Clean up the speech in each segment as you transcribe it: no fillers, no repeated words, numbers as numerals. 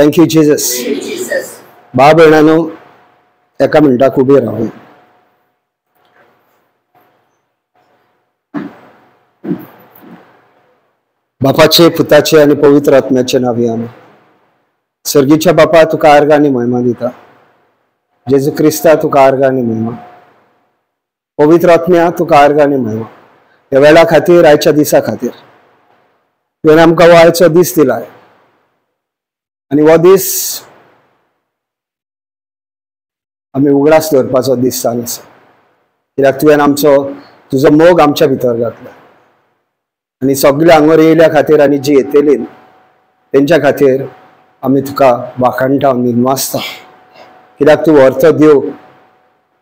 Thank you Jesus. भाव भयणांनो, एका मिनटाक उबी रावूं. बापाचे, पुताचे आनी पवित्र आत्म्याचे नांवी आमी. सर्गीच्या बापा, तुका आर्गां आनी महिमा दिता. जेजू क्रिस्ता, तुका आर्गां आनी महिमा. पवित्र आत्म्या, तुका आर्गां आनी महिमा. ह्या वेळा खातीर, आयच्या दिसा खातीर तुवें आमकां हो आयचो दीस दिलाय आनी हो दीस आमी उगडास दवरपाचो दीस जावन आसा. कित्याक तुवें आमचो तुजो मोग आमच्या भितर घातला आनी सगळे हांगर येयल्या खातीर आनी जी येतली तेंच्या खातीर आमी तुका वाखाणटा, निनवासता. कित्याक तूं व्हरतो देव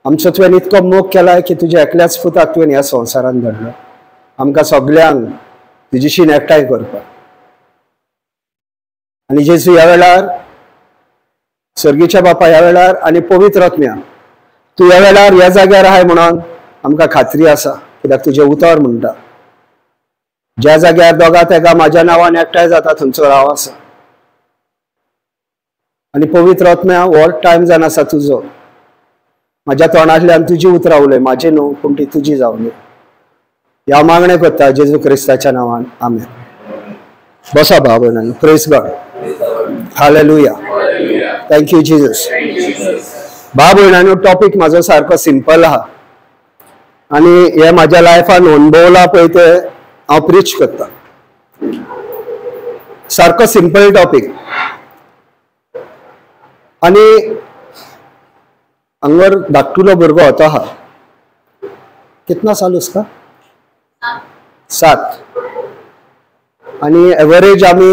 आमचो. तुवें इतको मोग केलाय की तुज्या एकल्याच पुताक तुवें ह्या संवसारान धाडलो आमकां सगल्यांक तुजीशीन एकठांय करपाक. आनी जेजू ह्या वेळार, सर्गीच्या बापा ह्या वेळार आनी पवित्र आत्म्या तूं ह्या वेळार ह्या जाग्यार आहाय म्हणून आमकां खात्री आसा. कित्याक तुजें उतर म्हणटा, ज्या जाग्यार दोगा तेगा म्हाज्या नांवान एकठांय जाता थंयचो हांव आसा. आनी पवित्र आत्म्या हो टायम जावन आसा तुजो. म्हाज्या तोंडांतल्यान तुजी उतरां उलय, म्हाजी न्हू पूण ती तुजी जावन. ह्या मागणें करता जेजू क्रिस्ताच्या नांवान, आमेन. बसा भाव भयणांनो. Praise God. Hallelujah. Thank you Jesus. भाव भयणांनो, टॉपीक म्हाजो सारको सिंपल आहा आनी हे म्हाज्या लायफान अणभवला पळय ते हांव प्रीच करता. सारको सिंपल टॉपीक. आनी हांगर धाकटुलो भुरगो होतो आहा. कितना साल उसका? 7. आनी एवरेज आमी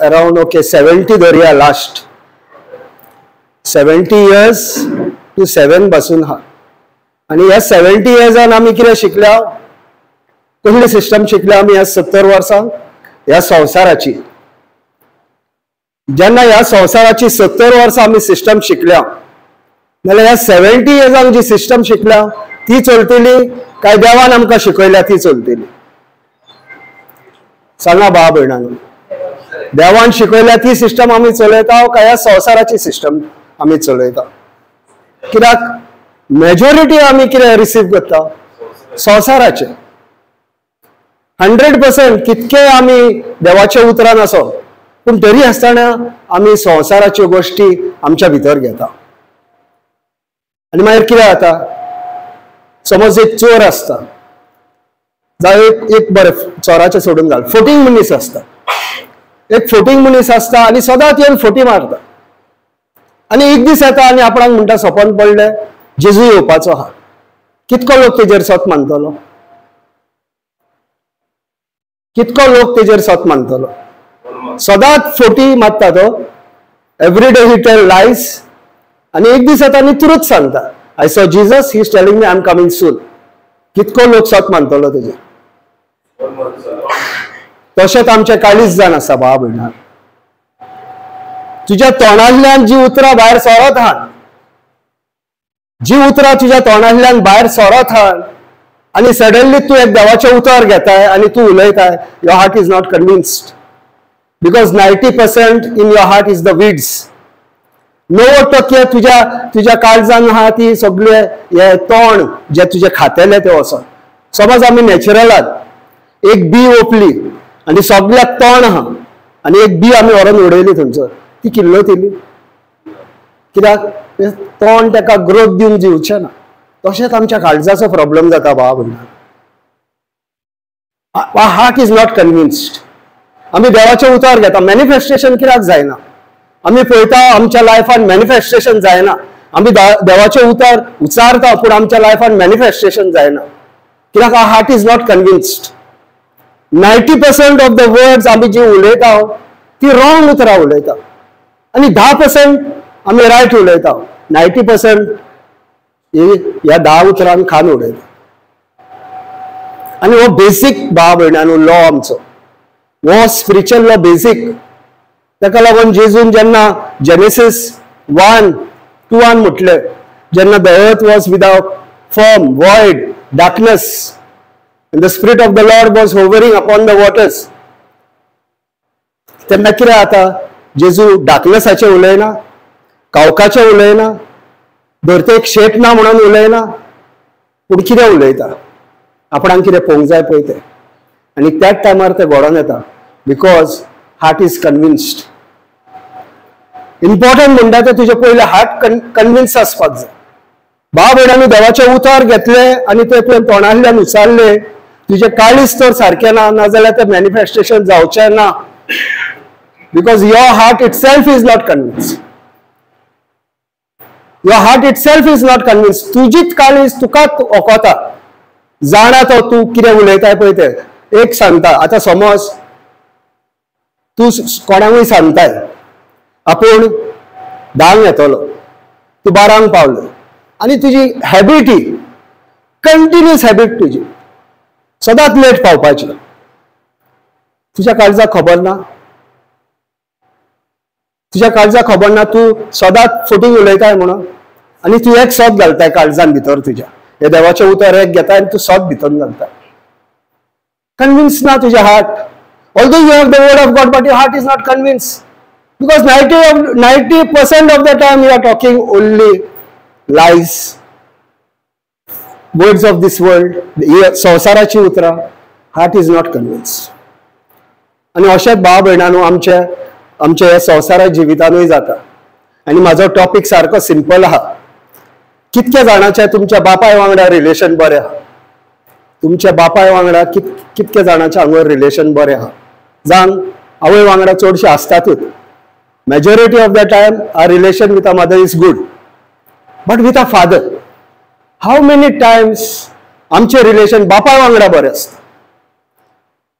अरावंड ओके 70 धरया, लास्ट 70 इयर्स टू 7 पासून आहा. आनी ह्या 70 इयर्सान आमी कितें शिकल्या, कसली सिस्टम शिकल्या आमी ह्या 70 वर्सांक ह्या संवसाराची. जेन्ना ह्या संवसाराची 70 वर्सां आमी सिस्टम शिकल्या, जाल्यार ह्या 70 इयर्सांक जी सिस्टम शिकल्या ती चलतली काय देवान आमकां शिकयल्या ती चलतली? सांगा भाव भयणांनो, देवान शिकयल्या ती सिस्टम आमी चलयता काय ह्या संवसाराची सिस्टम आमी चलयता? कित्याक मेजॉरिटी आमी कितें रिसीव करता? संवसाराचे. 100% कितके आमी देवाच्या उतरान आसो पूण तरी आसतना आमी संवसाराच्यो गोश्टी आमच्या भितर घेता. आनी मागीर कितें जाता, समज एक चोर आसता, जावं एक बरें चोराचें सोडून घाल, फोटींग मनीस आसता. एक फोटींग मनीस आसता आनी सदांच येवन फोटी मारता. आनी एक दीस येता आनी आपणाक म्हणटा सपन पडलें जेजू येवपाचो आहा. कितको लोक तेजेर सत मानतलो? कितको लोक तेजेर सत मानतलो? सदांच फोटी मारता तो, every day he tell lies. आनी एक दीस येता आनी तुरंत सांगता, I saw Jesus, he is telling me I am coming soon. कितको लोक सत मानतलो तेजेर? तशेंच आमचें काळीज जाण आसा भाव भयणां. तुज्या तोंडांतल्यान जी उतरां भायर सरत आहात, जी उतरां तुज्या तोंडांतल्यान भायर सरत आहात आनी सडनली तूं एक देवाचें उतर घेताय आनी तूं उलयताय, your heart is not convinced because 90% in your heart is the weeds. 90% तुज्या तुज्या काळजान आहा ती सगळे हे तोंड जे तुजे खातेले ते वचोन. समज आमी नॅचरलात एक बी ओपली आनी सगळ्याक तोंड आहा आनी एक बी आमी व्हरोन उडयली थंयसर, ती किल्लतली. कित्याक तोंड ताका ग्रोथ दिवन दिवचें ना. तशेंच आमच्या काळजाचो प्रॉब्लम जाता भाव भयणां. Heart is not convinced. आमी देवाचें उतर घेता, मॅनिफेस्टेशन कित्याक जायना? आमी पळयता आमच्या लायफान मॅनिफेस्टेशन जायना. आमी देवाचें उतर उच्चारता पूण आमच्या लायफान मॅनिफेस्टेशन जायना. कित्याक heart is not convinced. 90% of the words आमी जी उलयता ती रॉंग उतरां उलयता आनी 10% आमी रायट उलयता. 90% ह्या 10 उतरांक खान उडयता. आनी हो बेसीक भाव भयणांनो लॉ आमचो, हो स्पिरिच्युअल लॉ बेसीक. ताका लागून जेजून जेन्ना जेनेसीस 1:2 म्हटलें, जेन्ना the earth was without form, void, darkness, and the spirit of the Lord was hovering upon the waters, तेन्ना कितें जाता, जेजू डार्कनेसाचें उलयना, कावकाचें उलयना, धरतेक शेक ना म्हणून उलयना, पूण कितें उलयता? आपणाक कितें पळोवंक जाय पळय तें. आनी त्याच टायमार तें घडोवन येता, because heart is convinced. Important म्हणटा तें तुजें पयलें हार्ट कन्विन्स आसपाक जाय. भाव भयणांनी देवाचें उतर घेतलें आनी तें तुवें तोंडांतल्यान उचारलें, तुजें काळीज तर सारकें ना, नाजाल्यार तें मॅनिफेस्टेशन जावचें ना, because your heart itself is not convinced. Your heart itself is not convinced. तुजीच काळीज तुकाच ओकोता, जाणा तो तूं कितें उलयताय पळय तें. एक सांगता, आतां समज तूं कोणाकूय सांगताय आपूण 10 येतलो, तूं 12 पावलो, आनी तुजी हॅबीट ही कंटिन्युअस हॅबीट तुजी सदांच लेट पावपाची, तुज्या काळजाक खबर ना, तुज्या काळजाक खबर ना तूं सदांच फटींग उलयताय म्हणून, आनी तूं एक सद घालताय काळजान भितर तुज्या, हे देवाचें उतर एक घेताय आनी तूं सद भितर घालताय. कन्विन्स ना तुजें heart. Although you have the word of God, but your heart is not convinced, because 90% of the time you are talking only lies, words of this world, संवसाराची उतरां. Heart is not convinced. आनी अशेंच भाव भयणांनो आमच्या आमच्या ह्या संवसारा जिवितानूय जाता. आनी म्हाजो टॉपीक सारको सिंपल आहा, कितक्या जाणांचें तुमच्या बापाय वांगडा रिलेशन बरें आहा? तुमच्या बापाय वांगडा कितक्या जाणांच्या हांगर रिलेशन बरें आहा? जाण आवय वांगडा चडशे आसतातूच. Majority of the time our relation with our mother is good, but with our father how many times आमचें रिलेशन बापाय वांगडा बरें आसता,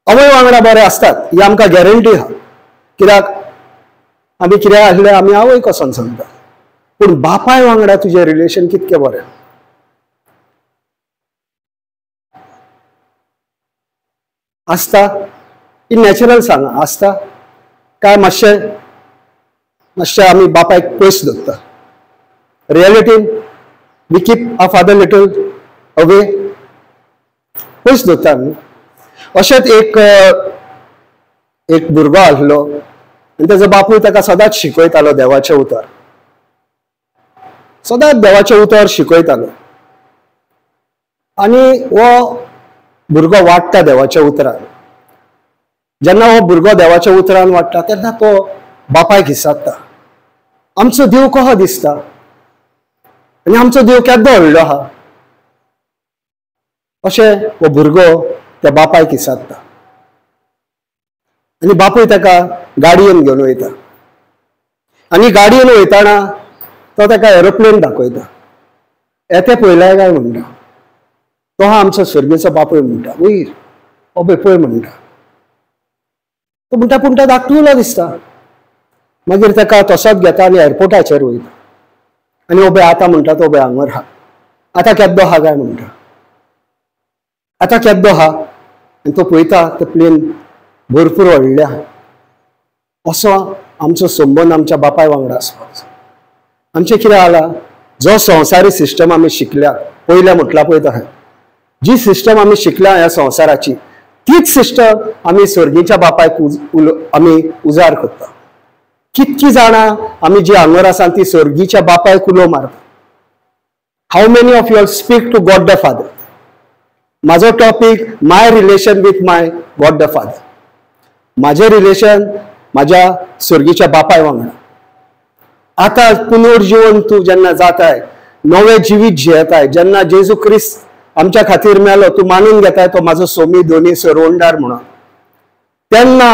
आवय वांगडा बरें आसतात ही आमकां गॅरंटी आहा. कित्याक आमी कितें आसलें आमी आवय कसन सांगता, पूण बापाय वांगडा तुजें रिलेशन कितकें बरें? आसता ही नॅचरल सांगा, आसता काय मातशें मातशें आमी बापायक पयस दवरता? रियलिटीन we keep our father little away, पयस दवरता आमी. अशेंच एक एक भुरगो आसलो आनी तेजो बापूय ताका सदांच शिकयतालो देवाचें उतर, सदांच देवाचें उतर शिकयतालो. आनी हो भुरगो वाडटा देवाच्या उतरान. जेन्ना हो भुरगो देवाच्या उतरान वाडटा तेन्ना तो बापायक विचारता, आमचो देव कसो दिसता आनी आमचो देव केदो व्हडलो आहा? अशें हो भुरगो त्या बापायक विचारता आनी बापूय ताका गाडयेन घेवन वयता. आनी गाडयेन वयतना तो ताका एरोप्लेन दाखयता, येते पळयलाय काय म्हणटा. तो हा आमचो स्वर्गीचो बापूय म्हणटा, वयर हो पळय पळय म्हणटा. तो म्हणटा पूण तो धाकटुलो दिसता. मागीर ताका तसोच घेता आनी एअरपोर्टाचेर वयता आनी ओबे आतां म्हणटा तो ओबे हांगर आहा, आतां केद्दो आहा काय म्हणटा, आतां केद्दो आहा? आनी तो पळयता ते प्लेन भरपूर व्हडलें आहा. असो आमचो संबंद आमच्या बापाय वांगडा आसपाक जाय. आमचें कितें जाला, जो संवसारी सिस्टम आमी शिकल्या पयल्या म्हटलां पळय तशें जी सिस्टम आमी शिकल्या ह्या संवसाराची, तीच सिस्टम आमी स्वर्गीच्या बापायक आमी उजार करता. कितकी जाणां आमी जी हांगर आसा ती स्वर्गीच्या बापायक उलो मारता. How many of you all speak to God the father? म्हाजो topic my relation with my God the father, म्हाजें रिलेशन म्हाज्या स्वर्गीच्या बापाय वांगडा. आतां पुनर्जीवन तूं जेन्ना जाताय, नवें जिवीत जियेताय, जेन्ना जेजू क्रिस्त आमच्या खातीर मेलो, तूं मानून घेताय तो म्हाजो सोमी दोनी सरवणदार म्हणून, तेन्ना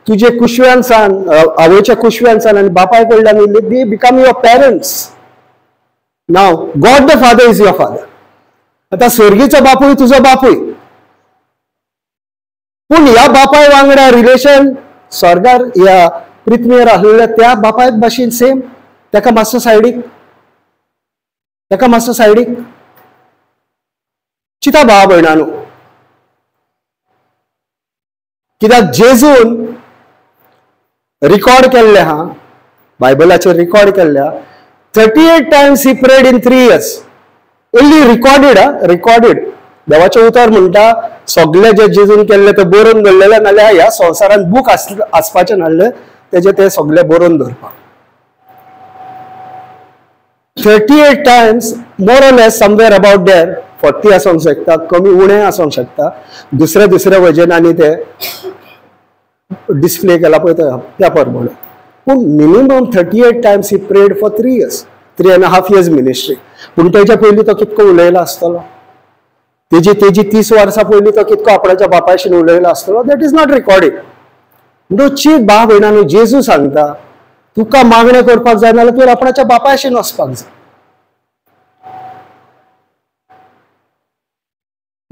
तुजे कुशव्यान सान, आवयच्या कुशव्यान सान आनी बापाय कडल्यान they become your parents. Now God the father is your father. आतां स्वर्गीचो बापूय तुजो बापूय, पूण ह्या बापाय वांगडा रिलेशन स्वर्गार ह्या पृथ्वीर आसलेल्या त्या बापाय भाशेन सेम, ताका मातसो सायडीक, ताका मातसो सायडीक चिता भाव भयणांनो. कित्याक जेजून रिकॉर्ड केल्ले हा, बायबलाचेर रिकॉर्ड केल्ले हा, 38 times he prayed in 3 years only recorded. हा, रिकॉर्डेड. देवाचें उतर म्हणटा सगळे जे जेजून केल्ले ते बरोवन दवरलेले, नाल्यार ह्या संवसारान बूक आसपाचें नासले, तेजे ते सगळे बरोवन दवरपाक. 38 times more or less somewhere about there, 40 आसूंक शकता, कमी उणें आसूंक शकता, दुसऱ्या दुसऱ्या वजनांनी ते डिस्प्ले केला पळय त्या प्रमाणे. पूण minimum 38 times he prayed for 3 years, 3.5 years ministry. पूण तेच्या पयलीं तो कितको उलयला आसतलो, तेजी तेजी 30 वर्सां पयलीं तो कितको आपणाच्या बापायशीन उलयला आसतलो, that is not recorded. म्हणटकच चीत भाव भयणांनो, जेजू सांगता तुका मागणें करपाक जाय नाल्यार तुवें आपणाच्या बापायशीन वचपाक जाय.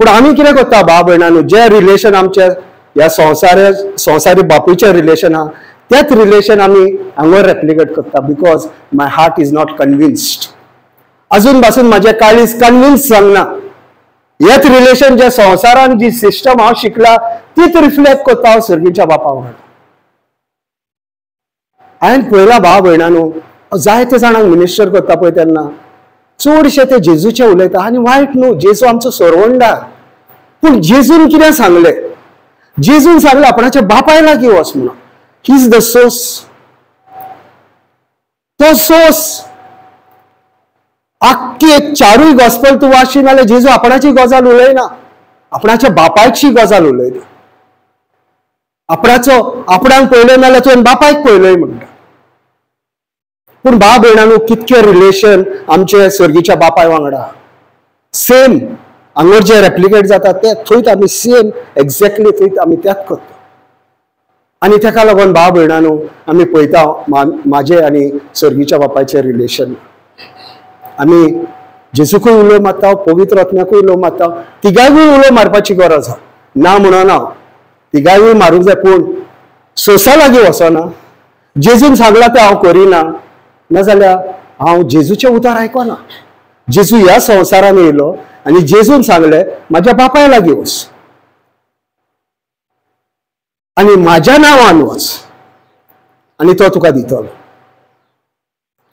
पूण आमी कितें करता भाव भयणांनो, जे रिलेशन आमचे ह्या संवसारी बापूयचें रिलेशन आहा तेच रिलेशन आमी हांगा रेप्लिकेट करता, because my heart is not convinced. अजून पासून म्हाजें काळीज कन्विन्स जावंक ना. हेच रिलेशन जे संवसारान जी सिस्टम हांव शिकला तीच रिफ्लेक्ट करता हांव सर्गीच्या बापा वांगडा. हांवें पळयला भाव भयणांनो, जायते जाणांक मिनिस्टर करता पळय तेन्ना चडशे ते जेजूचे उलयता, आनी वायट न्हू, जेजू आमचो सरवंडार. पूण जेजून कितें सांगलें, जेजून सांगलें आपणाच्या बापाय लागीं वच म्हणून. He is the source, तो सोर्स. आख्खी एक चारूय गॉस्पल तूं वाचशी नाल्यार जेजू आपणाची गजाल उलयना, आपणाच्या बापायची गजाल उलयता. आपणाचो आपणाक पळयलो नाल्यार तुवें बापायक पळयलोय म्हणटा. पूण भाव भयणांनो, कितके रिलेशन आमचे सर्गीच्या बापाय वांगडा सेम हांगर जे रेप्लिकेट जाता ते थंयच आमी सेम एक्झॅक्टली थंयच आमी त्याच करता. आनी तेका लागून भाव भयणांनो आमी पळयता म्हाजें आनी सर्गीच्या बापायचें रिलेशन. आमी जेजूकूय उलो मारता, पवित्र आत्म्याकूय उलो मारता, तिगांकूय उलो मारपाची गरज आसा, ना म्हणना, तिगांकूय मारूंक जाय, पूण सोसा लागीं वचना. जेजून सांगलां तें हांव करिना, नाजाल्यार हांव जेजूचें उतर आयकना. जेजू ह्या संवसारान येयलो आनी जेजून सांगलें म्हाज्या बापाय लागीं वच आनी म्हाज्या नांवान वच आनी तो तुका दितलो.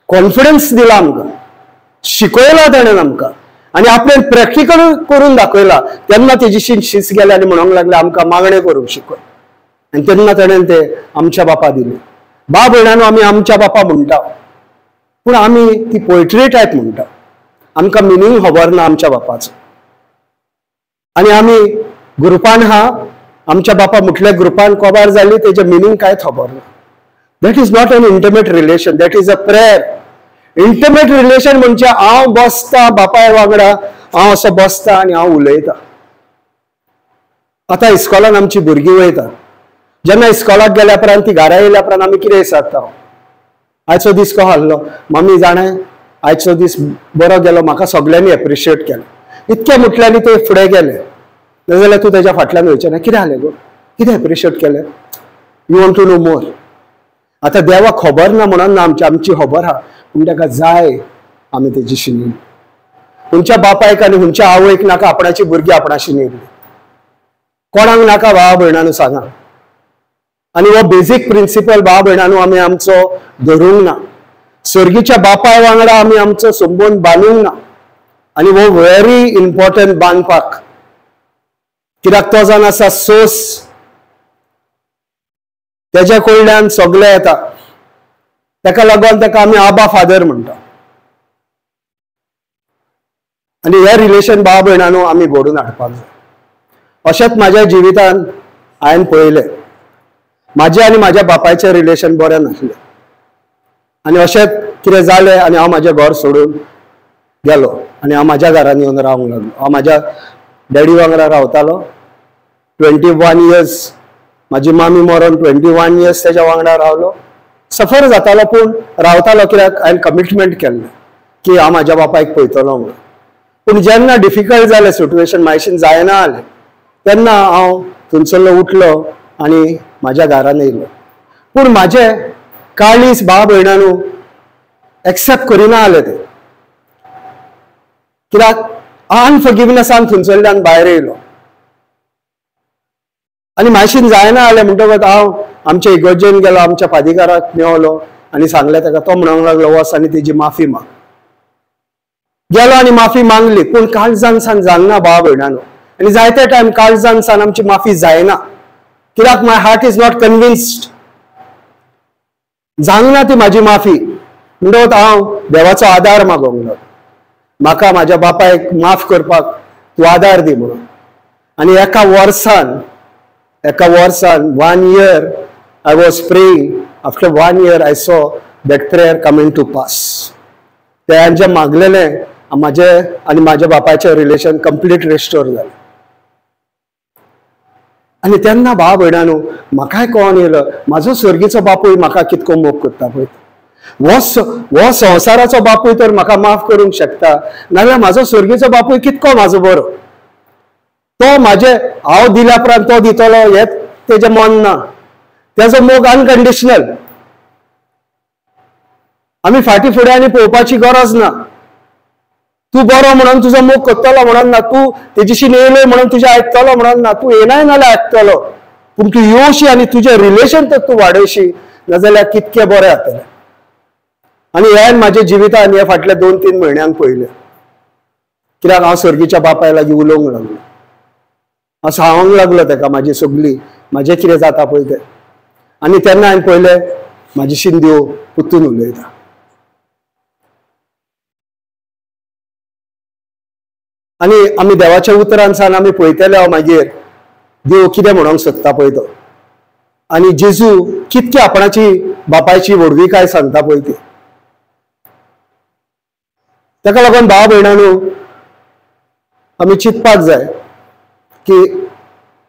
कॉन्फिडन्स दिला आमकां, शिकयला ताणें आमकां आनी आपणें प्रॅक्टिकल करून दाखयला. तेन्ना तेजी शीस गेले आनी म्हणूंक लागले आमकां मागणें करूंक शिकय, आनी तेन्ना ताणें ते आमच्या बापा दिले. भाव भयणांनो, आमी आमच्या बापा म्हणटा, पूण आमी ती पोयट्री टायप म्हणटा, आमकां मिनींग खबर ना आमच्या बापाचो. आनी आमी ग्रुपान हा, आमच्या बापा म्हटल्या ग्रुपान कोबार जाली, तेजें मिनींग कांयच खबर ना. That is not an intimate relation, that is a prayer. Intimate relation म्हणजे हांव बसता बापाय वांगडा, हांव असो बसता आनी हांव उलयता. आतां इस्कॉलान आमची भुरगीं वयता, जेन्ना इस्कॉलाक गेल्या उपरांत ती घरा येयल्या उपरांत आमी कितें विचारता, आयचो दीस कसो आहलो मम्मी जाणें, आयचो दीस बरो गेलो, म्हाका सगळ्यांनी एप्रिशिएट केलें. इतकें म्हटल्यानी ते फुडें गेले, नाजाल्यार तूं तेज्या फाटल्यान वयचें ना, कितें जालें गो, कितें एप्रिशिएट केलें, you want to know more. आतां देवाक खबर ना म्हणून ना, आमची आमची खबर आहा, पूण ताका जाय आमी तेजी शिनी. खंयच्या बापायक आनी खंयच्या आवयक नाका आपणाची भुरगीं आपणाशी नेली, कोणाक नाका भाव भयणांनो सांगा. आनी हो बेजीक प्रिंसिपल भाव भयणांनो आमी आमचो धरूंक ना. सर्गीच्या बापाय वांगडा आमी आमचो संबंद बांदूंक ना, आनी हो व्हेरी इम्पॉर्टंट बांदपाक, कित्याक तो जावन आसा सोर्स, तेज्या कडल्यान सगळें येता. तेका लागून तेका आमी आबा फादर म्हणटा. आनी हे रिलेशन भाव भयणांनो आमी घडोवन हाडपाक जाय. अशेंच म्हाज्या जिवितान हांवें पळयलें, म्हाजें आनी म्हाज्या बापायचें रिलेशन बरें नासलें, आनी अशेंच कितें जालें आनी हांव म्हाजें घर सोडून गेलो आनी हांव म्हाज्या घरान येवन रावंक लागलो. हांव म्हाज्या डॅडी वांगडा रावतालो 21 इयर्स, म्हाजी मामी मरोन 21 इयर्स तेज्या वांगडा रावलो. सफर जातालो पूण रावतालो, कित्याक हांवें कमिटमेंट केल्लें की हांव म्हाज्या बापायक पळयतलो म्हणून. पूण जेन्ना डिफिकल्ट जालें सिट्युएशन, म्हायशीन जायना जालें, तेन्ना हांव थंयसरलो उठलो आनी म्हाज्या घरान येयलो. पूण म्हाजें काळीज भाव भयणांनो एक्सेप्ट करिना जालें तें, कित्याक अनफॉरगिवनेसान थंयसरल्यान भायर येयलो आनी म्हायशीन जायना जालें. म्हणटकच हांव आमच्या इगर्जेन गेलो, आमच्या फादिकाराक मेवलो आनी सांगलें ताका. तो म्हणूंक लागलो वच आनी तेजी माफी माग. गेलो आनी माफी मागली, पूण काळजान सान जालना भाव भयणांनो. आनी जायते टायम काळजान सान आमची माफी जायना, कित्याक my heart is not convinced. जावंक ना ती म्हाजी माफी. म्हणटकच हांव देवाचो आदार मागोंक लागलो, म्हाका म्हाज्या बापायक माफ करपाक तूं आदार दी म्हणून. आनी एका वर्सान 1 year I was praying. After 1 year I saw that prayer coming to pass. तें जें मागलेलें म्हाजें आनी म्हाज्या बापायचें रिलेशन कंप्लीट रिस्टोर जालें. आनी तेन्ना भाव भयणांनो म्हाकाय कळोन येयलो म्हाजो स्वर्गीचो बापूय म्हाका कितको मोग करता पळय. हो संवसाराचो बापूय तर म्हाका माफ करूंक शकता, नाजाल्यार म्हाजो स्वर्गीचो बापूय कितको म्हाजो बरो. तो म्हाजे हांव दिल्या उपरांत तो दितलो हें तेजें मन ना. तेजो मोग अनकंडिशनल. आमी फाटीं फुडें आनी पळोवपाची गरज ना. तूं बरो म्हणून तुजो मोग करतलो म्हणून ना, तूं तेजीशी येयलो म्हणून तुजें आयकतलो म्हणून ना, तूं येनाय नाल्यार आयकतलो, पूण तूं येवशी आनी तुजें रिलेशन तर तूं वाडयशी, नाजाल्यार कितकें बरें जातलें. आनी हें म्हाज्या जिवितान हे फाटल्या 2-3 म्हयन्यांक पळयलें. कित्याक हांव स्वर्गीच्या बापाय लागीं उलोवंक लागलो, हांव सांगूंक लागलो तेका म्हाजी सगली म्हाजें कितें जाता पळय तें. आनी तेन्ना हांवें पळयलें म्हाजीशीन देव परतून उलयता. आनी आमी देवाच्या उतरान सान आमी पळयतले हांव मागीर देव कितें म्हणूंक सोदता पळय तो, आनी जेजू कितके आपणाची बापायची व्हडविकाय सांगता पळय ती. ताका लागून भाव भयणांनो आमी चिंतपाक जाय की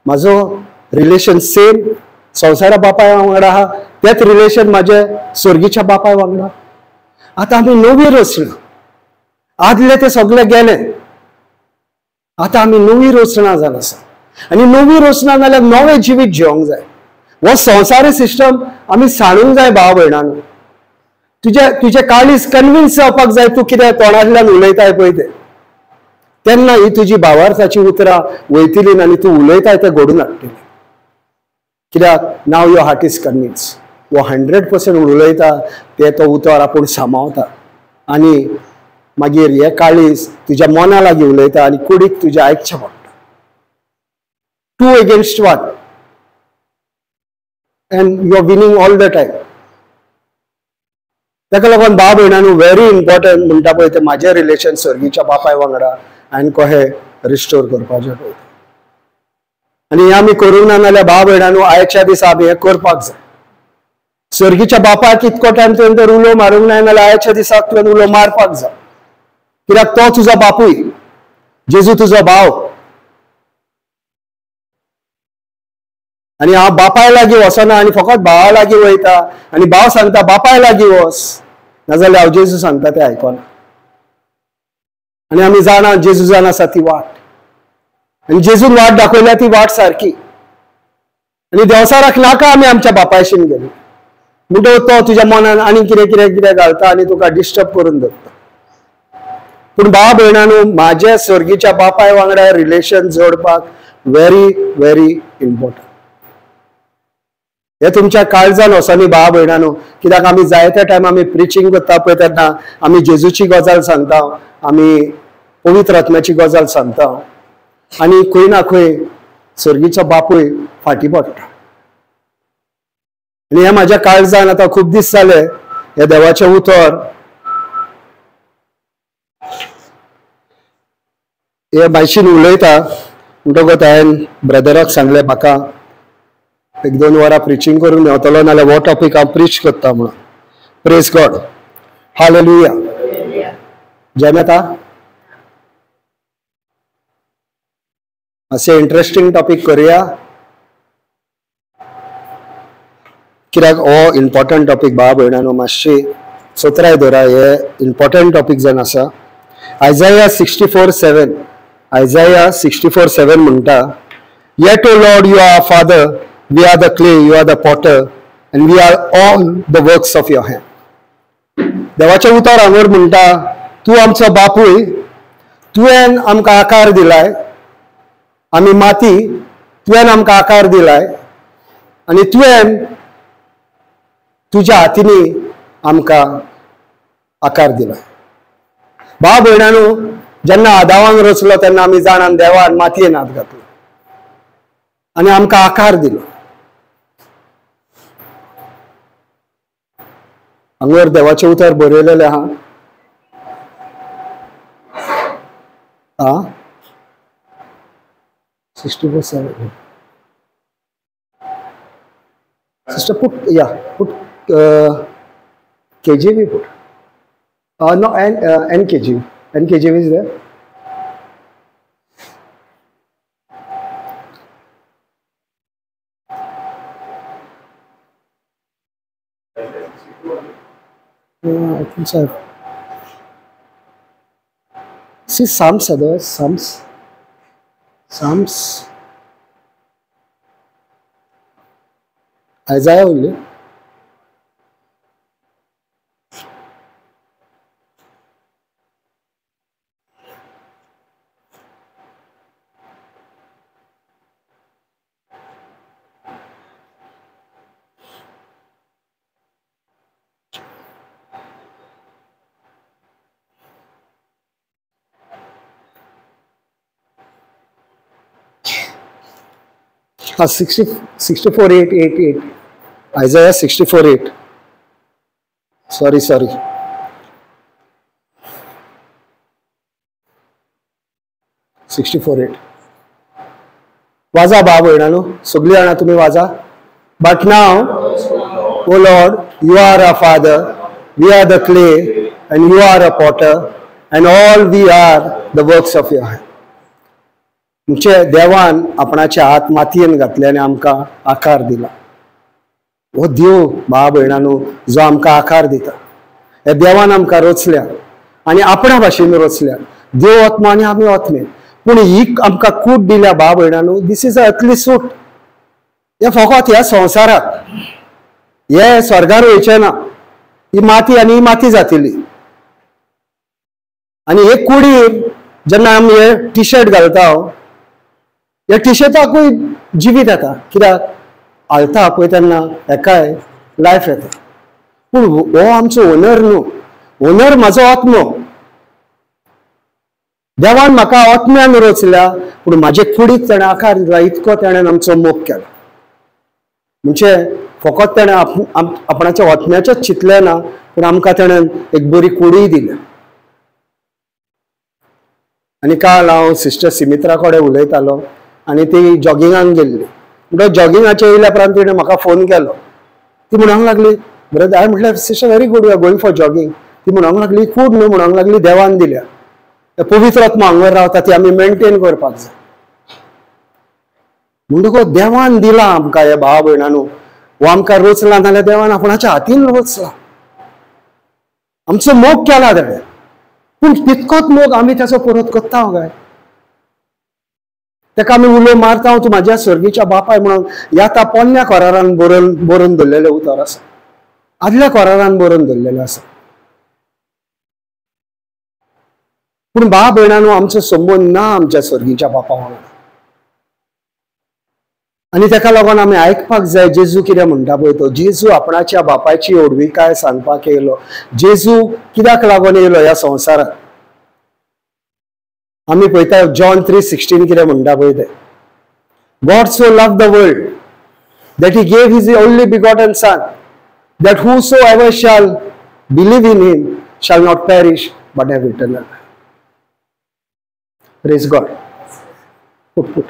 म्हाजो रिलेशन सेम संवसारा बापाय वांगडा आहा तेच रिलेशन म्हाजे स्वर्गीच्या बापाय वांगडा. आतां आमी नवी रचना, आदले ते सगळे गेले, आतां आमी नवी रचना जावन आसा. आनी नवी रचना जाल्यार नवें जिवीत जिवंक जाय. हो संवसारी सिस्टम आमी सांडूंक जाय भाव भयणांनो. तुजें काळीज कन्विन्स जावपाक जाय तूं कितें तोंडांतल्यान उलयताय पळय तें, तेन्ना ही तुजी भावार्थाची उतरां वयतली आनी तूं उलयताय तें घडून हाडटली. कित्याक now your heart is convince. हो 100% उलयता तें तो उतर आपूण सांबाळता आनी मागीर हें काळीज तुज्या मना लागीं उलयता आनी कुडीक तुज्या आयकचें पडटा. 2 against 1 and you are winning all the time. ताका लागून भाव भयणांनो व्हेरी इम्पॉर्टंट म्हणटा पळय तें म्हाजें रिलेशन स्वर्गीच्या बापाय वांगडा हांवें कशें रिस्टोर करपाचें पळय. आनी हें आमी करूंक ना जाल्यार भाव भयणांनो आयच्या दिसा आमी हें करपाक जाय. स्वर्गीच्या बापाक इतको टायम तुवें जर उलो मारूंक ना जाल्यार आयच्या दिसाक तुवें उलो मारपाक जाय. कित्याक तो तुजो बापूय, जेजू तुजो भाव. आनी हांव बापाय लागीं वचना आनी फकत भावा लागीं वयता आनी भाव सांगता बापाय लागीं वच, नाजाल्यार हांव जेजू सांगता तें आयकना. आनी आमी जाणा जेजू जाण आसा ती वाट, आनी जेजून वाट दाखयल्या ती वाट सारकी. आनी देवसाराक नाका आमी आमच्या बापायशीन गेली म्हणटकच तो तुज्या मनान आनी कितें कितें कितें घालता आनी तुका डिस्टर्ब करून दवरता. पूण भाव भयणांनो म्हाज्या स्वर्गीच्या बापाय वांगडा रिलेशन जोडपाक व्हेरी व्हेरी इम्पॉर्टंट. हे तुमच्या काळजान वचोनी भाव भयणांनो. कित्याक आमी जायते टायम आमी प्रिचींग करता पळय तेन्ना आमी जेजूची गजाल सांगता, आमी पवित्र आत्म्याची गजाल सांगता आनी खंय ना खंय स्वर्गीचो बापूय फाटीं पडटा. आनी हें म्हाज्या काळजान आतां खूब दीस जाले हें देवाचें उतर हे भाशेन उलयता. म्हणटकच हांवें ब्रदराक सांगलें म्हाका 1-2 वरां प्रिचींग करून मेवतलो नाल्यार हो टॉपीक हांव प्रीच करता म्हणून. Praise God, hallelujah. जय येता अशें इंट्रस्टींग टॉपीक करुया कित्याक हो इम्पॉर्टंट टॉपीक भाव भयणांनो मातशी सोत्राय दवरा. हे इम्पॉर्टंट टॉपीक जावन आसा. आयजाया 64:7, आयजाया 64:7 म्हणटा, Yet, O Lord, you are our Father, we are the clay, you are the potter, and we are all the works of your hand. देवाचें उतर हांगर म्हणटा तूं आमचो बापूय, तुवें आमकां आकार दिलाय, आमी माती, तुवें आमकां आकार दिलाय आनी तुवें तुज्या हातींनी आमकां आकार दिलाय. भाव भयणांनो जेन्ना आदावान रचलो तेन्ना आमी जाणान देवान मातयेन हात घातलो आनी आमकां आकार दिलो. हांगार देवाचें उतर बरयलेलें आहा. आं 64:7. Sister, put, yeah, put KJV put. No, NKJV. NKJV is there. I think so. See Psalms, otherwise Psalms. Psalms. Isaiah only. 64:8, 8, 8. Isaiah 64:8. Sorry. 64:8. वाजा बाब भयणानो, सगळीं जाणां तुमी वाजा. But now, O Lord, you are our Father, we are the clay, and you are a potter, and all we are the works of your hand. म्हणजे देवान आपणाचे हात मातयेन घातले आनी आमकां आकार दिला. हो देव भाव भयणानो जो आमकां आकार दिता. हे देवान आमकां रचल्या आनी आपणा भाशेन रचल्या. देव आत्मा आनी आमी आत्मे. पूण ही आमकां कूट दिल्या भाव भयणानो, this is a earthly suit. हे फकत ह्या संवसाराक, हे स्वर्गार वयचें ना. ही माती आनी ही माती जातली. आनी हे कुडीर जेन्ना आमी हे टी शर्ट घालता, ह्या टिशर्टाकूय जिवीत येता. कित्याक हालता पळय तेन्ना हेकाय लायफ येता. पूण हो आमचो ओनर न्हू. ओनर म्हाजो आत्मो. देवान म्हाका आत्म्यान रचल्या, पूण म्हाजे कुडीक तेणें आकार दिला. इतको तेणें आमचो मोग केला. म्हणजे फकत तेणें आपणाच्या आत्म्याचेच चिंतलें ना, पूण आमकां तेणें एक बरी कुडीय दिल्या. आनी काल हांव सिस्टर सिमित्रा कडेन उलयतालो आनी ती जॉगिंगाक गेल्ली. म्हणटकच जॉगिंगाचे येयल्या उपरांत तिणें म्हाका फोन केलो. ती म्हणूंक लागली, ब्रदर, हांवें म्हटलें sister very good, you are going for jogging. ती म्हणूंक लागली, कूड न्हू, म्हणूंक लागली देवान दिल्या. पवित्र आत्मा हांगार रावता, ती आमी मेनटेन करपाक जाय. म्हणटकच देवान दिला आमकां हे भाव भयणानो. हो आमकां रचला नाल्यार देवान आपणाच्या हातीन रचला. आमचो मोग केला तेणें. पूण तितकोच मोग आमी ताचो परत करता काय? ताका आमी उलो मारता, तूं म्हाज्या स्वर्गीच्या बापाय म्हणून. ह्या आतां पोन्न्या करारान बरोवन दवरलेलें उतर आसा, आदल्या करारान बरोवन दवरलेलें आसा. पूण भाव भयणानो, आमचो संबंद ना आमच्या स्वर्गीच्या बापा वांगडा. आनी ताका लागून आमी आयकपाक जाय जेजू कितें म्हणटा पळय तो. जेजू आपणाच्या बापायची व्हडविकाय सांगपाक येयलो. जेजू कित्याक लागून येयलो ह्या संवसारांत? आमी पळयता जॉन 3:16 कितें म्हणटा पळय तें. God so loved the world that he gave his only begotten son, that whosoever shall believe in him shall not perish but have eternal life. Praise God. Put put.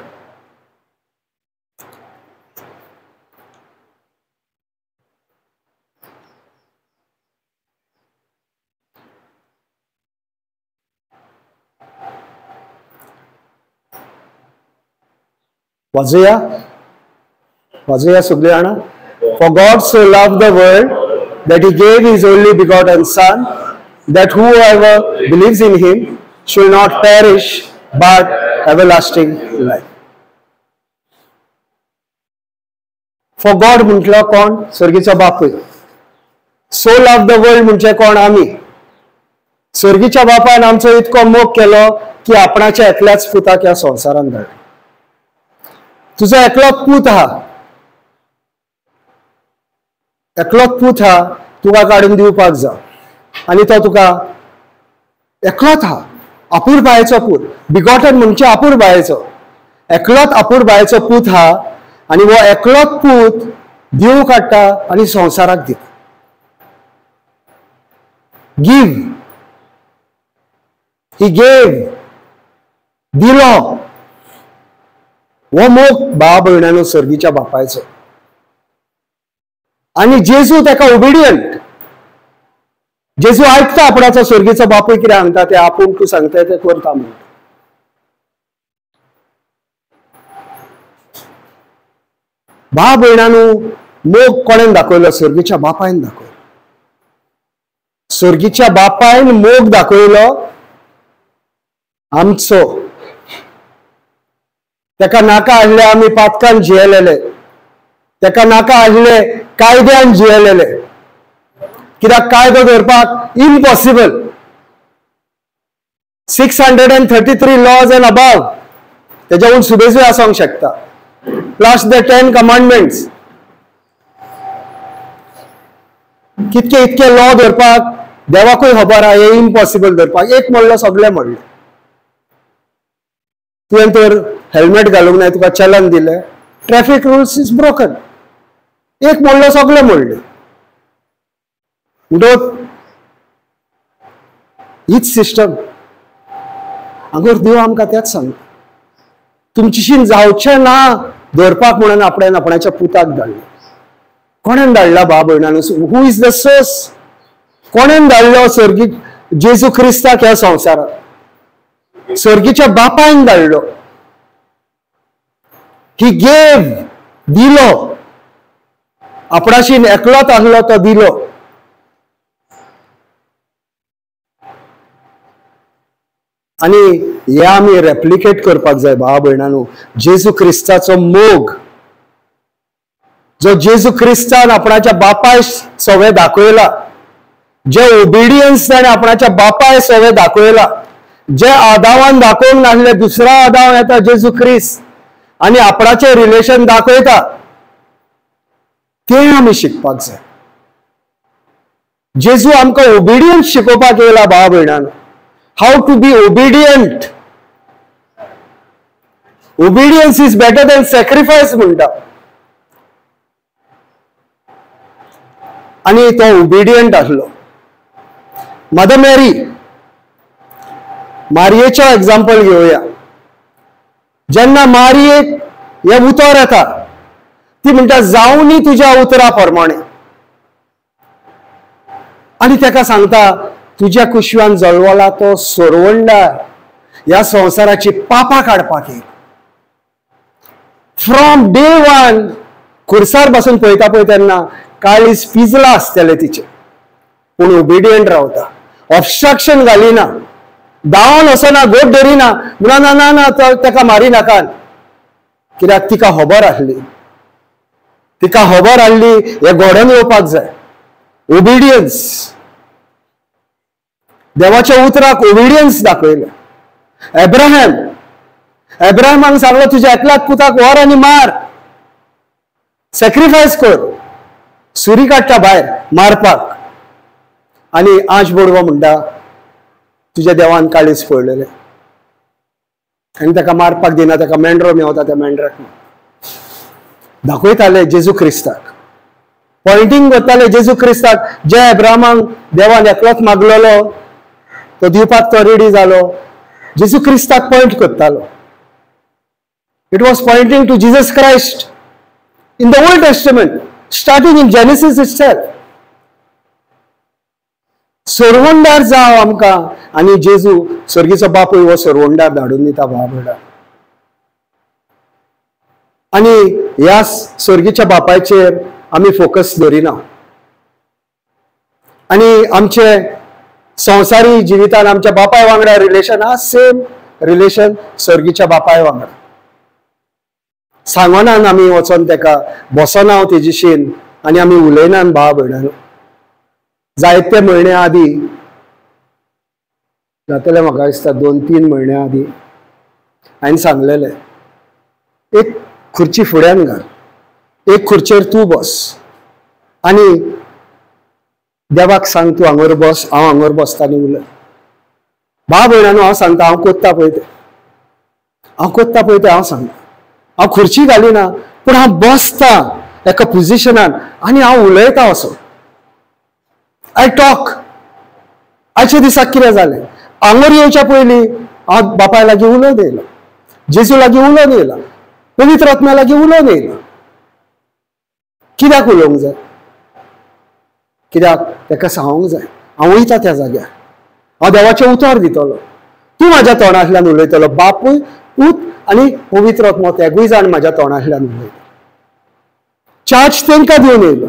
वाजूया वाजूया सगळीं जाणां. For God so loved the world that he gave his only begotten son, that whoever believes in him should not perish but everlasting life. For God म्हटलं कोण? स्वर्गीचो बापूय. So loved the world म्हणजे कोण? आमी. स्वर्गीच्या बापायन आमचो इतको मोग केलो की आपणाच्या एकल्याच पुताक ह्या संवसारांत धाडलो. तुजो एकलोच पूत आहा, एकलोच पूत आहा, तुका काडून दिवपाक जाय. आनी तो तुका एकलोच आहा, अपुरबायेचो पूत. बिगॉटन म्हणजे अपुरबायेचो. एकलोच अपुरबायेचो पूत आहा आनी हो एकलोच पूत देव काडटा आनी संवसाराक दिता. Give, he gave, दिलो. हो मोग भाव भयणांनो सर्गीच्या बापायचो. आनी जेजू ताका ओबिडियंट. जेजू आयकता आपणाचो सर्गीचो बापूय कितें सांगता तें, आपूण तूं सांगता तें करता म्हणटा. भाव भयणांनो, मोग कोणेन दाखयलो? सर्गीच्या बापायन दाखयलो. सर्गीच्या बापायन मोग दाखयलो आमचो. ताका नाका आसले आमी पातकान जियेलेले, ताका नाका आसले कायद्यान जियेलेले. कित्याक कायदो धरपाक impossible. 633 laws and above, तेज्याहून सुबेजूय आसूंक शकता, प्लस the 10 commandments. कितके इतके लॉ धरपाक देवाकूय खबर आहा हे इम्पॉसिबल धरपाक. एक म्हणलो सगळें म्हणलें. तुवें तर हेल्मेट घालूंक नाय, तुका चलन दिलें, ट्रॅफिक रुल्स is broken. एक म्हणलो सगळें म्हणलें. म्हणटकच हीच सिस्टम हांगर देव आमकां तेंच सांगता, तुमचीशीन जावचें ना धरपाक म्हणून आपणें आपणाच्या पुताक धाडलो. कोणेन धाडला भाव भयणांनो? Who is the source? कोणेन धाडलो सर्गी जेजू क्रिस्ताक ह्या संवसारात? सर्गीच्या बापायन धाडलो. ही गेव, दिलो. आपणाशीन एकलोच आसलो तो दिलो. आनी हे आमी रेप्लिकेट करपाक जाय भाव भयणांनो. जेजू क्रिस्ताचो मोग जो जेजू क्रिस्तान आपणाच्या बापाय सवे दाखयला, जे ओबिडियन्स ताणें आपणाच्या बापाय सवे दाखयला, जे आदावान दाखोवंक नासले दुसरा आदाव येता जेजू क्रिस्त आनी आपणाचें रिलेशन दाखयता, तें आमी शिकपाक जाय. जेजू आमकां ओबिडियन्स शिकोवपाक येयला भाव भयणांनो. How to be obedient. Obedience is better than sacrifice म्हणटा. आनी तो ओबिडियंट आसलो. मदर मेरी, मारियेचो एग्जाम्पल घेवया. जेन्ना मारियेक हें उतर येता ती म्हणटा जावनी तुज्या उतरा प्रमाणे. आनी ताका सांगता तुज्या कुशवान जल्मला तो सोरवंडार ह्या संवसाराची पापां काडपाक येयला. फ्रॉम डे वन खुर्सार बसून पळयता पळय तेन्ना काळीज पिजला आसतलें तिचें, पूण ओबिडियंट रावता, ऑबस्ट्रक्शन घालिना, धांवन वचना, गोट धरिना, म्हणा ना ना ना ताका मारी नाका. कित्याक तिका खबर आसली, तिका खबर आसली हें घडोवन येवपाक जाय. ओबिडियन्स, देवाच्या उतराक ओबिडियन्स दाखयलें. एब्राहम, एब्राहमाक सांगलो तुज्या एकल्याच पुताक व्हर आनी मार, सॅक्रिफायस कर. सुरी काडटा भायर मारपाक आनी आंच बोडवो म्हणटा तुज्या देवान काळीज पळयलें आनी ताका मारपाक दिना, ताका मेंढरो मेवता, त्या मेंढराक दाखयताले जेजू क्रिस्ताक, पॉयंटींग करताले जेजू क्रिस्ताक. जे एब्राहमाक देवान एकलोच मागलेलो तो दिवपाक तो रेडी जालो, जेजू क्रिस्ताक पॉयंट करतालो. It was pointing to Jesus Christ in the Old Testament, starting in Genesis itself. सोरवंडार जाव आमकां आनी जेजू सर्गीचो बापूय हो सोरवंडार धाडून दिता भाव भयणां. आनी ह्या सर्गीच्या बापायचेर आमी फोकस दवरिना आनी आमचे संवसारी जिवितान आमच्या बापाय वांगडा रिलेशन आहा सेम रिलेशन सर्गीच्या बापाय वांगडा. सांगनान आमी वचोन तेका, बसना तेजीशीन आनी आमी उलयनान भाव भयणांनो. जायते म्हयन्या आदीं जातले म्हाका दिसता 2-3 म्हयन्या आदीं हांवें सांगलेलें, एक खुर्ची फुड्यान घाल, एक खुर्चेर तूं बस आनी देवाक सांग तूं हांगर बस, हांव हांगर बसता आनी उलय. भाव भयणांनो हांव सांगता, हांव कोत्ता पळय तें, हांव कोत्ता पळय तें, हांव सांगता, हांव खुर्ची घालिना पूण हांव बसता एका पोजिशनान आनी हांव उलयता असो. I talk. आयच्या दिसाक कितें जालें, आंगोर येवच्या पयलीं हांव बापाय लागीं उलोवन येयलो, जेजू लागीं उलोवन येयला, पवित्र आत्म्या लागीं उलोवन येयला. कित्याक उलोवंक जाय? कित्याक ताका सांगूंक जाय, हांव वयता त्या जाग्यार, हांव देवाचें उतर दितलो, तूं म्हाज्या तोंडांतल्यान उलयतलो. बापूय, पूत आनी पवित्र आत्मो तेगूय जाण म्हाज्या तोंडांतल्यान उलयता. चार्ज तांकां दिवन येयलो.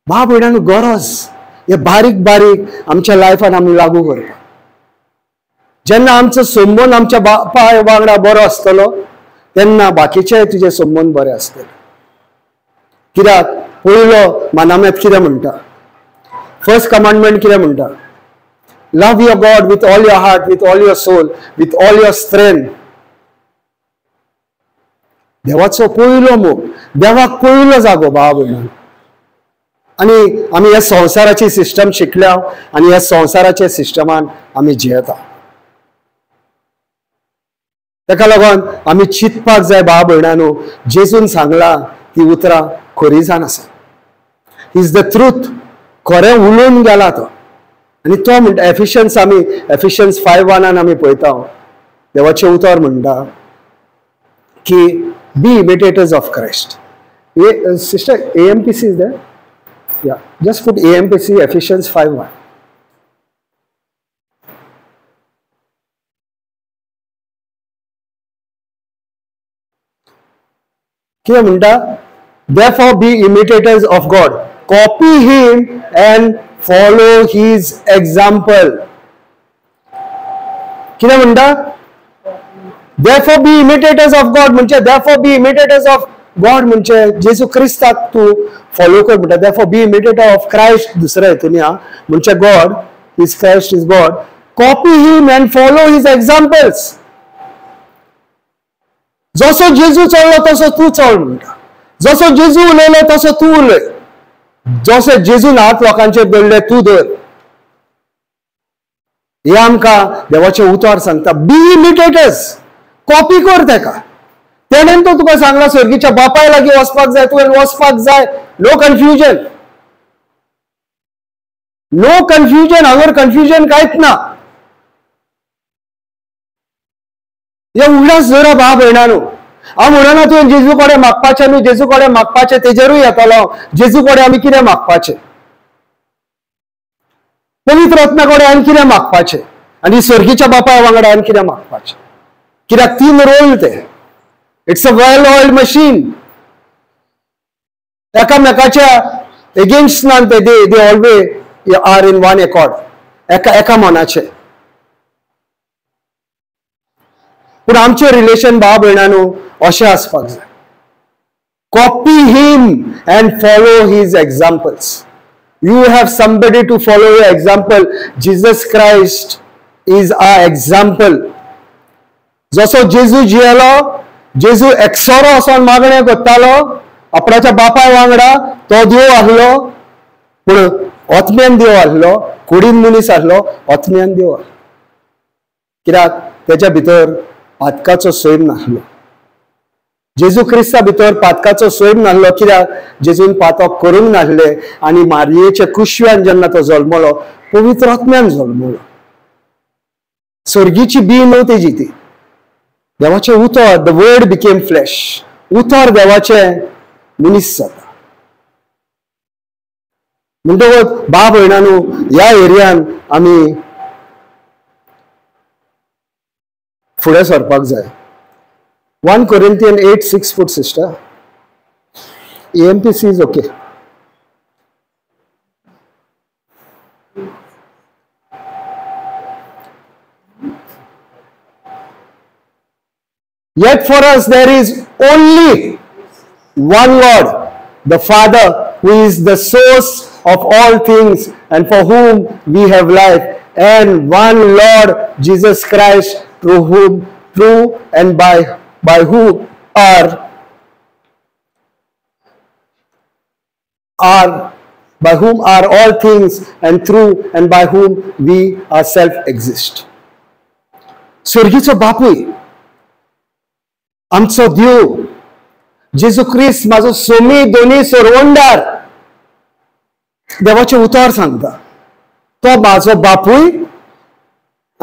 बाप भयणांनो, गरज हे बारीक बारीक आमच्या लायफान आमी लागू करता. जेन्ना आमचो संबंद आमच्या बापाय वांगडा बरो आसतलो तेन्ना बाकीचे तुजे संबंद बरे आसतले. कित्याक पयलो मानामेत कितें म्हणटा, फर्स्ट कमांडमेंट कितें म्हणटा? Love your God with all your heart, with all your soul, with all your strength. देवाचो पयलो मोग, देवाक पयलो जागो भाव भयणांनो. आनी आमी ह्या संवसाराची सिस्टम शिकल्या आनी ह्या संवसाराच्या सिस्टमान आमी जियेता. ताका लागून आमी चिंतपाक जाय भाव भयणांनो, जेजून सांगला ती उतरां खरी जावन आसा. Is the truth, खरें उलोवन गेला तो. आनी तो म्हणटा एफिशियन्स, आमी एफिशियन्स 5:1 आमी पळयता, देवाचें उतर म्हणटा की be imitators of Christ. A sister, AMPC is there? Yeah, just put AMPC Ephesians 5:1. कितें म्हणटा? Therefore be imitators of God, copy him and follow his example. कितें म्हणटा? Therefore be imitators of God म्हणजे, therefore be imitators of God म्हणजे जेजू क्रिस्ताक तूं follow कर म्हणटा. Therefore be imitator of Christ, दुसऱ्या हितून हा म्हणजे God is Christ is God, copy him and follow his examples. जसो जेजू चल्लो तसो तूं चल म्हणटा, जसो जेजू उलयलो तसो तूं उलय, जसो जेजून हात लोकांचेर दवरले तूं धर. हे आमकां देवाचें उतर सांगता, बी इमिटेटर्स, कॉपी कर ताका. तेणेन तो तुका सांगला स्वर्गीच्या बापाय लागीं वचपाक जाय, तुवें वचपाक जाय. नो कन्फ्युजन, नो कन्फ्युजन, हांगर कन्फ्युजन कांयच ना. हे उगडास दवरा भाव भयणांनो. हांव म्हणना तुवें जेजू कडेन मागपाचें न्हू, जेजू कडेन मागपाचें तेजेरूय येतलो. जेजू कडेन आमी कितें मागपाचें, पवित्र आत्म्या कडेन आनी कितें मागपाचें, आनी स्वर्गीच्या बापाय वांगडा आनी कितें मागपाचें. कित्याक तीन रोल ते, it's a well oiled machine. एकामेकाच्या एगेन्स्ट ना ते, they always are in one accord, एका एका मनाचे. पूण आमचें रिलेशन भाव भयणांनो अशें आसपाक जाय. Copy him and follow his examples. You have somebody to follow your example. Jesus Christ is our example. जसो जेजू जियेलो, जेजू एकसोरो वचोन मागणें करतालो आपणाच्या बापाय वांगडा, तो देव आसलो पूण आत्म्यान देव आसलो, कुडीन मनीस आसलो, आत्म्यान देव आसलो. कित्याक तेच्या भितर पातकाचो सैम नासलो. जेजू क्रिस्ता भितर पातकाचो सैम नासलो. कित्याक जेजून पातक करूंक नासलें आनी मारयेच्या कुशव्यान जेन्ना तो जल्मलो, पवित्र आत्म्यान जल्मलो. स्वर्गीची बी न्हू तेजी ती, देवाचें उतर, the word became flash, उतर देवाचें मनीस जाता. म्हणटकच भाव भयणांनो, ह्या एरियान आमी फुडें सरपाक जाय. 1 Corinthians 8:6 put sister. AMPC is okay. Yet for us there is only one Lord, the Father, who is the source of all things and for whom we have life, and one Lord Jesus Christ, through whom, through and by whom are by whom are all things, and through and by whom we ourselves exist. स्वर्गीचो बापूय आमचो देव जेजू क्रिस्त म्हाजो सोमी दोनी सोरवंडार, देवाचें उतर सांगता. तो म्हाजो बापूय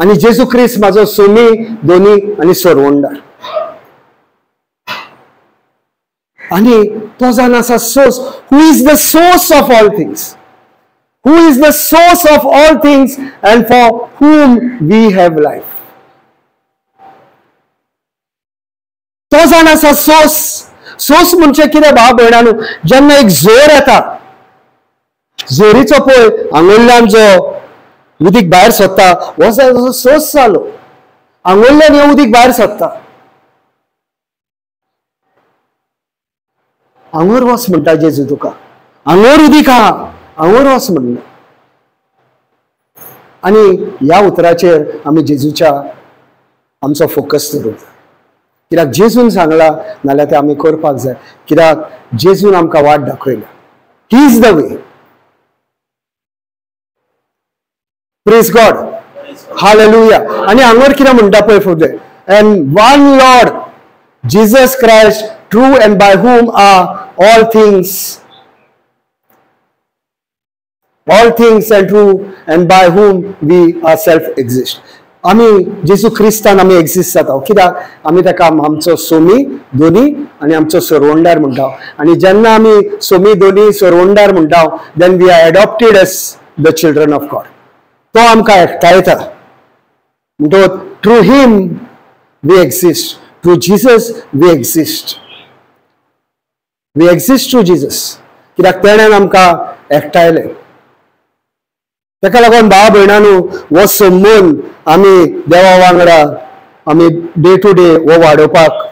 आनी जेजू क्रिस्त म्हाजो सोमी दोनी आनी सोरवंडार. आनी तो जावन आसा source. Who is the source of all things, who is the source of all things and for whom we have life. तो जाण आसा सोर्स. सोर्स म्हणजे कितें भाव भयणांनो, जेन्ना एक जोर येता, जोरीचो पळय आंगुल्ल्यान जो उदीक भायर सोदता हो सोर्स जालो. आंगुल्ल्यान हें उदीक भायर सोदता. आंगोर वच म्हणटा जेजू तुका, आंगोर उदीक आहा, आंगोर वच म्हणलें. आनी ह्या उतराचेर आमी जेजूच्या आमचो फोकस दवरूंक जाय. कित्याक जेजून सांगलां नाल्यार तें आमी करपाक जाय. कित्याक जेजून आमकां वाट दाखयल्या. He is the way. Praise God, hallelujah. आनी हांगर कितें म्हणटा पळय फुडें, and one Lord Jesus Christ, true and by whom are all things, all things and true and by whom we are self exist. आमी जेजू क्रिस्तान आमी एक्झिस्ट जाता. कित्याक आमी ताका आमचो सोमी दोनी आनी आमचो सोरवंडार म्हणटा. आनी जेन्ना आमी सोमी दोनी सोरवंडार म्हणटा, then we are adopted as the children of God. तो आमकां एकठांयता. म्हणटकच through him we exist, through Jesus we exist, we exist through Jesus. कित्याक तेणेन आमकां एकठांयलें. ताका लागून भाव भयणांनो हो संबंद आमी देवा वांगडा आमी डे टू डे हो वाडोवपाक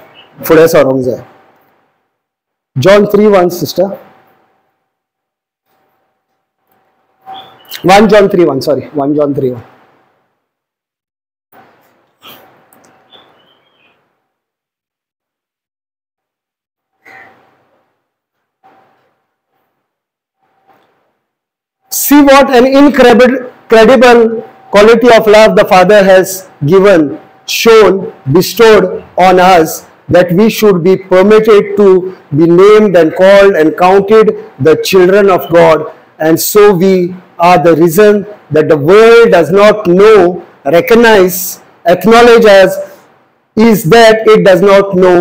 फुडें सरोंक जाय. John 3:1 sister, 1 John 3:1, sorry, 1 John 3:1. See what an incredible quality of love the Father has given, shown, bestowed on us, that we should be permitted to be named and called and counted the children of God. And so we are the reason that the world does not know, recognize, acknowledge us, is that it does not know,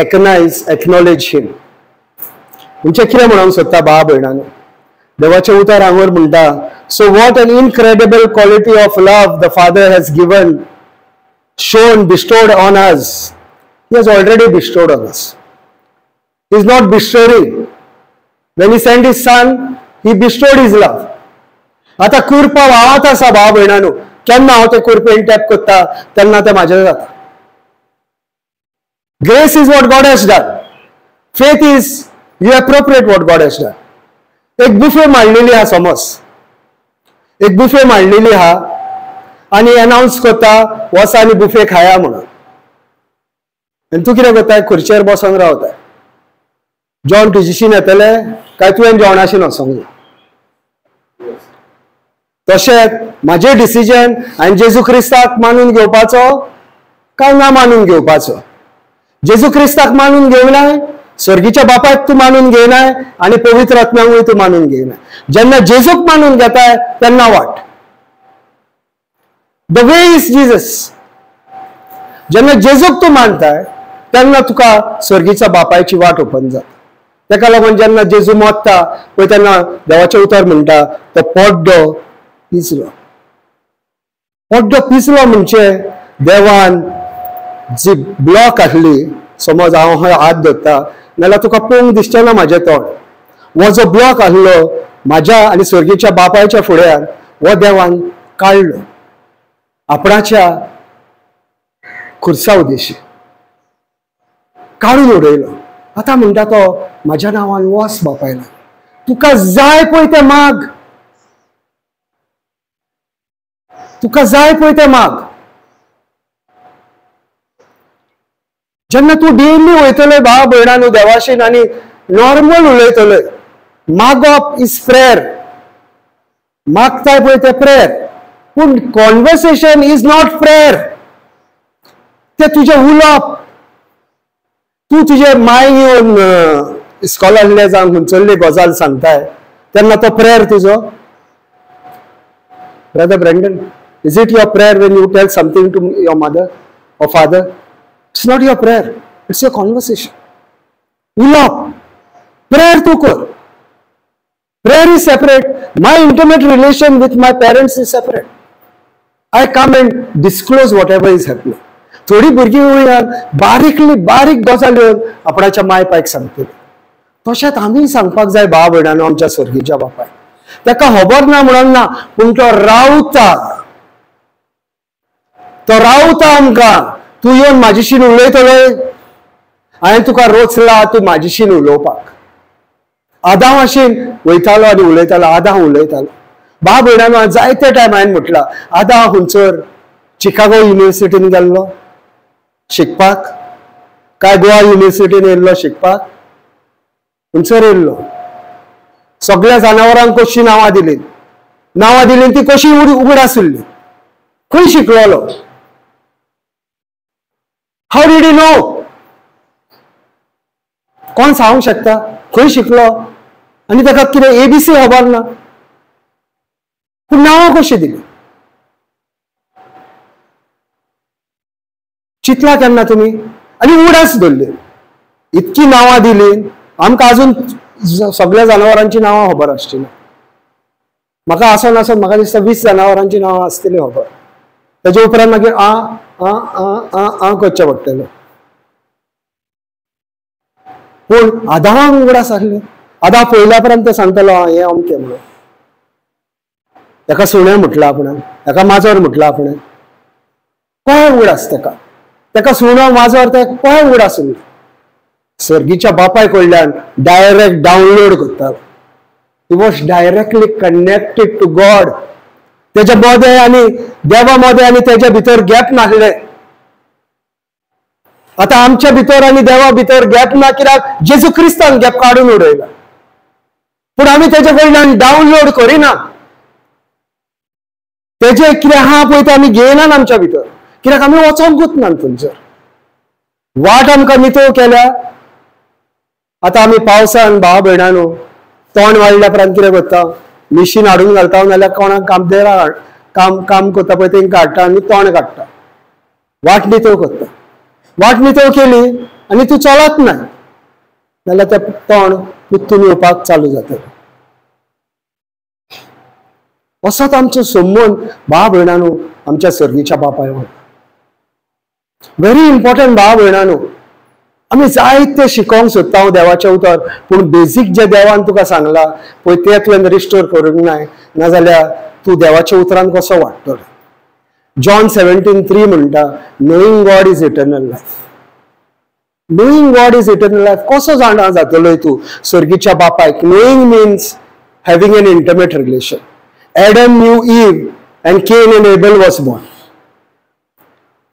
recognize, acknowledge Him. म्हणजे कितें म्हणूंक सोदता भाव भयणांनो, देवाचें उतर हांगर म्हणटा, so what an incredible quality of love the Father has given, shown, bestowed on us. He has already bestowed on us. He is not bestowing. When he sent his son, he bestowed his love. आतां कुरपा व्हांवत आसा भाव भयणांनो, केन्ना हांव ते कुरपेन tap करता तेन्ना तें म्हाजें जाता. Grace is what God has done. Faith is you appropriate what God has done. एक बुफे मांडलेली आहा, समज एक बुफे मांडलेली आहा आनी अनावन्स करता वचा आनी बुफे खाया म्हणून. आनी तूं कितें करताय, खुर्चेर बसोन रावताय. जेवण तुजेशीन येतलें काय तुवें जेवणाशीन वचोंक जाय. तशेंच म्हाजें डिसिजन हांवें जेजू क्रिस्ताक मानून घेवपाचो काय ना मानून घेवपाचो. जेजू क्रिस्ताक मानून घेवनाय, स्वर्गीच्या बापायक तूं मानून घेयनाय आनी पवित्र आत्म्यांकूय तूं मानून घेयनाय. जेन्ना जेजूक मानून घेताय तेन्ना वाट, the way is Jesus. जेन्ना जेजूक तूं मानताय तेन्ना तुका स्वर्गीच्या बापायची वाट ओपन जाता. ताका लागून जेन्ना जेजू मोत्ता पळय तेन्ना देवाचें उतर म्हणटा तो पड्डो पिजलो. पड्डो पिजलो म्हणजे देवान जी ब्लॉक आसली, समज हांव हय हात धरता नाल्यार तुका पळोवंक दिसचें ना म्हाजें तोंड, हो जो ब्लॉक आसलो म्हाज्या आनी स्वर्गीच्या बापायच्या फुड्यान हो देवान काडलो आपणाच्या खुर्सा उद्देशी काडून उडयलो. आतां म्हणटा तो म्हाज्या नांवान वच बापायला, तुका जाय पळय तें माग, तुका जाय पळय तें माग. जेन्ना तूं डेली वयतलोय भाव भयणांनो देवाशीन आनी नॉर्मल उलयतलोय, मागप is prayer, मागताय पळय तें प्रेयर, पूण कॉन्वर्सेशन is not prayer. तें तुजें उलोवप, तूं तुजे माय येवन इस्कॉलांतले जावन खंयसरली गजाल सांगताय तेन्ना तो प्रेयर तुजो. Brother Brandon, is it your prayer when you tell something to your mother or father? It's not your prayer, it's your conversation. उलोवप, प्रेयर तूं कर. Prayer is separate. My intimate relation with my parents is separate. I come and disclose whatever is happening. थोडी भुरगीं वयर बारीकली बारीक गजाल येवन आपणाच्या माय पायक सांगतली. तशेंच आमी सांगपाक जाय भाव भयणांनो आमच्या स्वर्गीच्या बापायक. ताका खबर ना म्हणून ना, पूण तो रावता, तो रावता आमकां. तूं येवन म्हाजेशीन उलयतलोय, हांवें तुका रोचला तूं म्हाजेशीन उलोवपाक. आदांव आशीन वयतालो आनी उलयतालो, आदांव उलयतालो. भाव भयणांनो जायते टायम हांवें म्हटलां, आदांव खंयसर चिकागो युनिवर्सिटीन गेल्लो शिकपाक, काय गोवा युनिवर्सिटीन येयल्लो शिकपाक, खंयसर येयल्लो? सगळ्या जनावरांक कशी नांवां दिली, नांवां दिली ती कशी उगड आसली, खंय शिकलोलो? How did you know? कोण सांगूंक शकता खंय शिकलो? आनी ताका कितें एबीसी खबर ना, पूण नांवां कशी दिली? चितला केन्ना तुमी? आनी उडास धरली, इतकी नांवां दिली आमकां. अजून सगळ्या जनावरांची नांवां खबर आसची ना. म्हाका आसोन आसोन म्हाका दिसता 20 जनावरांची नांवां आसतली खबर. ताजे उपरांत मागीर आ आ आ आ आ करचें पडटलें. पूण आदावांक उगडास आसले. आदाव पयल्या उपरांत ते सांगतालो हें अमकें म्हणून. ताका सुणें म्हटलां आपणाक, ताका माजर म्हटलां आपणें. काय उगडास ताका? ताका सुणो माजर तें काय उगडास उरलें? सर्गीच्या बापाय कडल्यान डायरेक्ट डावनलोड करतालो. He was directly connected to God. तेच्या मोदें आनी देवा मोदें आनी तेच्या भितर गॅप नासलें. आतां आमच्या भितर आनी देवा भितर गॅप ना, कित्याक जेजू क्रिस्तान गॅप काडून उडयला. पूण आमी तेच्या कडल्यान डावनलोड करिना. तेजे कितें आहा पळय तें आमी घेयनात आमच्या भितर, कित्याक आमी वचोंकूच ना थंयसर. वाट आमकां नितळ केल्या. आतां आमी पावसान भाव भयणांनो तोंड वाडल्या उपरांत कितें करता? मिशीन हाडून घालता, नाल्यार कोणाक कामदेरा काम काम करता पळय तेंकां हाडटा आनी तोंड काडटा. वाट नितळ करता. वाट नितळ केली आनी तूं चलत ना जाल्यार तें तोंड पुत्तून येवपाक चालू जातलें. असोच आमचो संबंद भाव भयणांनो आमच्या सर्गीच्या बापाय वांगडा. व्हेरी इम्पॉर्टंट भाव भयणांनो, आमी जायते शिकोवंक सोदता हांव देवाचें उतर, पूण बेजीक जें देवान तुका सांगलां पळय तें तुवें रिस्टोर करूंक नाय, नाजाल्यार तूं देवाच्या उतरान कसो वाडटलो? जॉन 17:3 म्हणटा, knowing God is eternal life. Knowing God is eternal life. कसो जाणा जातलोय तूं सर्गीच्या बापायक? Knowing means having an intimate relation. Adam knew Eve and Cain and Abel was born.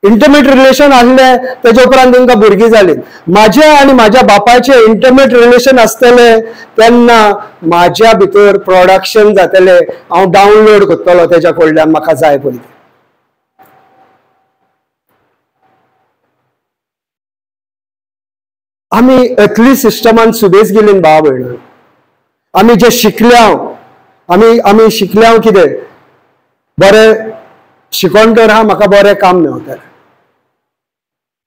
Intimate relation आसलें तेच्या उपरांत तेंकां भुरगीं जालीं. म्हाज्या आनी म्हाज्या बापायचें इंटिमेट रिलेशन आसतलें तेन्ना म्हाज्या भितर प्रोडक्शन जातलें. हांव डावनलोड करतलो तेच्या कडल्यान म्हाका जाय पळय. आमी एथली सिस्टमान सुबेज गेली भाव भयण. आमी जे शिकल्या, आमी आमी शिकल्या कितें बरें शिकोन तर हा म्हाका बरें काम मेवतलें.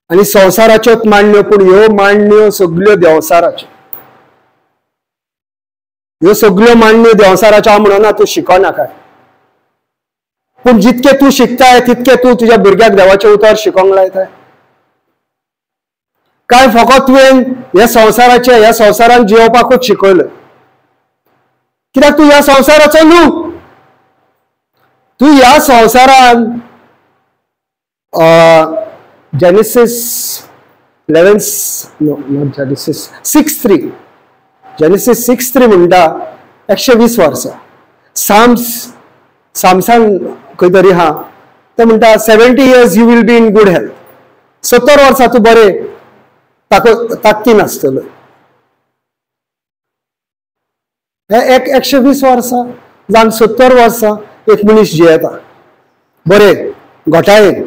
आनी संवसाराच्योच मांडण्यो, पूण ह्यो मांडण्यो सगल्यो देंवसाराच्यो. ह्यो सगल्यो मांडण्यो देंवसाराच्यो. हांव म्हणना तूं शिकोनाका, पूण जितकें तूं शिकताय तितकें तूं तुज्या भुरग्याक देवाचें उतर शिकोंक लायताय. काय फकत तुवें ह्या संवसाराचें ह्या संवसारान जियोवपाकूच शिकयलें? कित्याक तूं ह्या संवसाराचो न्हू. तूं ह्या संवसारान Genesis 11, no, not Genesis 6:3, Genesis 6:3 म्हणटा 120 वर्सां. साम्स सामसान खंय तरी हा ते म्हणटा 70 years you will be in good health. 70 वर्सां तूं बरें ताकतीन आसतलो. हे 120 वर्सां जावन 70 वर्सां एक मनीस जियेता बरें घोटायेन.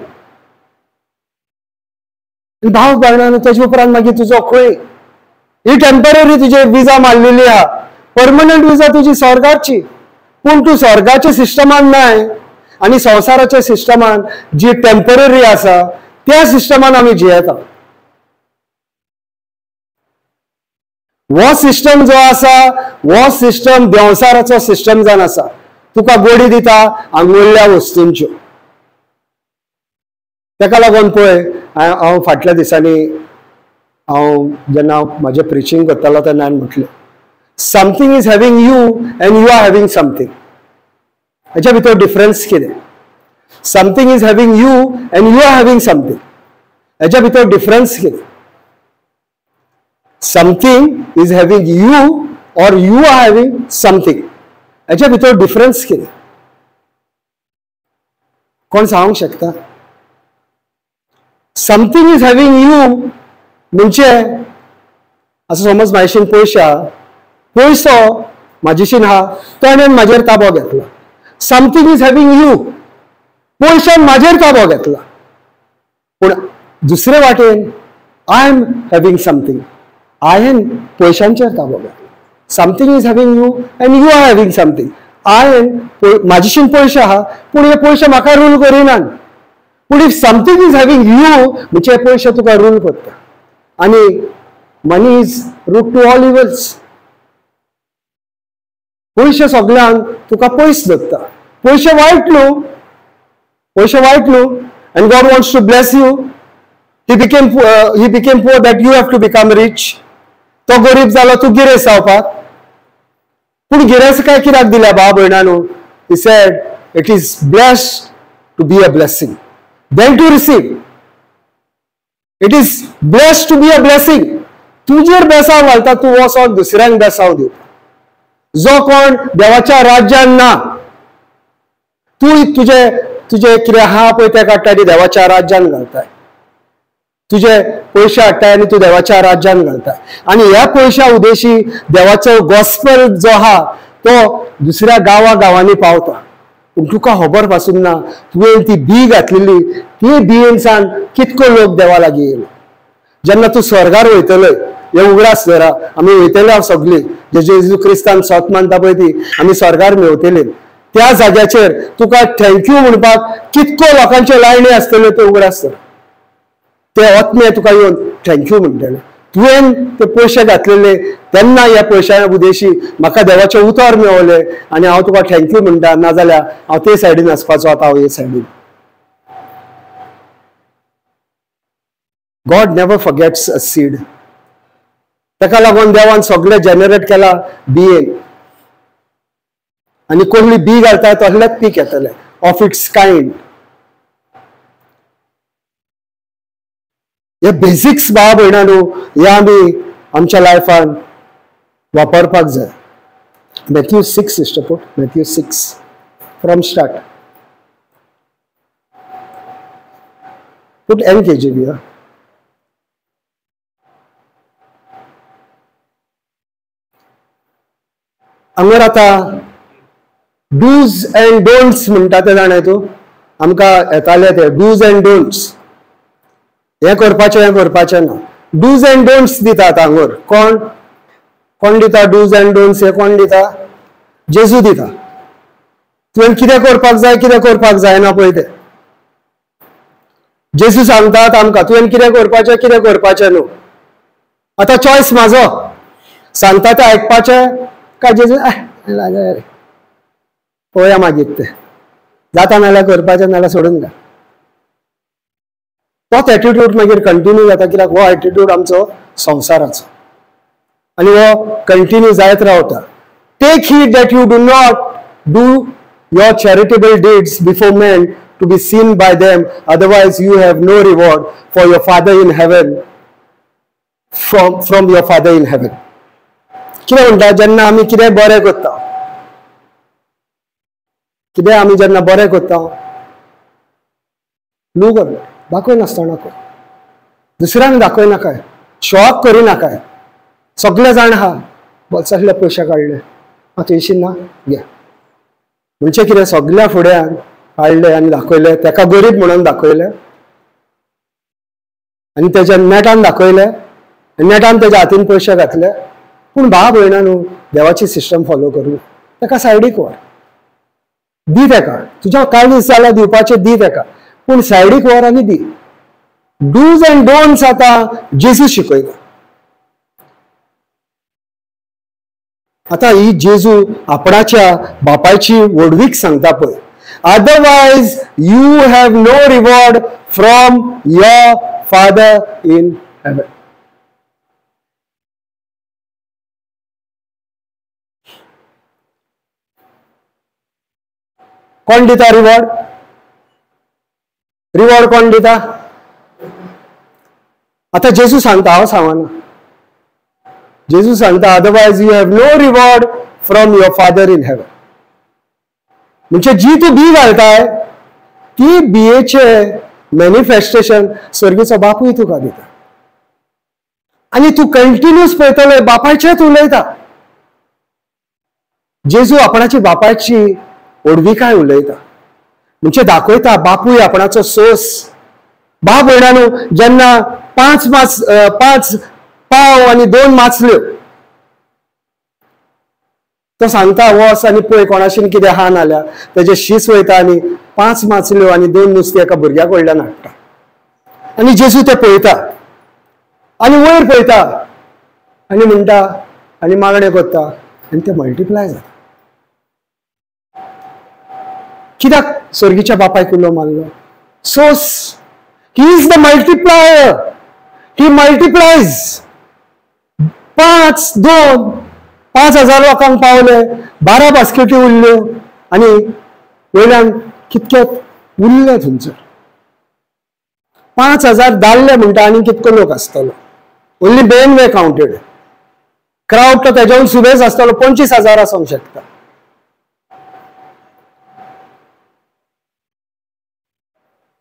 भाव भयणांनो तेजे उपरांत मागीर तुजो खंय ही टेम्पररी तुजे विजा मारलेली आहा, परमनंट विजा तुजी स्वर्गाची. पूण तूं स्वर्गाच्या सिस्टमान नाय आनी संवसाराच्या सिस्टमान जी टेम्पररी आसा त्या सिस्टमान आमी जियेता. हो सिस्टम जो आसा हो सिस्टम देंवसाराचो सिस्टम जावन आसा. तुका गोडी दिता आंगुल्ल्या वस्तूंच्यो. ताका लागून पळय हांव फाटल्या दिसांनी हांव जेन्ना म्हाजें प्रिचींग करतालो तेन्ना हांवें म्हटलें, something is having you and you are having something. हाच्या भितर डिफरन्स कितें? Something is having you and you are having something. हाच्या भितर डिफरन्स कितें? Something is having you or you are having something. हाच्या भितर डिफरन्स कितें? कोण सांगूंक शकता? समथींग is having you म्हणजे असो समज म्हाजेशीन पयशे आहा, पयसो म्हाजेशीन आहा, ताणें म्हाजेर ताबो घेतला. समथींग is having you, पयशान म्हाजेर ताबो घेतला. पूण दुसरे वाटेन I am having something, हांवें पयशांचेर ताबो घेतला. Something is having you and you are having something. हांवें म्हाजेशीन पयशे आहा पूण हे पयशे म्हाका रूल करिनात. पूण if something is having you म्हणजे हे पयशे तुका रूल करता. आनी money is root to all evils. पयशे सगळ्यांक तुका पयस दवरता. पयशे वायट न्हू, पयशे वायट न्हू. And God wants to bless you. He became poor that you have to become rich. तो गरीब जालो तूं गिरेस्त जावपाक. पूण गिरेस्त काय कित्याक दिल्या भाव भयणांनो? He said it is blessed to be a blessing than to receive. It is blessed to be a blessing. तुजेर बेसांव घालता, तूं वचोन दुसऱ्यांक बेसांव दिवपाक. जो कोण देवाच्या राज्यान ना, तूं तुजे तुजे कितें आहा पळय तें काडटा आनी देवाच्या राज्यान घालताय. तुजे पयशे हाडटाय आनी तूं देवाच्या राज्यान घालताय. आनी ह्या पयशा उद्देशी देवाचो गॉस्पल जो आहा तो दुसऱ्या गांवा गांवांनी पावता. पूण तुका खबर पासून ना तुवें ती बी घातलेली ती बियेनसान कितको लोक देवा लागीं येयलो. जेन्ना तूं स्वर्गार वयतलय, हे उगडास धरा, आमी वयतले सगळीं जे जेजू क्रिस्तान सोत मानता पळय ती आमी स्वर्गार मेवतली. त्या जाग्याचेर तुका thank you म्हणपाक कितको लोकांच्यो लायणी आसतल्यो त्यो उगडास धर. ते आत्मे तुका येवन thank you म्हणटले. तुवें ते पयशे घातलेले तेन्ना ह्या पयशां उद्देशी म्हाका देवाचें उतर मेवलें आनी हांव तुका thank you म्हणटा. नाजाल्यार हांव ते सायडीन आसपाचो, आतां हांव हे सायडीन. God never forgets a seed. ताका लागून देवान सगळें जनरेट केला बियेन. आनी कोणली बी घालता तसलेंच पीक येतलें, ऑफ it's kind. हे बेसिक्स भाव भयणांनो हे आमी आमच्या लायफान वापरपाक जाय. Matthew 6 sister put Matthew 6 from start. Put NKJV. हांगर आतां डूज अँड डोंट्स म्हणटा ते जाणा तूं, आमकां येताले ते डूज अँड डोंट्स. हें करपाचें हें करपाचें ना. डूज अँड डोंट्स दिता आतां हांगर. कोण कोण दिता डूज अँड डोंट्स? हे कोण दिता? जेजू दिता. तुवें कितें करपाक जाय कितें करपाक जायना पळय तें जेजू सांगतात आमकां. तुवें कितें करपाचें कितें करपाचें न्हू. आतां चॉयस म्हाजो, सांगता तें आयकपाचें काय जेजू पळोवया मागीर तें जाता नाल्यार करपाचें नाल्यार सोडून घाल. तोच एटिट्यूड मागीर कंटिन्यू जाता, कित्याक हो एटिट्यूड आमचो संवसाराचो आनी हो कंटिन्यू जायत रावता. Take heed that you do not do your charitable deeds before men to be seen by them, otherwise you have no reward for your father in heaven, from your father in heaven. कितें म्हणटा? जेन्ना आमी कितें बरें करता, कितें आमी जेन्ना बरें करता, न्हू कर, दाखय नासतना कर, दुसऱ्यांक दाखय नाकाय, शॉक करी नाकाय. सगळे जाण आहा बोल्सांतले पयशे काडले, आं थंयशी ना घे म्हणजे कितें सगळ्या फुड्यान हाडले आनी दाखयले, ताका गरीब म्हणून दाखयले आनी तेज्या नेटान दाखयले, नेटान तेज्या हातीन पयशे घातले. पूण भाव भयणा न्हू देवाची सिस्टम फॉलो करून ताका सायडीक व्हर. दी तेका, तुज्या काळीज जाल्यार दिवपाचें दी तेका, पूण सायडीक व्हर आनी दी. डूज अँड डोंट्स आतां जेजू शिकयता. आतां ही जेजू आपणाच्या बापायची व्हडवीक सांगता पळय, otherwise you have no reward from your father in heaven. कोण दिता रिवॉर्ड? रिवॉर्ड कोण दिता? आतां जेजू सांगता, हांव सांगना, जेजू सांगता otherwise you have no reward from your father in heaven. म्हणजे जी तूं बी घालताय ती बियेचे मॅनिफेस्टेशन स्वर्गीचो बापूय तुका दिता. आनी तूं कंटिन्यूस पळयतलो बापायचेच उलयता. जेजू आपणाची बापायची व्हडविकाय उलयता, म्हणजे दाखयता बापूय आपणाचो सोस. भाव भयणांनो, जेन्ना पांच पाव आनी 2 माचल्यो, तो सांगता वस आनी पळय कोणाशीन कितें आहा नाल्यार तेजे शीस वयता आनी 5 माचल्यो आनी 2 नुस्तीं एका भुरग्या कडल्यान हाडटा. आनी जेजू ते पळयता आनी वयर पळयता आनी म्हणटा आनी मागणें करता आनी ते मल्टिप्लाय जाता. कित्याक स्वर्गीच्या बापायक उलो मारलो? सोस. He is the multiplier, he multiplies. 5 2 5,000 लोकांक पावले, 12 बास्केटी उरल्यो आनी वयल्यान कितके उरले थंयसर 5,000 दाल्ले म्हणटा आनी कितको लोक आसतलो. Only men were counted. Crowd तो तेज्याहून सुबेज आसतलो, 25,000 आसूंक शकता.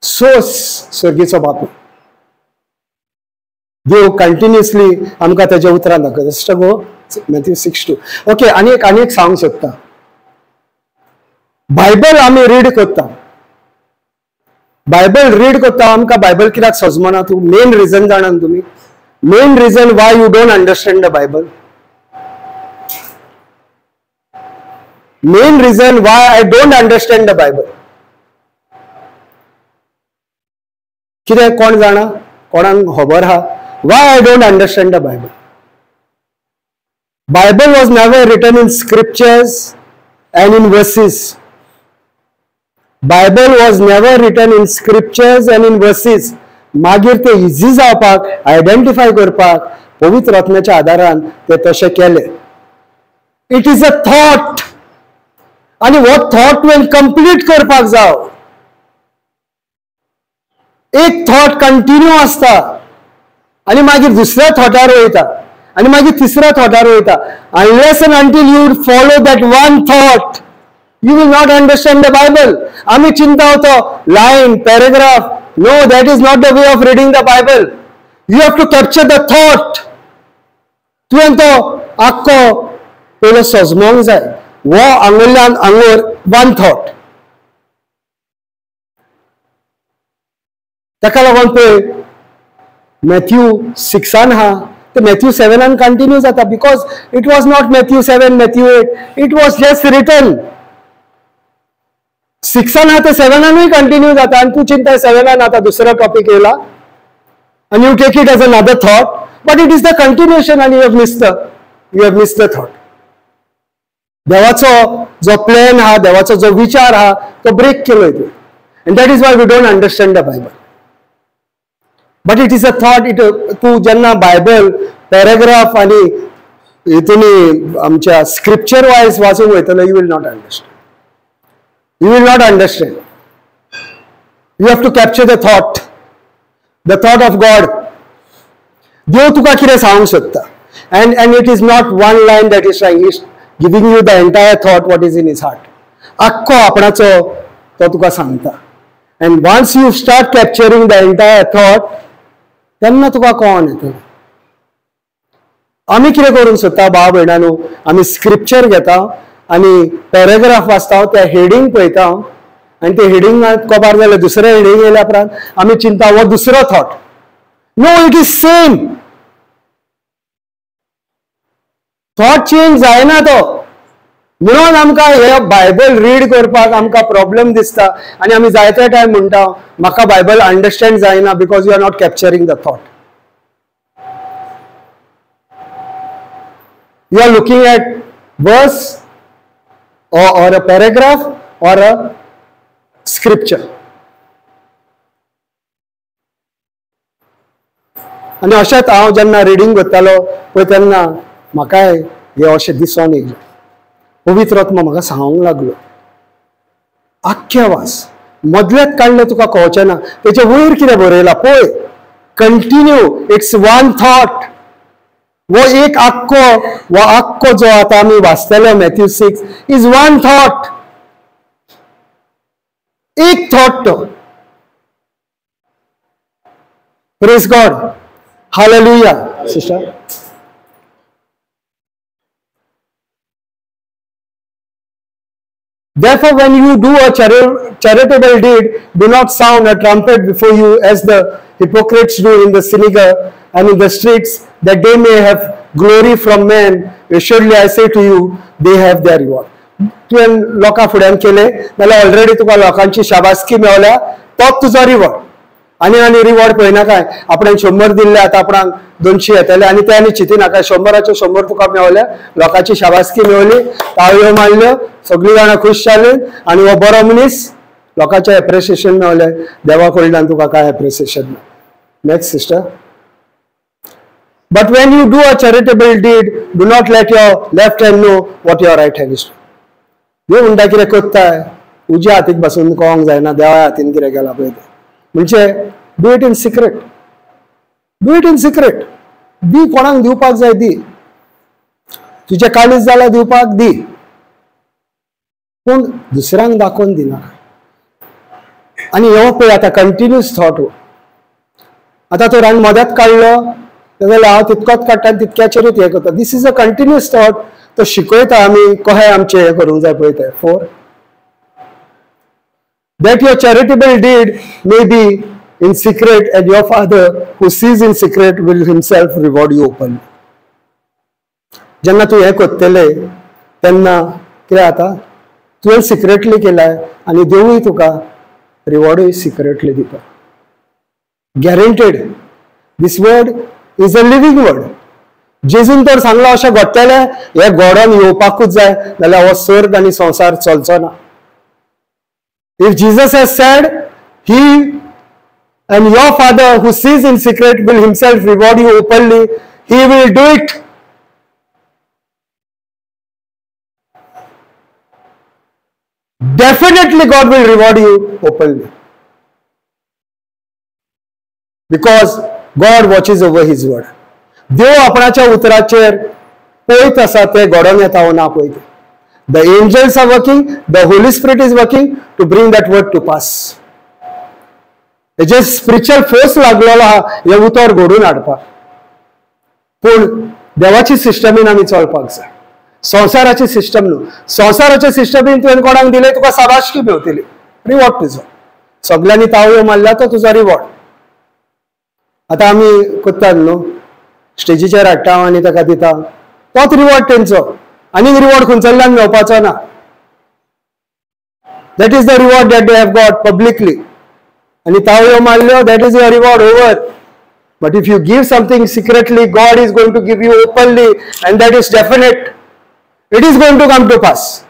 सोस स्वर्गीचो बापूय. देव कंटिन्युअसली आमकां तेज्या उतरान दाखयता. सिस्टर गो मॅथ्यू 6:2. ओके, आनी एक सांगूंक सोदता. बायबल आमी रीड करता, बायबल रीड करता, आमकां बायबल कित्याक सजमना? तूं मेन रिजन जाणान तुमी? Main reason why you don't understand the Bible, main reason why I don't understand the Bible कितें? कोण जाणा? कोणाक खबर आहा why I don't understand the Bible? Bible was never written in scriptures and in verses. Bible was never written in scriptures and in verses. मागीर ते easy जावपाक, identify करपाक पवित्र आत्म्याच्या आदारान ते तशें केलें. It is a thought आनी हो थॉट तुवें कंप्लीट करपाक जाव. एक थॉट कंटिन्यू आसता आनी मागीर दुसऱ्या थॉटार वयता आनी मागीर तिसऱ्या थॉटार वयता. Unless and until you follow that one thought you will not understand the Bible. आमी चिंता होतो line, paragraph. No, that is not the way of reading the Bible. You have to capture the thought. तुवें तो आख्खो पयलो सजमोंक जाय. हो आंगुरल्यान आंगोर one thought. ताका लागून पळय मॅथ्यू 6 आहा ते मॅथ्यू 7 कंटिन्यू जाता, because it was not Matthew 7, Matthew 8, it was just written. 6 आहा ते 7 कंटिन्यू जाता आनी तूं चिंता 7 आतां दुसरो टॉपीक येयला आनी you take it as another thought, but it is the continuation आनी you have miss the thought. देवाचो जो प्लॅन आहा, देवाचो जो विचार आहा तो ब्रेक केलो तुवें. And that is why we don't understand the Bible. But it is a thought. It तूं जेन्ना बायबल पॅराग्राफ आनी हितून आमच्या स्क्रिप्चर वायज वाचूंक वयतलो, you will not understand. You will not understand. You have to capture the thought, the thought of God. देव तुका कितें सांगूंक सोदता. And it is not one line that is trying, is giving you the entire thought what is in his heart. आख्खो आपणाचो तो तुका सांगता. And once you start capturing the entire thought, तेन्ना तुका कळोन येतलें. आमी कितें करूंक सोदता भाव भयणांनो, आमी स्क्रिप्चर घेता आनी पॅराग्राफ वाचता, त्या हेडींग पळयता आनी ते हेडींगाक कबार जाल्यार दुसरें हेडींग येयल्या उपरांत आमी चिंता हो दुसरो thought. No, it is same. Thought change जायना तो. म्हणून आमकां हे बायबल रीड करपाक आमकां प्रॉब्लम दिसता आनी आमी जायते टायम म्हणटा म्हाका बायबल अंडरस्टँड जायना, because you are not capturing the thought. You are looking at verse or a paragraph or a scripture. आनी अशेंच हांव जेन्ना रिडींग करतालो पळय तेन्ना म्हाकाय हें अशें दिसोन येयलें. पवित्र आत्मा म्हाका सांगूंक लागलो, आख्खे वास मदलेच काडलें तुका कळचें ना, तेचे वयर कितें बरयलां पळय, कंटिन्यू, it's one thought. वो एक आख्खो, वो आख्खो जो आतां आमी वाचतले मॅथ्यू 6 is one thought, एक थॉट तो. Praise God, hallelujah. Sister, Therefore, when you do a charitable deed, do not sound a trumpet before you as the hypocrites do in the synagogue and in the streets, that they may have glory from men. Assuredly, I say to you, they have their reward. तुवें लोकां फुड्यान केलें जाल्यार already तुका लोकांची शाबासकी मेवल्या, तोच तुजो रिवॉर्ड. आनी आनी रिवॉर्ड पळयनाकाय, आपणाक 100 दिल्ले आतां आपणाक 200 येतले, आनी ते आनी चिंतिनाका, 100चे 100 तुका मेवले, लोकांची शाबासकी मेवली, ताळयो मारल्यो, सगळीं जाणां खूश जालीं आनी हो बरो मनीस, लोकांचें एप्रिसिएशन मेवलें, देवा कडल्यान तुका कांय एप्रिसिएशन ना. Next sister. But when you do a charitable deed, do not let your left hand know what your right hand is. देव म्हणटा कितें करताय, उज्या हातीक बसून कळोंक जायना देवा हातीन कितें केलां पळय तें. म्हणजे do it in secret, do it in secret. दी, कोणाक दिवपाक जाय दी, तुजें काळीज जाल्यार दिवपाक दी, पूण दुसऱ्यांक दाखोवन दिनाका. आनी हो पळय आतां कंटिन्यूस थॉट हो. आतां तो रान मदत काडलो जाल्यार हांव तितकोच काडटा आनी तितक्याचेरूच हें करता. This is a continuous thought. तो शिकयता आमी कशें आमचें हें करूंक जाय पळय तें. 4 That your charitable deed may be in secret, and your Father who sees in secret will himself reward you openly. जेन्ना तूं हें करतले तेन्ना कितें जाता, तुवें सिक्रेटली केलाय आनी देवूय तुका रिवॉर्डूय सिक्रेटली दिता. Guaranteed. This word is a living word. जेजून तर सांगलां अशें घडटलें, हें घडोवन येवपाकूच जाय, नाल्यार हो स्वर्ग आनी संवसार चलचो ना. If Jesus has said, he and your Father who sees in secret will himself reward you openly, he will do it. Definitely God will reward you openly. Because God watches over his word. देव आपणाच्या उतराचेर पळयत आसा ते घडोवन येता वो ना पळयत. The angels are working, the Holy Spirit is working to bring that word to pass. हेजे स्पिरिच्युअल फोर्स लागलेलो आहा हें उतर घडून हाडपाक. पूण देवाची सिस्टमीन आमी चलपाक जाय, संवसाराची सिस्टम न्हू. संवसाराच्या सिस्टमीन तुवें कोणाक दिलें तुका शाबासकी मेवतली, रिवॉर्ड तुजो. सगल्यांनी ताळयो मारल्या तो तुजो रिवॉर्ड. आतां आमी करतात न्हू, स्टेजीचेर हाडटा आनी ताका दिता, तोच रिवॉर्ड तेंचो. आनीक रिवॉर्ड खंयच्यान मेळपाचो ना. That is the reward that they have got publicly. आनी ताळयो मारल्यो, that is your reward over. But if you give something secretly, God is going to give you openly, and that is definite. It is going to come to pass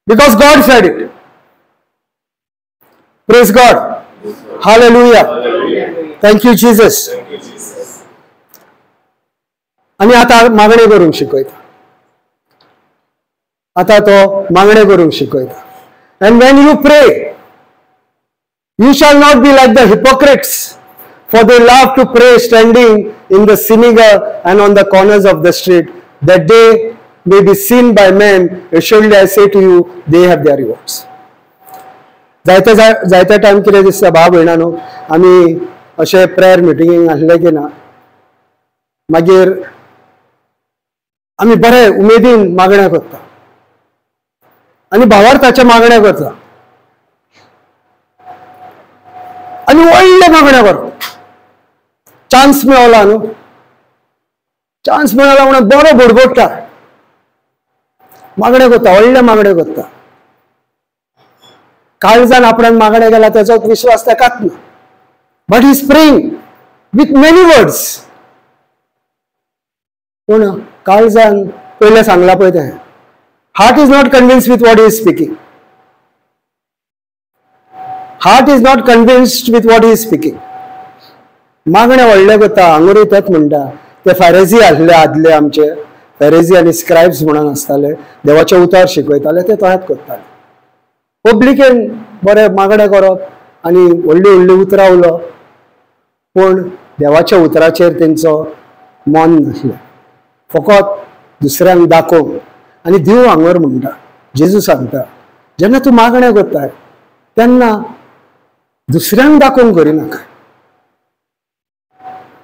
because God said it. Praise God. Hallelujah. Thank you Jesus. आनी आतां मागणें करूंक शिकयता, आतां तो मागणें करूंक शिकयता. And when you pray, you shall not be like the hypocrites, for they love to pray standing in the synagogue and on the corners of the street, that they may be seen by men. Assuredly I say to you, they have their rewards. जायते जायते time कितें दिसता भाव भयणानो, आमी अशें prayer मिटिंगेक आसले की ना, मागीर आमी बरे उमेदीन मागण्या करता आनी भावार्थाच्या मागण्या करता आनी व्हडले मागण्या करता. चान्स मेळला न्हू, चान्स मेळला म्हणून बरो बडबडटा. मागणें करता, व्हडलें मागणें करता. काळजान आपणान मागणें केला तेचो विश्वास ताकाच ना, but he is praying with many words. पूण काळजान पयलें सांगलां पळय तें, heart is not convinced with what he is speaking. Heart is not convinced with what he is speaking. मागणें व्हडलें करता. हांगूर तेंच म्हणटा, ते फॅरेजी आसले आदले आमचे, फॅरेजी आनी स्क्रायब्स म्हणून आसताले, देवाचें उतर शिकयताले, ते तशेंच करताले. पब्लिकेन बरें मागणें करप आनी व्हडलीं व्हडलीं उतरां उलोवप, पूण देवाच्या उतराचेर तेंचो मन नासलें, फकत दुसऱ्यांक दाखोवंक. आनी देव हांगर म्हणटा, जेजू सांगता, जेन्ना तूं मागणें करताय तेन्ना दुसऱ्यांक दाखोवंक करिनाका,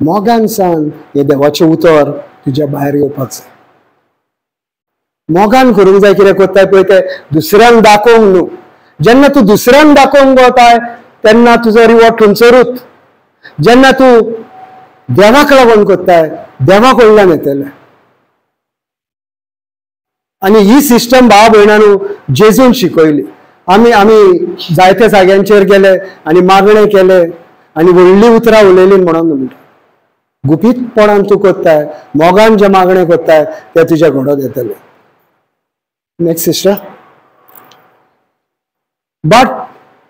मोगान सांग हें देवाचें उतर तुज्या भायर येवपाक जाय. मोगान करूंक जाय. कितें करताय पळय तें दुसऱ्यांक दाखोवंक न्हू. जेन्ना तूं दुसऱ्यांक दाखोवंक वताय तेन्ना तुजो रिवॉर्ड थंयसरूच. जेन्ना तूं देवाक लागून करताय देवा कडल्यान येतलें. आनी ही सिस्टम भाव भयणांनो जेजून शिकयली. आमी आमी जायत्या जाग्यांचेर गेले आनी मागणें केलें आनी व्हडलीं उतरां उलयलीं म्हणून म्हणटा, गुपीतपणान तूं करताय, मोगान जें मागणें करताय तें तुज्या घडोवन येतलें. Next sister. But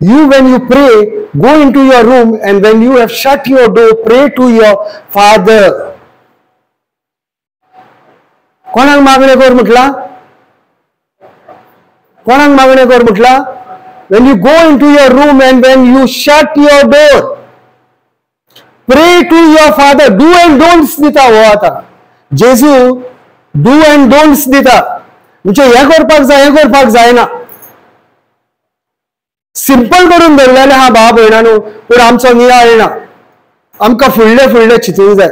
you when you pray, go into your room, and when you have shut your door, pray to your father. कोणाक मागणें कर म्हटलां? कोणाक मागणें कर म्हटलां? When you go into your room and when you shut your door, pray to your father. Do and don'ts दिता हो आतां जेजू, do and don'ts दिता. म्हणजे हें करपाक जाय, हें करपाक जायना. सिंपल करून धरलेलें आहा भाव भयणांनो, पूण आमचो नियाळ ना. आमकां फुडलें फुडलें चिंतूंक जाय.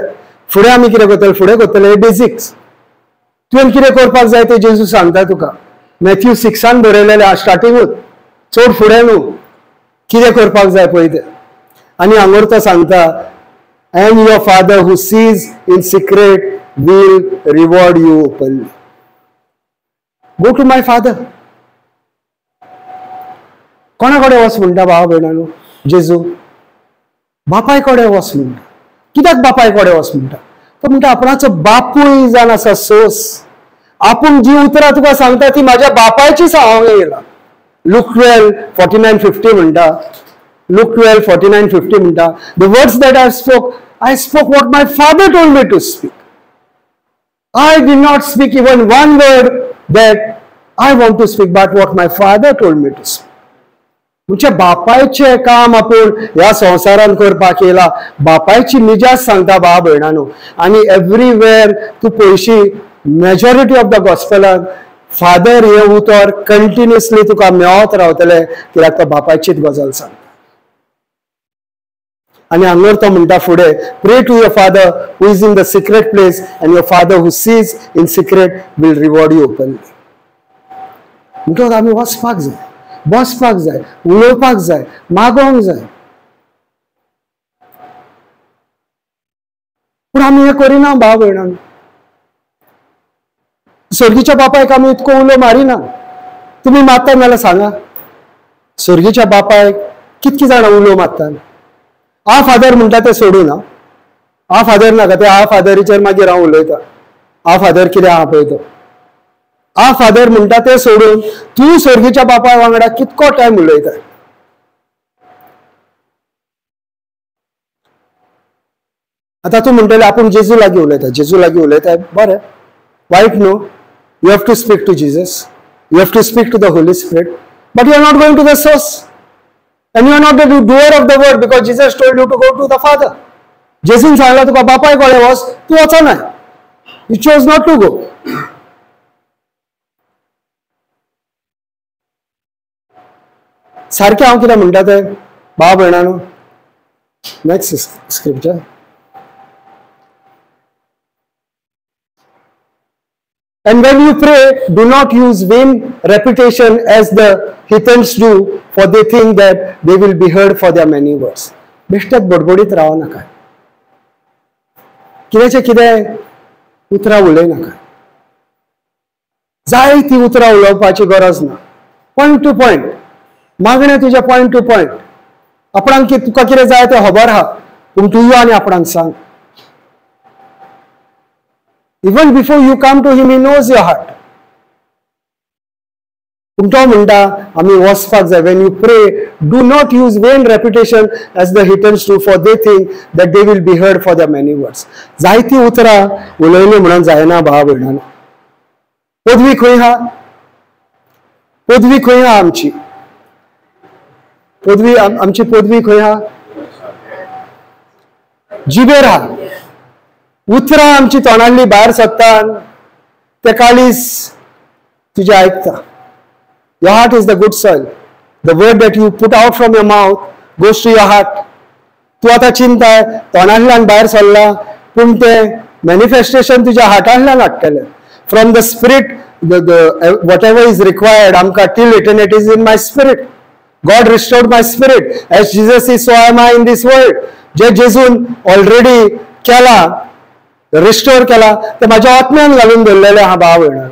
फुडें आमी कितें करतले, फुडें करतले, हे बेसिक्स. तुवें कितें करपाक जाय तें जेजू सांगता तुका. मॅथ्यू 6 बरयलेलें आहा स्टार्टिंगूच, चड फुडें न्हू, कितें करपाक जाय पळय तें. आनी हांगर तो सांगता, and your father who sees in secret will reward you openly. Go to my father. कोणा कडेन वच म्हणटा भाव भयणांनो जेजू? बापाय कडेन वच म्हणटा. कित्याक बापाय कडेन वच म्हणटा? तो म्हणटा आपणाचो बापूय जावन आसा सोस, आपूण जी उतरां तुका सांगता ती म्हाज्या बापायची सांगूंक येयला. लूक 12:49-50 म्हणटा, लूक 12:49-50 म्हणटा, the words that I spoke, I spoke what my father told me to speak. I did not speak even one word that I want to speak, but what my father told me to speak. म्हणजे बापायचें काम आपूण ह्या संवसारान करपाक येयला, बापायची निजास सांगता भाव भयणांनो. आनी एवरीवेर तूं पळयशी मेजॉरिटी ऑफ the गॉस्पेलाक फादर हें उतर कंटिन्युअसली तुका मेळत रावतलें, कित्याक तो बापायचीच गजाल सांगता. आनी हांगर तो म्हणटा फुडें, pray to your father who is in the secret place and your father who sees in secret will reward you openly. म्हणटकच आमी वचपाक जाय, बसपाक जाय, उलोवपाक जाय, मागोवंक जाय. पूण आमी हें करिना भाव भयणांनो. सर्गीच्या बापायक आमी इतको उलो मारिना. तुमी मारता जाल्यार सांगा, सर्गीच्या बापायक कितकी जाणां उलो मारतात? आ फादर म्हणटा तें सोडून, आ फादर नाका, ते आ फादरीचेर मागीर हांव उलयतां. आ फादर कितें आहा पळय तो. आ फादर म्हणटा तें सोडून तूं सर्गीच्या बापाय वांगडा कितको टायम उलयता? आतां तूं म्हणटलें आपूण जेजू लागीं उलयता, जेजू लागीं उलयता, बरें, वायट न्हू. You have to speak to Jesus, you have to speak to the Holy Spirit, but you are not going to the source and you are not the doer of the word, because Jesus told you to go to the father. जेजून सांगला तुका बापाय कडेन वच, तूं वचना, you chose not to go. सारकें हांव कितें म्हणटा तें भाव भयणांनो. Next scripture. And when you pray, do not use vain repetition as the heathens do, for they think that they will be heard for their many words. बेश्टेच बडबडीत राव नाका, कित्याचें कितें उतरां उलय नाका. जाय ती उतरां उलोवपाची गरज ना. पॉयंट टू पॉयंट मागणें तुजें, पॉयंट टू पॉयंट. आपणाक तुका कितें जाय तें खबर आहा, पूण तूं यो आनी आपणाक सांग. Even before you come to him, he knows your heart. पूण तो म्हणटा आमी वचपाक जाय. When you pray, do not use vain repetition as the heathens do, for they think that they will be heard for their many words. जायती उतरां उलयली म्हणून जायना भाव भयणांनो. पदवी खंय आहा? पदवी खंय आहा आमची? पदवी आमची पदवी खंय आहा? जिबेर आहा. उतरां आमची तोंडांतली भायर सरता ते काळीज तुजें आयकता. Your heart is the good soil. The word that you put out from your mouth goes to your heart. तूं आतां चिंताय तोंडांतल्यान भायर सरला, पूण तें मॅनिफेस्टेशन तुज्या हार्टांतल्यान हाडटलें. From the spirit, whatever is required आमकां till eternity is in my spirit. God restored my spirit. As Jesus is, so am I in this world. जे जेजून already केला, रिस्टोर केला, ते म्हाज्या आत्म्यान घालून दवरलेलें आहा भाव भयणां.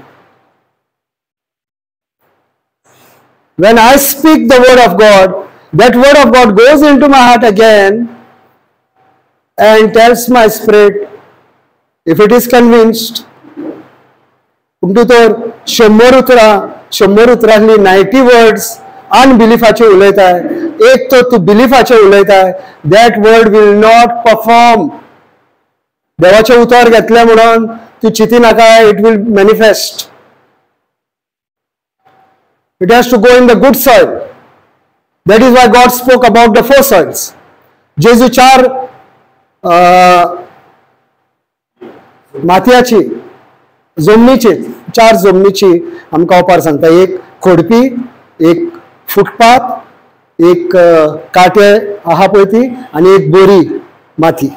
When I speak the word of God, that word of God goes into my heart again and tells my spirit, if it is convinced. पूण तूं तर 100 उतरां, 100 उतरांतली 90 वर्ड्स अनबिलिफाचे उलयताय, एक तर तूं बिलिफाचे उलयताय, that word will not perform. देवाचें उतर घेतलें म्हणून तूं चिंती नाका, it will manifest. It has to go in the good soil. That is why God spoke about the 4 soils. जेजू 4 मातयाची जमनीची, 4 जमनीची आमकां ओपार सांगता. एक खोडपी, एक फुटपाथ, एक कांटे आहा पळय ती, आनी एक बरी माती.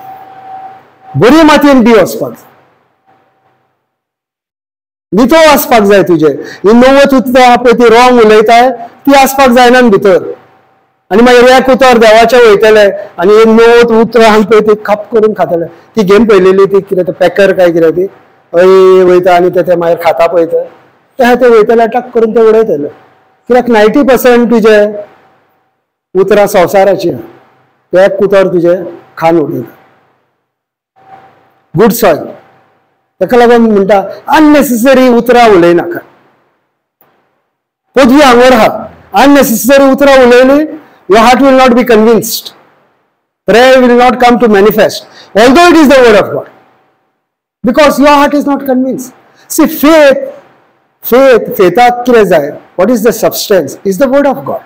बरी मातयेन बी वचपाक जाय, नितळ आसपाक जाय तुजें. ही 90 उतरां आहा पळय ती रॉंग उलयताय, ती आसपाक जायना भितर. आनी मागीर एक उतर देवाचें वयतलें आनी एक 90 उतरां आहा पळय ती खप करून खातले. ती गेम पळयलेली ती कितें पॅकर काय कितें ती हय वयता आनी ते मागीर खाता पळय, ते वयतले टक करून ते उडयतले. कित्याक 90% तुजें उतरां संवसाराची, ते एक उतर तुजें खान उडयता. Good soil. ताका लागून म्हणटा अननेसेसरी उतरां उलयनाका. पदवी हांगर आहा, अननेसेसरी उतरां उलयली, your heart will not be convinced, prayer will not come to manifest, although it is the word of God, because your heart is not convinced. See, faith, faith, फेथाक कितें जाय? What is the substance? Is the word of God.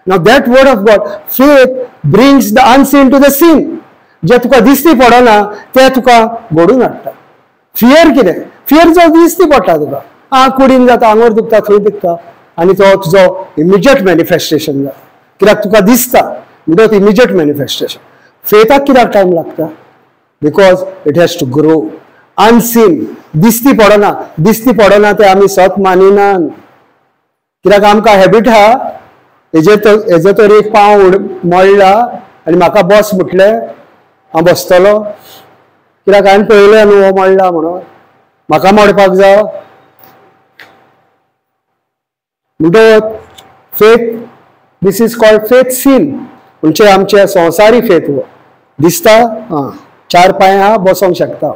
Now that word of God, faith brings the unseen to the seen. जे तुका दिसती पडना तें तुका घडून हाडटा. Fear कितें? फियर जो दिसती पडटा तुका, आं कुडीन जाता, आंगोर दुखता, थंय दुखता, आनी तो तुजो इमिजिएट मॅनिफेस्टेशन जाता. कित्याक तुका दिसता म्हणटकच इमिजिएट मॅनिफेस्टेशन. फेथाक कित्याक टायम लागता? Because it has to grow. Unseen, दिसती पडना, दिसती पडना ते आमी सत मानिनात. कित्याक आमकां हॅबीट आहा, हेजो तर एक पांव मोडला आनी म्हाका बस म्हटलें, हांव बसतलो, कित्याक हांवें पळयलें न्हू हो मोडला म्हणून, म्हाका मोडपाक जाय. म्हणटकच faith, this is called faith seen. म्हणजे आमचे संवसारी फेथ हो दिसता, आं 4 पांय आहा, बसोंक शकता.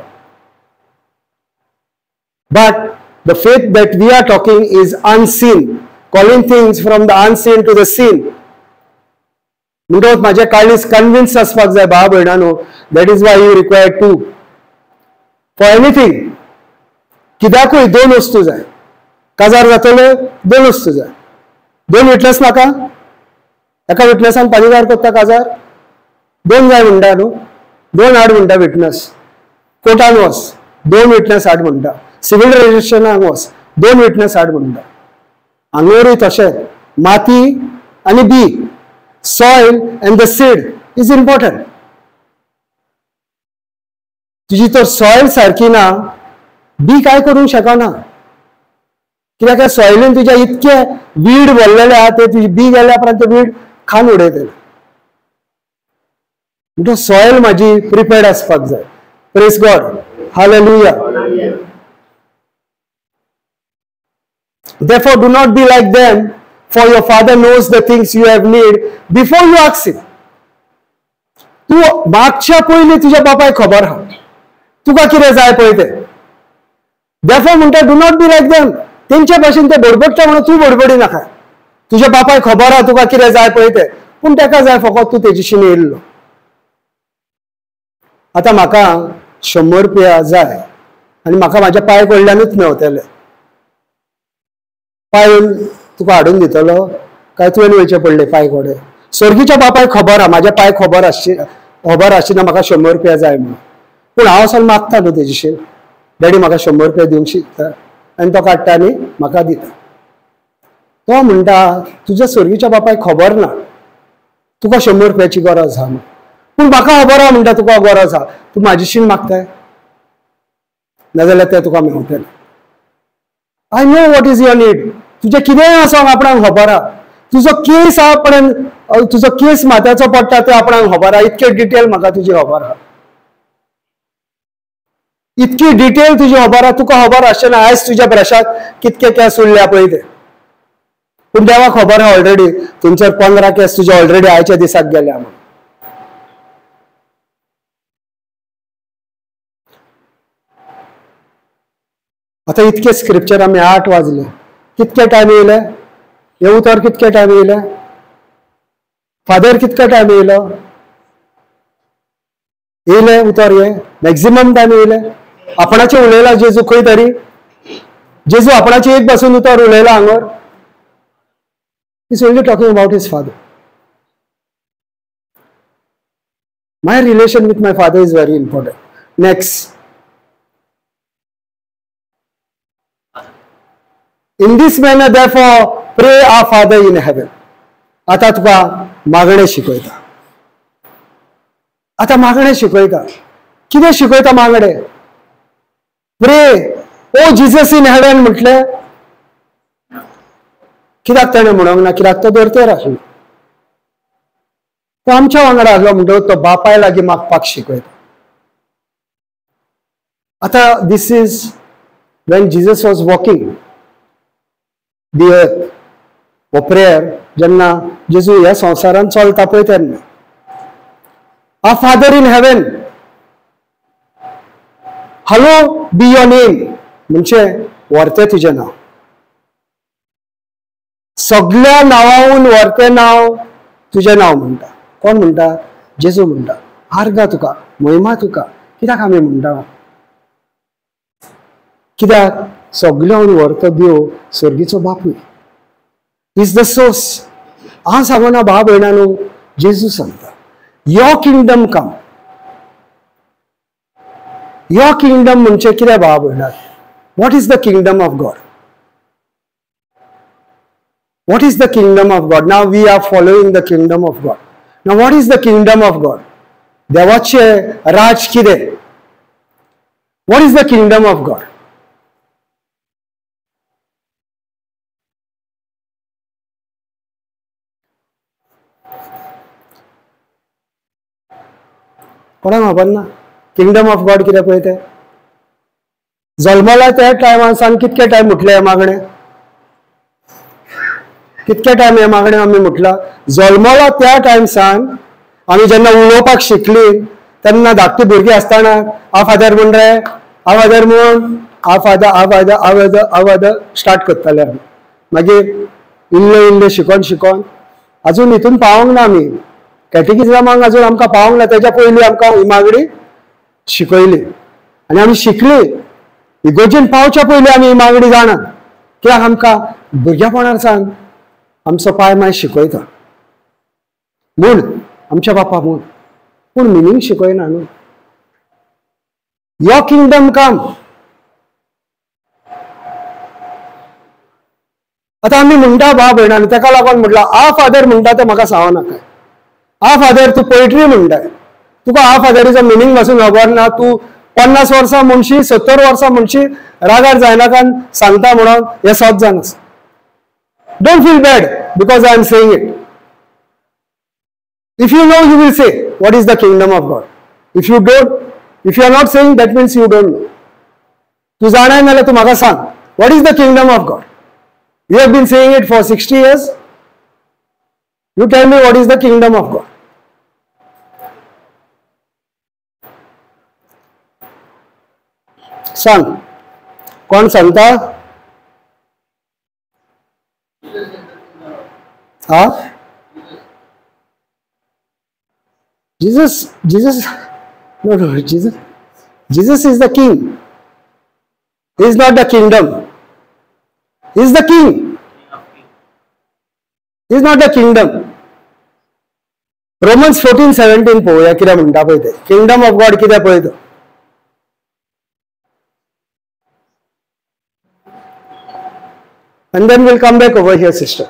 But the faith that we are talking is unseen, calling things from the unseen to the seen. म्हणटकच म्हाजें काळीज कन्विन्स आसपाक जाय भाव भयणांनो. That is why you require 2 for anything. कित्याकूय 2 वस्तू जाय. काजार जातले 2 वस्तू जाय. 2 विटनस नाका, एका विटनसान पालिगार करता काजार, 2 जाय म्हणटा न्हू, 2 हाड म्हणटा विटनस. कोर्टान वच, 2 विटनस हाड म्हणटा. सिव्हील रजिस्ट्रेशनाक वच, 2 विटनस हाड म्हणटा. हांगोरूय तशेंच माती आनी बी, soil and the seed is important. तुजी तर सॉयल सारकी ना, बी काय करूंक शकना. कित्याक त्या सॉयलीन तुज्या इतके वीड भरलेले आहा, ते तुजी बी गेल्या उपरांत ते वीड खान उडयतले. म्हणटकच सॉयल म्हाजी प्रिपेर्ड आसपाक जाय. Praise God, hallelujah. Therefore do not be like them, for your father knows the things you have need before you ask him. तूं मागच्या पयलीं तुज्या बापायक खबर आहा तुका कितें जाय पळय तें. Therefore म्हणटा do not be like them, तेंच्या भाशेन ते बडबडटा म्हणून तूं बडबडी नाका. तुज्या बापायक खबर आहा तुका कितें जाय पळय तें, पूण तेका जाय फकत तूं तेजेशीन येयल्लो. आतां म्हाका 100 रुपया जाय आनी म्हाका म्हाज्या पांय कडल्यानूच मेवतले. पांय तुका हाडून दितलो काय तुवें वयचें पडलें पांय कडेन? स्वर्गीच्या बापायक खबर आहा, म्हाज्या पांय खबर आसची, खबर आसची ना म्हाका 100 रुपया जाय म्हणून. पूण हांव वचोन मागता न्हू तेजेशीन, डॅडी म्हाका 100 रुपया दिवंक शिकता, आनी तो काडटा आनी म्हाका दिता. तो म्हणटा तुज्या स्वर्गीच्या बापायक खबर ना तुका 100 रुपयाची गरज आहा म्हणून, पूण म्हाका खबर आहा म्हणटा तुका गरज आहा, तूं म्हाजेशीन मागताय नाजाल्यार तें तुका मेवतलें. I know what is your need. तुजें कितेंय आसोंक आपणाक खबर आहा, तुजो केस आहा पर्यंत, तुजो केस माथ्याचो पडटा तें आपणाक खबर आहा. इतके डिटेल म्हाका तुजी खबर आहा, इतकी डिटेल तुजी खबर आहा. तुका खबर आसचें ना आयज तुज्या ब्रशाक कितके केस उरल्या पळय ते, पूण देवाक खबर आहा ऑलरेडी तुमचेर 15 केस तुजे ऑलरेडी आयच्या दिसाक गेल्या म्हणून. आतां इतके स्क्रिप्चर आमी 8 वाजले, कितके टायम येयले हे उतर, कितके टायम येयले फादर, कितके टायम येयलो येयले उतर, हे मॅक्झिमम टायम येयले. आपणाचे उलयला जेजू खंय तरी, जेजू आपणाचे एक बसून उतर उलयला हांगर. He's only talking about his father. My relation with my father is very important. Next. In this manner therefore pray our Father in heaven. आता तुका मागणें शिकयता, आतां मागणें शिकयता. कितें शिकयता मागणें? Pray O Jesus in heaven म्हटलें कित्याक ताणें म्हणूंक ना? कित्याक तो धर्तेर आसलो, तो आमच्या वांगडा आसलो म्हणटकच तो बापाय लागीं मागपाक शिकयता. आतां this is when Jesus was walking the earth. हो प्रेयर जेन्ना जेजू ह्या संवसारांत चलता पळय तेन्ना. Our Father in heaven, hallowed be your name, म्हणजे व्हरतें तुजें नांव, सगळ्या नांवांहून व्हरतें नांव तुजें नांव म्हणटा. कोण म्हणटा? जेजू म्हणटा. आर्गां तुका, महिमा तुका. कित्याक आमी म्हणटा? कित्याक सगळ्याहून व्हरतो देव स्वर्गीचो बापूय is the source. हांव सांगना भाव भयणांनो, जेजू सांगता your kingdom come. Your kingdom म्हणजे कितें भाव भयणां? What is the kingdom of God? What is the kingdom of God? Now we are following the kingdom of God. Now what is the kingdom of God? देवाचें राज कितें? What is the kingdom of God? कोणाक खबर ना kingdom of गॉड कितें पळय तें? जल्मला त्या टायमा सावन कितके टायम म्हटलें हें मागणें? कितके टायम हें मागणें आमी म्हटलां? जल्मला त्या टायम सावन आमी जेन्ना उलोवपाक शिकली तेन्ना धाकटी भुरगीं आसतना आ फादर म्हण रे, आ फादर म्हण, आ फादर, आ फादर, आ फादर, आ फादर स्टार्ट करताले आमी. मागीर इल्ले इल्ले शिकोन शिकोन अजून हितून पावोंक ना आमी, कॅटेकिजमाक अजून आमकां पावोंक ना, तेज्या पयलीं आमकां ही मागणी शिकयली आनी आमी शिकली. इगोर्जेन पावच्या पयलीं आमी ही मागणी जाणा, कित्याक आमकां भुरगेपणार सावन आमचो पाय माय शिकयता म्हूण, आमच्या बापा म्हूण, पूण मिनींग शिकयना न्हू. Your kingdom come. आतां आमी म्हणटा भाव भयणांनी, तेका लागून म्हटलां आ फादर म्हणटा तें म्हाका सांगो नाका. आ फादर तूं पोयट्री म्हणटाय, तुका आ फादरीचो मिनींग पासून खबर ना. तूं 50 वर्सां म्हणशी, 70 वर्सां म्हणशी, रागार जायनाका सांगता म्हणून हें सत जावन आसा. Don't feel bad because I am saying it. If you know, you will say what is the kingdom of God. If you don't, if you are not saying, that means you don't know. तूं जाणाय नाल्यार तूं म्हाका सांग what is the kingdom of God. You have been saying it for 60 years. You tell me what is the kingdom of God. सांग, कोण सांगता? हा, Jesus, Jesus, no, no, Jesus, Jesus is the king. He is not the kingdom. He is the king. He is not the kingdom. Romans 14:17 पळोवया कितें म्हणटा पळय तें. Kingdom of गॉड कितें पळय तो. And then we'll come back over here, sister.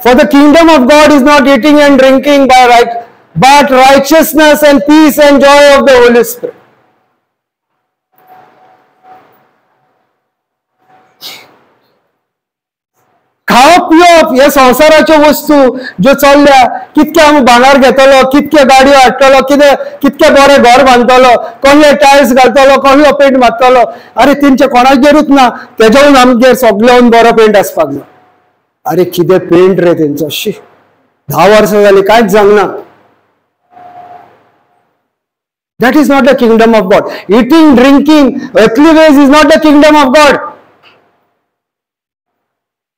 For the kingdom of God is not eating and drinking by right, but righteousness and peace and joy of the Holy Spirit. खावप पिवप हे संवसाराच्यो वस्तू ज्यो चल्ल्या, कितके आमी भांगर घेतलो, कितके गाडयो हाडटलो, कितें कितके बरें घर बांदतलो, कसले टायल्स घालतलो, कसलो पेंट मारतलो. अरे तेंचे कोणागेरूच ना, तेज्याहून आमगेर सगळ्याहून बरो पेंट आसपाक जाय. अरे कितें पेंट रे तेंचो, शी, 10 वर्सां जाली कांयच जावंक ना. That is not the kingdom of God. Eating, drinking, earthly ways is not the kingdom of God.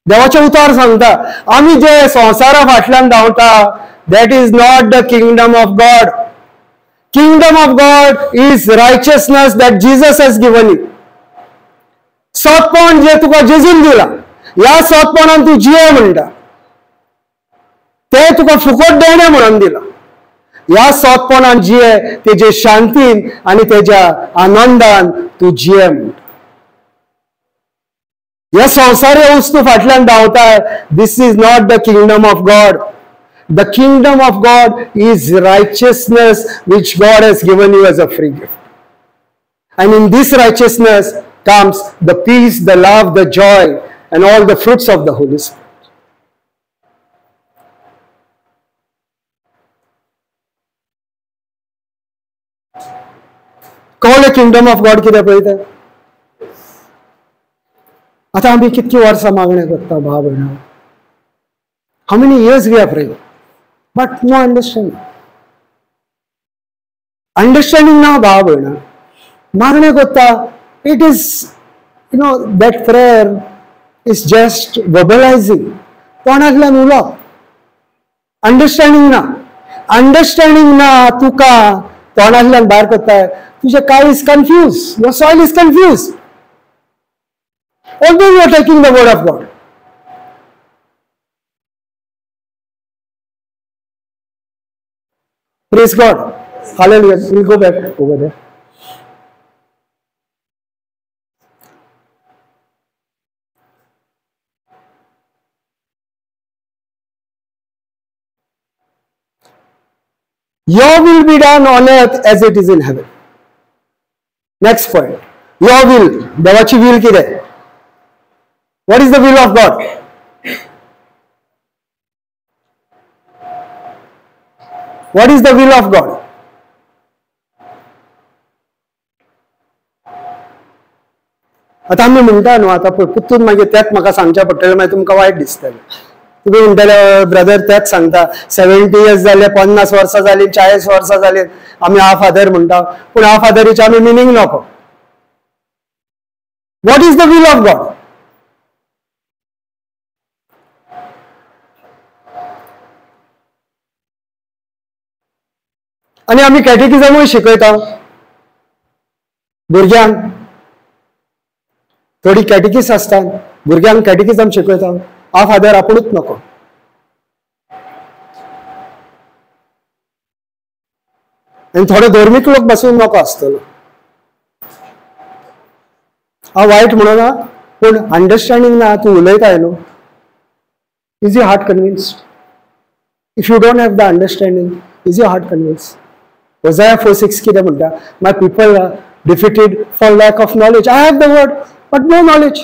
देवाचें उतर सांगता आमी जे संवसारा फाटल्यान धांवता, that is not the kingdom of God. Kingdom of God is righteousness that Jesus has given you. सोदपण जे तुका जेजून दिला, ह्या सोदपणान तूं जिये म्हणटा, ते तुका फुकट देणें म्हणून दिला. ह्या सोदपणान जिये, तेजे शांतीन आनी तेज्या आनंदान तूं जिये म्हणटा. ह्या संवसारी वस्तू फाटल्यान धांवताय, this is not the kingdom of God. The kingdom of God is righteousness which God has given you as a free gift. And in this righteousness comes the peace, the love, the joy and all the fruits of the Holy Spirit. कळ्ळें kingdom of गॉड कितें पळय तें? आतां आमी कितकी वर्सां मागणें करता भाव भयणां. How many years we are praying, but no understanding. Understanding ना भाव भयणां. मागणें करता, it is, you know, that prayer is just verbalizing. तोंडांतल्यान उलोवप, अंडरस्टँडींग ना. अंडरस्टँडींग ना तुका तोंडांतल्यान भायर करताय, तुजें काय is confuse, your soul is confuse. Although you are taking the word of God. Praise God. Hallelujah. We'll go back over there. Your will be done on earth as it is in heaven. Next point. Your will. देवाची will कितें? What is the will of God? What is the will of God? आतां आमी म्हणटा न्हू, आतां पळय पुत्तून मागीर तेंच म्हाका सांगचें पडटलें, मागीर तुमकां वायट दिसतलें. तुमी म्हणटले ब्रदर तेंच सांगता, 70 इयर्स जाले, 50 वर्सां जालीं, 40 वर्सां जालीं, आमी हा फादर म्हणटा, पूण हा फादरीचे आमी मिनींग नको. What is the will of God? आनी आमी कॅटेकिजमूय शिकयता भुरग्यांक. थोडी कॅटेकीस आसता, भुरग्यांक कॅटेकिजम शिकयता. हा फादर आपुणूच नको. आनी थोडे धर्मीक लोक बसून नको आसतलो. हांव वायट म्हणना, पूण अंडरस्टँडींग ना, तूं उलयताय न्हू. Is your heart convinced? If you don't have the understanding, is your heart convinced? Hosea 4:6 कितें म्हणटा? My people are defeated for lack of knowledge. I have the word but no knowledge.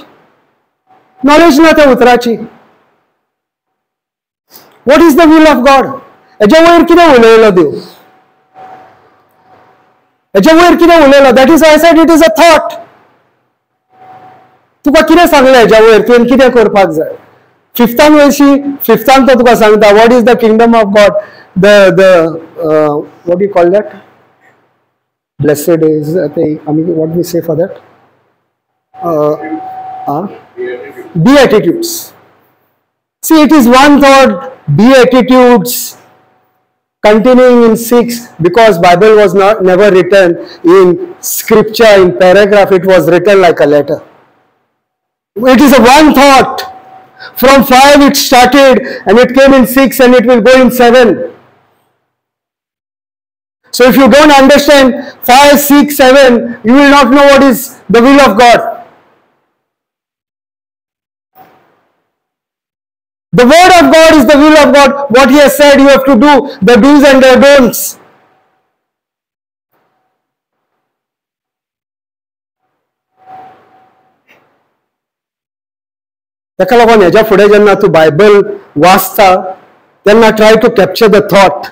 Knowledge ना त्या उतराची. What is the will of God? हेज्या वयर कितें उलयलो देव? हेच्या वयर कितें उलयला? That is I said it is a thought. तुका कितें सांगलें हेच्या वयर तुवें कितें करपाक जाय? फिफ्तान वयशी, फिफ्तान तो तुका सांगता what is the kingdom of God, the the what you call that blessed is आमी what we say for that beatitudes. See, it is one thought, beatitudes continuing in 6, because Bible was not never written in scripture in paragraph, it was written like a letter. It is a one thought. From 5 it started and it came in 6 and it will go in 7. So if you don't understand 5, 6, 7, you will not know what is the will of God. The word of God is the will of God. What he has said you have to do, the do's and the don'ts. ताका लागून हेज्या फुडें जेन्ना तूं Bible वाचता तेन्ना try to capture the thought.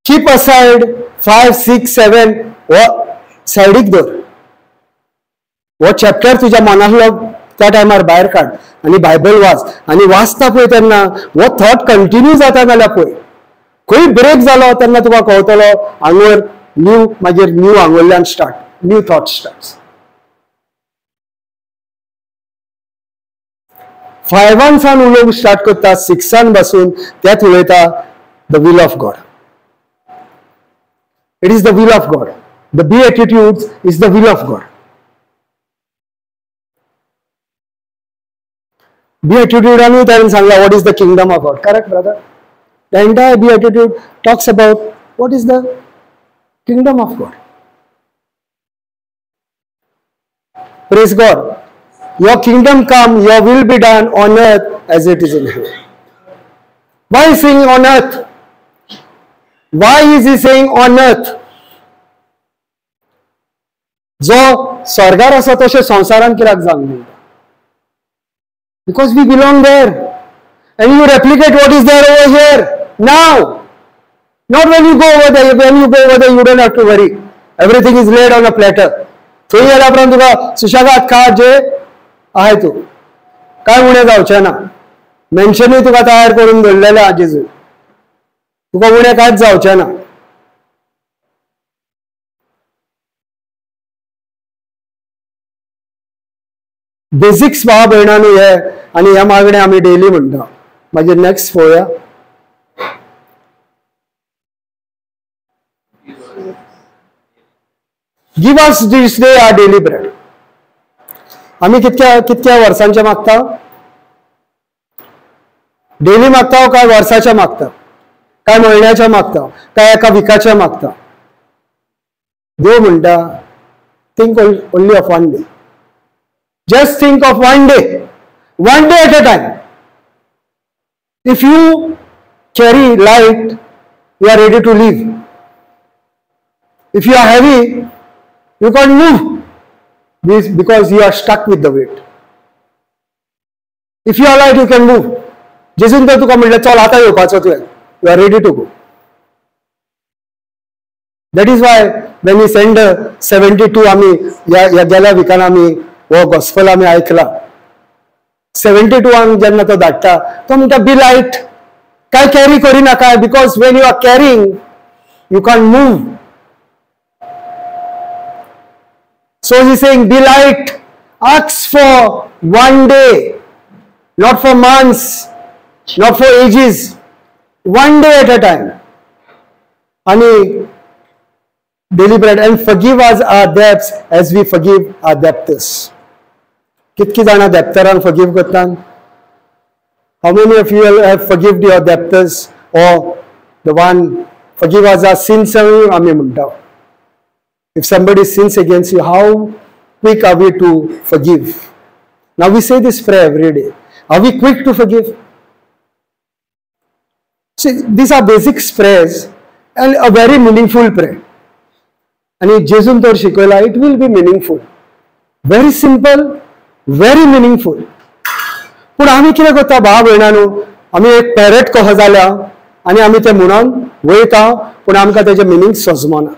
Keep aside 5, 6, 7 हो सायडीक दवर. हो चॅप्टर तुज्या मनांतलो त्या टायमार भायर काड आनी बायबल वाच. आनी वाचता पळय तेन्ना हो थॉट कंटिन्यू जाता जाल्यार पळय, खंय ब्रेक जालो तेन्ना तुका कळटलो हांगर न्यू, मागीर न्यू हांगुल्ल्यान स्टार्ट, न्यू थॉट स्टार्ट. 5 सावन उलोवंक स्टार्ट करता, 6 बसून त्यात उलयता the will of God. It is the will of God. The beatitudes is the will of God. Beatitude ताणें सांगला what is the kingdom of God. Correct brother? The entire beatitude talks about what is the kingdom of God. Praise God. Your kingdom come, your will be done on earth as it is in heaven. Why is saying on earth? Why is he saying on earth? जो स्वर्गार आसा तशें संवसारान कित्याक जावंक म्हणटा? Because we belong there. And you replicate what is there over here now. Not when you go over there. When you go over there, you don't have to worry. Everything is laid on a platter. थंय गेल्या उपरांत तुका सुशेगाद खा जे आहाय तूं, कांय उणें जावचें ना. मेन्शनूय तुका तयार करून दवरलेलें आहा जेजून, तुका उणें कांयच जावचें ना. बेसिक्स भाव भयणांनो हे, आनी हे मागणें आमी डेली म्हणटा. मागीर नेक्स्ट पळोवया. Give us this day our daily bread. आमी कितक्या कितक्या वर्सांचे मागता? डेली मागता काय वर्साच्या मागता, काय म्हयन्याच्या मागता, काय एका विकाच्या मागता? देव म्हणटा think only of one day. Just think of one day, one day at a time. If you carry light, you are ready to leave. If you are heavy, you can't move because you are stuck with the weight. If you are light, you can move. जेजून तर तुका म्हणलें चल आतां येवपाचो तुवें, you are ready to go. That is why when we send 72 आमी ह्या गेल्या विकान आमी हो गॉस्पल आमी आयकला. 72 जेन्ना तो धाडटा तो म्हणटा बी लायट, काय carry करिनाका, because when you are carrying you can't move. So he saying be light, ask for one day, not for months, not for ages, one day at a time. आनी daily bread and forgive us our debts as we forgive our debtors. कितकी जाणां debtorank forgive करतात? How many of you have forgiven your debtors or the one forgive us our sins? आमी म्हणटा. If somebody sins against you, how quick are we to forgive? Now we say this prayer every day. Are we quick to forgive? See, these are basic prayers and a very meaningful prayer. आनी जेजून तर शिकयला, it will be meaningful. Very simple, very meaningful. पूण आमी कितें करता भाव भयणांनो, आमी एक पॅरट कसो जाल्या, आनी आमी ते म्हणून वयता, पूण आमकां तेजें मिनींग सजमना.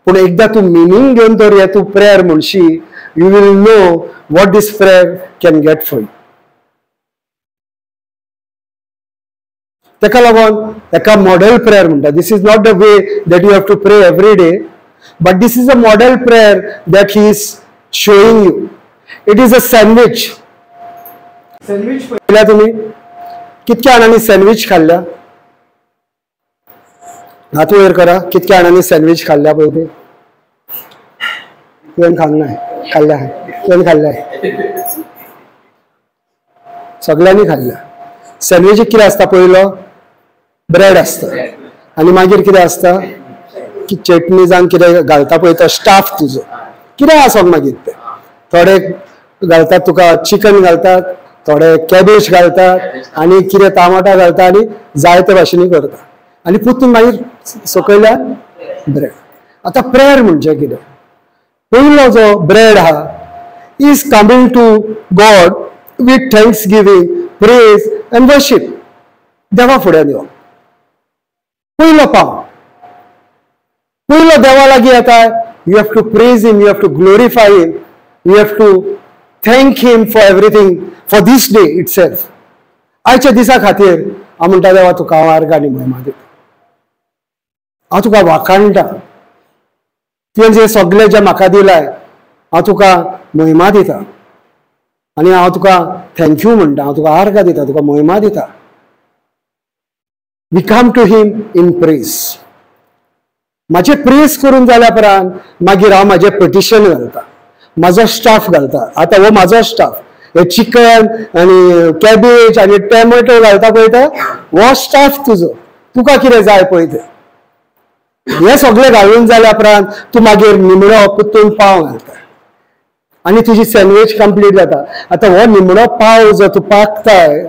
पूण एकदां तूं मिनींग घेवन तर हे तूं prayer म्हणशी, you will know what this prayer can get for you. ताका लागून ताका मॉडेल प्रेयर म्हणटा. This is not the way that you have to pray every day, but this is a model prayer that he is showing you. It is a sandwich. Sandwich पळयल्या तुमी? कितक्या जाणांनी sandwich खाल्ल्या? हात वयर करा, कितक्या जाणांनी सँडवीच खाल्ल्या पळय ते? तुवें खाल्लें ना? खाल्ल्या? तुवें खाल्ल्या? सगळ्यांनी खाल्ल्या. सँडविचीक कितें आसता? पयलो ब्रेड आसता आनी मागीर कितें आसता की चटणी जावन कितें घालता पळय तो स्टाफ तुजो कितें आसोंक मागीर तें. थोडे घालतात तुका चिकन घालतात, थोडे कॅबेज घालतात आनी कितें टमाटा घालता आनी जायते भाशेनी करता आनी पुतून मागीर सकयल्यान ब्रेड. आतां प्रेयर म्हणजे कितें? पयलो जो ब्रेड आहा is coming to God with thanksgiving, praise and worship. देवा फुड्यान यो. पयलो पाव, पयलो देवा लागीं येता. You have to praise him, you have to glorify him, you have to thank him for everything, for this day itself. आयच्या दिसा खातीर हांव म्हणटा देवा तुका हांव आर्गां आनी म्हयमा दिता, हांव तुका वाखाणटा, तुवें जें सगळें जें म्हाका दिलाय हांव तुका महिमा दिता आनी हांव तुका thank you म्हणटा, हांव तुका आर्गां दिता, तुका महिमा दिता. We come to him in praise. म्हाजें प्रेज करून जाल्या उपरांत मागीर हांव म्हाजें पिटिशन घालता, म्हाजो स्टाफ घालता. आतां हो म्हाजो स्टाफ, हे चिकन आनी कॅबेज आनी टॅमॅटो घालता पळय तो हो स्टाफ तुजो, तुका कितें जाय पळय तें. हें सगळें घालून जाल्या उपरांत तूं मागीर निमणो पुतून पाव घालता आनी तुजी सँडवीच कंप्लीट जाता. आतां हो निमणो पाव जो तूं पाकताय,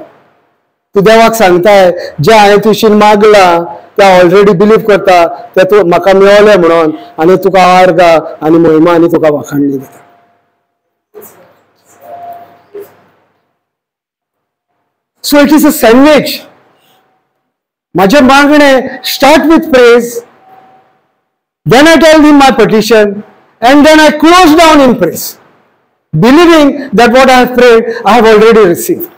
तूं देवाक सांगताय जें हांवें तुजीन मागलां तें ऑलरेडी बिलीव करता, तें तूं म्हाका मेवलें म्हणून, आनी तुका आर्गां आनी महिमा आनी तुका वाखाणणी दिता. So it is a sandwich. म्हाजें मागणें start with praise, then I tell him my petition, and then I close down in praise, believing that what I have prayed I have already received.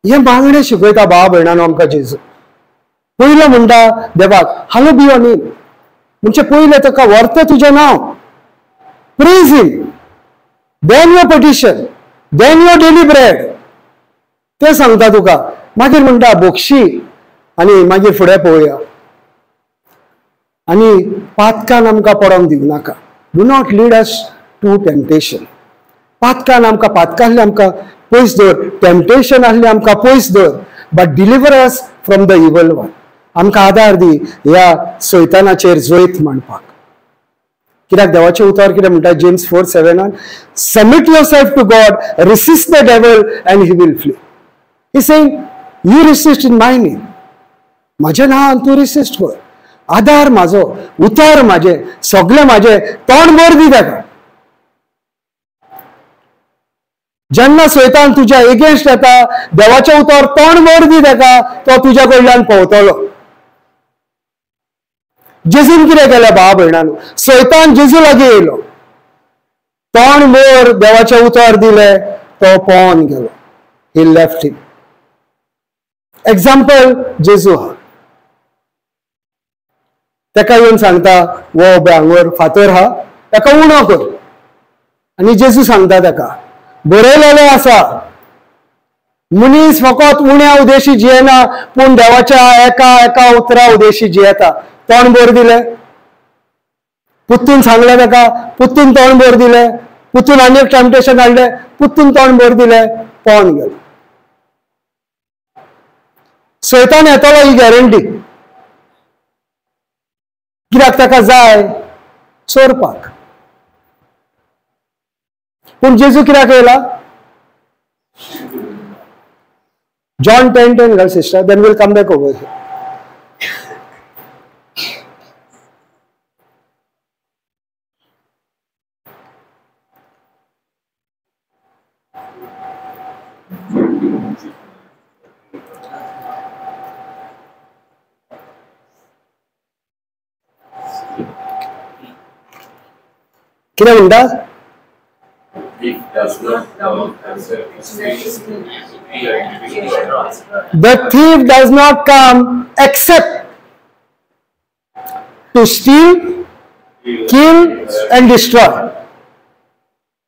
हे मागणें शिकयता भाव भयणांनो आमकां जेजू. पयलो म्हणटा देवाक हालो बी your name, म्हणजे पयलें ताका व्हरता तुजें नांव, praise him, then your petition, then your daily bread, तें सांगता तुका. मागीर म्हणटा बोक्षी आनी मागीर फुडें पळोवया. आनी पातकान आमकां पडोंक दिवं नाका. Do not lead us to temptation. पातकान आमकां, पातकांतलें आमकां पयस दवर, टेम्पटेशन आसलें आमकां पयस दवर, but deliver us from the evil one. आमकां आदार दी ह्या सैतानाचेर जैत मांडपाक. कित्याक देवाचें उतर कितें म्हणटा? James 4:7, submit yourself to God, resist the devil and he will flee. He saying you resist in my name, म्हज्या नांवान तूं रिसिस्ट कर, आदार म्हाजो, उतार म्हाजें, सगळें म्हाजें, तोंड भर दी ताका. जेन्ना सैतान तुज्या एगेन्स्ट येता, देवाचें उतर तोंड भर दी ताका, तो तुज्या कडल्यान पळतलो. जेजून कितें केलें भाव भयणांनो? सैतान जेजू लागीं येयलो, तोंड भर देवाचें उतर दिलें, तो पळोवन गेलो. He left him. Example जेजू आहा. ताका येवन सांगता वो हांगर फातर आहा, ताका उणो कर. आनी जेजू सांगता ताका बरयलेलें आसा, मनीस फकत उण्या उदेशी जियेना, पूण देवाच्या एका एका उतरा उदेशी जियेता. तोंड भर दिलें, पुत्तून सांगलें ताका, पुत्तून तोंड भर दिलें, पुत्तून आनी एक टेम्पटेशन हाडलें, पुत्तून तोंड भर दिलें, पळोवन गेलो. सैतान येतलो ही गॅरंटी, कित्याक ताका जाय चोरपाक. पूण जेजू कित्याक येयला? जॉन 10:10 घाल sister, then will come back over. कितें म्हणटा? The thief does not come except to steal, kill and destroy.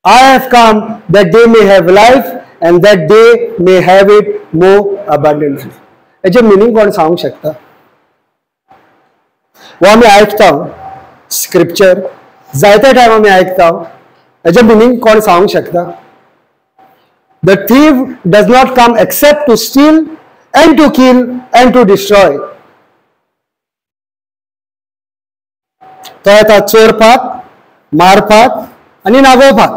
I have come that they may have life and that they may have it more abundantly. हेजें meaning कोण सांगूंक शकता? वो आमी आयकता scripture जायते टायम आमी आयकता, हेजें मिनींग कोण सांगूंक शकता? The thief does not come except to steal and to kill and to destroy. तो येता चोरपाक, मारपाक आनी नागोवपाक.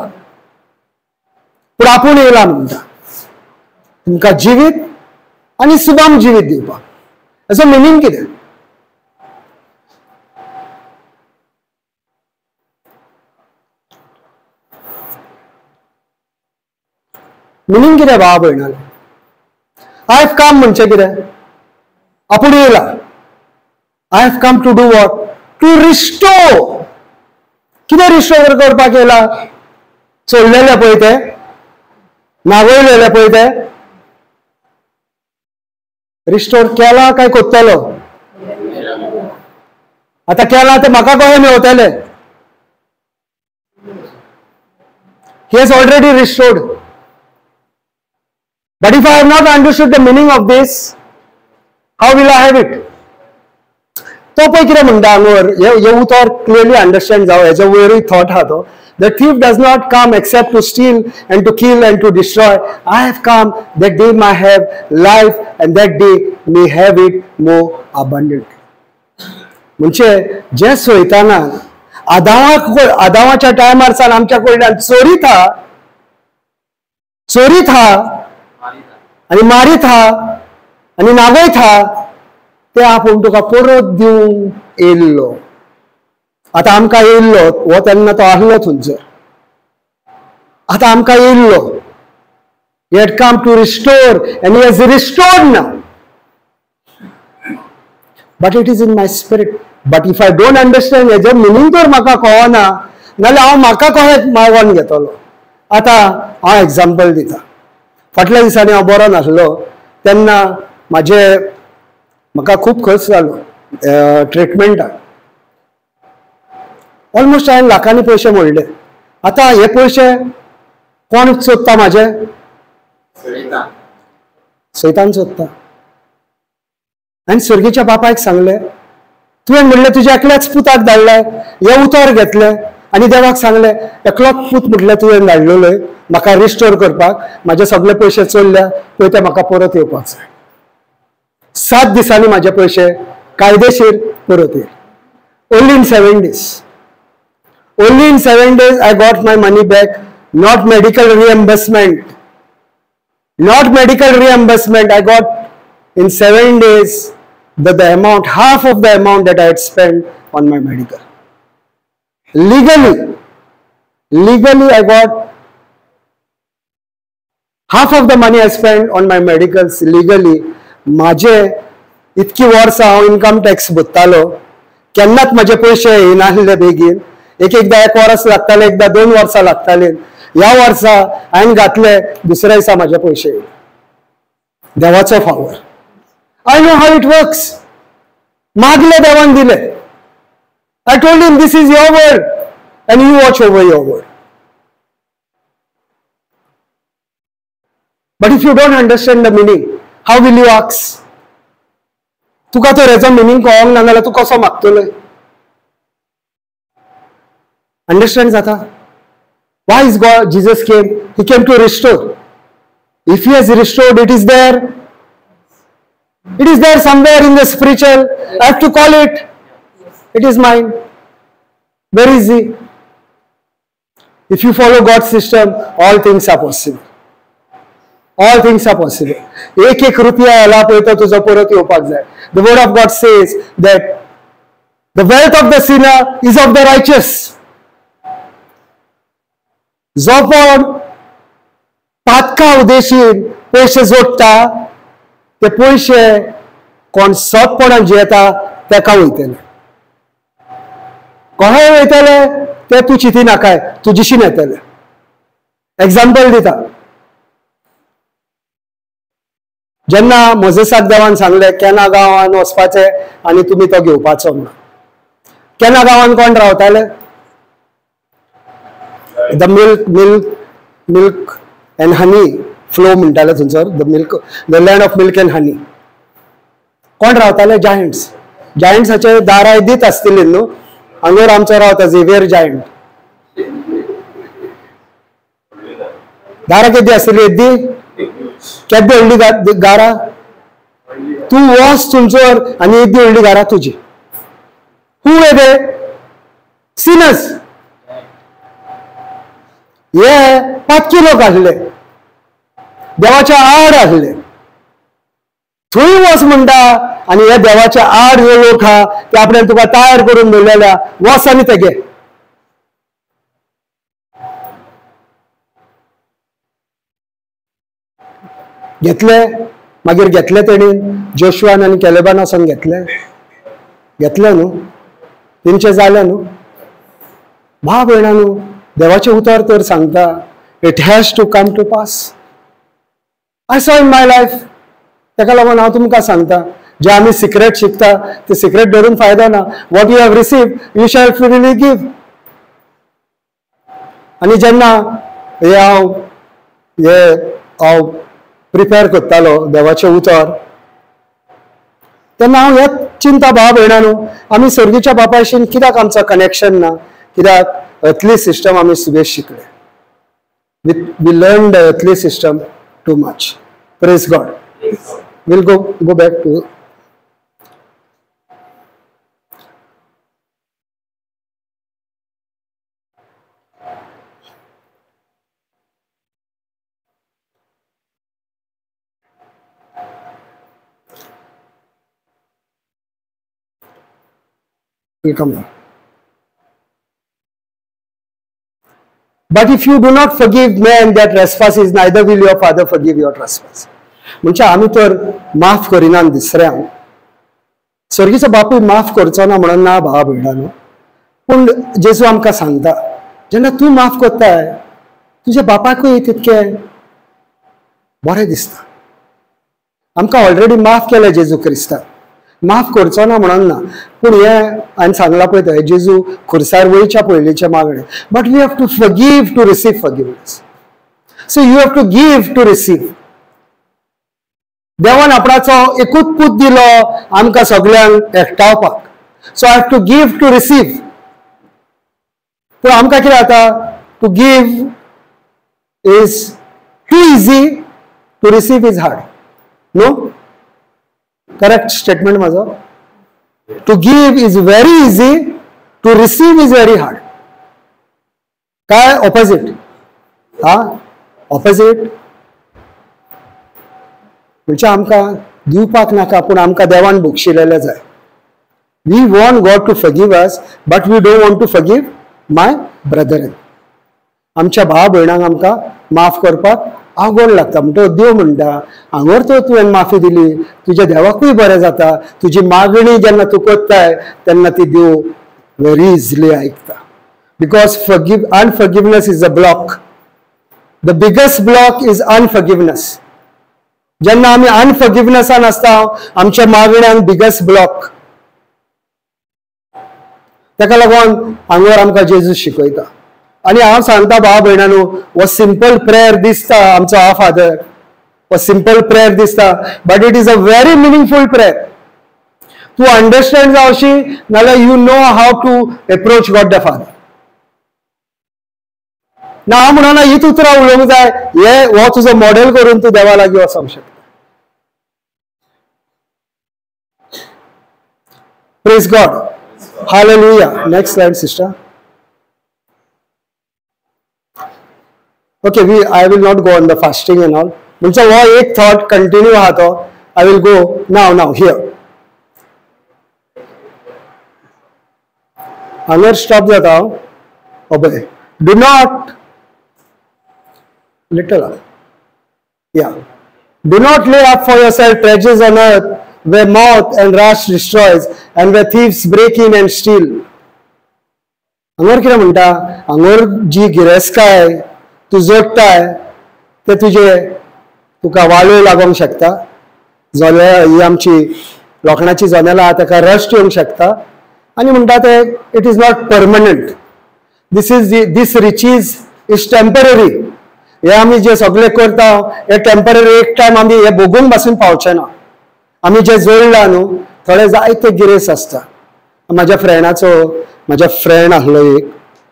पूण आपूण येयला म्हणटा तुमकां जिवीत आनी सुबाम जिवीत दिवपाक. हेजो मिनींग कितें? मिनींग कितें भावा भयणांनो? I have come म्हणचें कितें? आपूण येयला. I have come to do what? To restore. कितें रिस्टोर करपाक येयला? चोरलेलें पळय तें, नागयलेलें पळय तें रिस्टोर केला काय कोत्तलो? आतां केला तें म्हाका कशें मेवतलें? He has already restored. But if I have not understood the meaning of this, how will I have it? तो पळय कितें म्हणटा हांगार, हें उतर क्लियरली अंडरस्टँड जावं, हेजो वयरूय थॉट आहा तो. The thief does not come except to steal and to kill and to destroy. I have come that they may have life and that they may have it more abundantly. म्हणजे जे सोयताना आदावाच्या टायमार सावन आमच्या कडल्यान चोरीत हा, चोरीत हा आनी मारीत हा आनी नागयत हा, ते आपूण तुका परत दिवंक येयल्लो. आतां आमकां येयल्लो हो तेन्ना तो आहलो थंयसर, आतां आमकां येयल्लो. He had come to restore and he has restored now. But it is in my spirit. But if I don't understand हेजो मिनींग तर म्हाका कळना नाल्यार हांव म्हाका कशें मागोन घेतलो? आतां हांव एग्जाम्पल दिता. फाटल्या दिसांनी हांव बरो नासलो तेन्ना म्हाजे म्हाका खूब खर्च जालो ट्रिटमेंटाक. ऑलमोस्ट हांवें लाखांनी पयशे मोडले. आतां हे पयशे कोण सोदता? म्हाजे सैतान सोदता. आनी सर्गीच्या बापायक सांगलें, तुवें म्हणलें तुज्या एकल्याच पुताक धाडलें, हें उतर घेतलें आनी देवाक सांगलें एकलोच पूत म्हटलें तुवें धाडलेलो म्हाका रिस्टोर करपाक, म्हाजे सगळे पयशे चोरल्या पळय ते म्हाका परत येवपाक जाय. 7 दिसांनी म्हाजे पयशे कायदेशीर परत येयले. Only in 7 days. Only in 7 days I got my money back. Not medical reimbursement. Not medical reimbursement. I got in 7 days the amount, half of the amount that I had spent on my medical. Legally I got half of the money I spent on my medicals legally. म्हाजे इतकी वर्सां हांव income tax भरतालो, केन्नाच म्हाजे पयशे येयनासले बेगीन. एक एकदां 1 वर्स लागतालें, एकदां 2 वर्सां लागतालीं. ह्या वर्सा हांवें घातले, दुसऱ्या दिसा म्हाजे पयशे येयले. देवाचो फावर. I know how it works. मागले देवान दिले. I told him this is your word and you watch over your word. But if you don't understand the meaning, how will you ask? तुका तर हेजो मिनींग कळोंक ना जाल्यार तूं कसो मागतलो? अंडरस्टँड जाता? Why is God, Jesus came? He came to restore. If he has restored, it is there. It is there somewhere in the spiritual. I have to call it. It is mine. Very easy. If you follow God's system, all things are possible. All things are possible. एक एक रुपया आला पळय तो तुजो परत येवपाक जाय. The word of God says that the wealth of the sinner is of the righteous. जो कोण पातका उद्देशीन पयशे जोडटा ते पयशे कोण सतपणान जियेता तेका वयतले. कशें वयतले ते तूं चिंती नाकाय, तुजीशीन येतले. एग्जाम्पल दिता, जेन्ना मोजेसाक देवान सांगलें केना गांवान वचपाचें आनी तुमी तो घेवपाचो म्हणून, केना गांवान कोण रावताले? The milk milk milk and honey flow म्हणटाले थंयसर, the milk, the land of milk and honey. कोण रावताले? जायंट्स. जायंट्साचे दाराय दीत आसतली न्हू. हांगर आमचो रावता झेवियर जायंट. दारां केदी आसतली? येद्दी केद्दी व्हडली गारा. तूं वच थंयसर आनी येद्दी व्हडली गारा तुजी. हू येदे सिनस. हे पातकी लोक आसले, देवाच्या आड आसले. थंय वच म्हणटा आनी हे देवाच्या आड जे लोक आहा ते आपल्यान तुका तयार करून दवरलेल्या, वच आनी ते घे. घेतले मागीर, घेतले तेणीन जोशुआन आनी कॅलेबान वचोन घेतले, घेतले न्हू, तेंचे जालें न्हू. भाव भयणा न्हू, देवाचें उतर तर सांगता, it has to come to pass. I saw in my life. ताका लागून हांव तुमकां सांगता, जे आमी सिक्रेट शिकता ते सिक्रेट धरून फायदो ना. What you have receive you shall freely give. आनी जेन्ना हे हांव हे हांव प्रिपेर करतालो देवाचें उतर, तेन्ना हांव हें चिंता, भाव भयणा न्हू, आमी सर्गीच्या बापायशीन कित्याक आमचो कनेक्शन ना? कित्याक अर्थली सिस्टम आमी सुबेज शिकले. We learn the earthly system too much. Praise God. We'll go back to we'll come back. But if you do not forgive men their trespasses, neither will your father forgive your trespass. म्हणजे आमी तर माफ करिना दुसऱ्यांक, सर्गीचो बापूय माफ करचो ना म्हणून ना भावा भयणांनो. पूण जेजू आमकां सांगता, जेन्ना तूं माफ करताय तुज्या बापाकूय तितकें बरें दिसता. आमकां ऑलरेडी माफ केलें जेजू क्रिस्तान, माफ करचो ना म्हणून ना. पूण हें हांवें सांगलां पळय थंय जेजू खुर्सार वयच्या पयलींचें मागणें, but you have to forgive to receive forgiveness. So you have to give to receive. देवान आपणाचो एकूच पूत दिलो आमकां सगल्यांक एकठावपाक. So I have to give to receive. पूण आमकां कितें जाता, to give is too easy, to receive is hard. No? Correct statement म्हाजो? To give is very easy, to receive is very hard. काय ऑपोजीट? हा, ऑपोजीट म्हणजे आमकां दिवपाक नाका, पूण आमकां देवान बक्षिलेलें जाय. We want God to forgive us, but we don't want to forgive my brother. आमच्या भाव भयणांक आमकां माफ करपाक आगोळ लागता. म्हणटकच देव म्हणटा, हांगर तर तुवें माफी दिली, तुज्या देवाकूय बरें जाता. तुजी मागणी जेन्ना तूं करताय तेन्ना ती देव व्हेरी इजिली आयकता. Because unforgiveness is a block. The biggest block is unforgiveness. जेन्ना आमी अनफॉरगिवनेसान आसता, आमच्या मागण्यांक बिगेस्ट ब्लॉक. ताका लागून हांगर आमकां जेजू शिकयता. आनी हांव सांगता भाव भयणांनो, हो सिंपल प्रेयर दिसता आमचो हा फादर, हो सिंपल प्रेयर दिसता, but it is a very meaningful prayer. तूं अंडरस्टँड जावशी नाल्यार you know how to approach God the father. ना हांव म्हणना हीच उतरां उलोवंक जाय, हे हो तुजो मॉडेल करून तूं देवा लागीं वचोंक शकता. Praise God. Hallelujah. Next slide sister. Okay, I will not go on the fasting and all. म्हणजे हो एक थॉट कंटिन्यू आहा तो. I will go now here. हांगर स्टॉप जाता हांव. पळय, do not little up. Yeah. Do not lay up for yourself treasures on earth where moth and rust destroys and where thieves break in and steal. हांगर कितें म्हणटा, हांगर जी गिरेस्तकाय तूं जोडटाय ते तुजे तुका वाळू लागोंक शकता, जाल्यार ही आमची लोखणाची जनेलां आहा ताका रस्ट येवंक शकता. आनी म्हणटा ते it is not permanent, this is this riches is temporary. हे आमी जे सगळे करता हे टेम्पररी, एक टायम आमी हे भोगूंक पासून पावचे ना. आमी जे जोडला न्हू थोडे जायते गिरेस्त आसता. म्हाज्या फ्रेंडाचो, म्हाज्या फ्रेंड आसलो एक,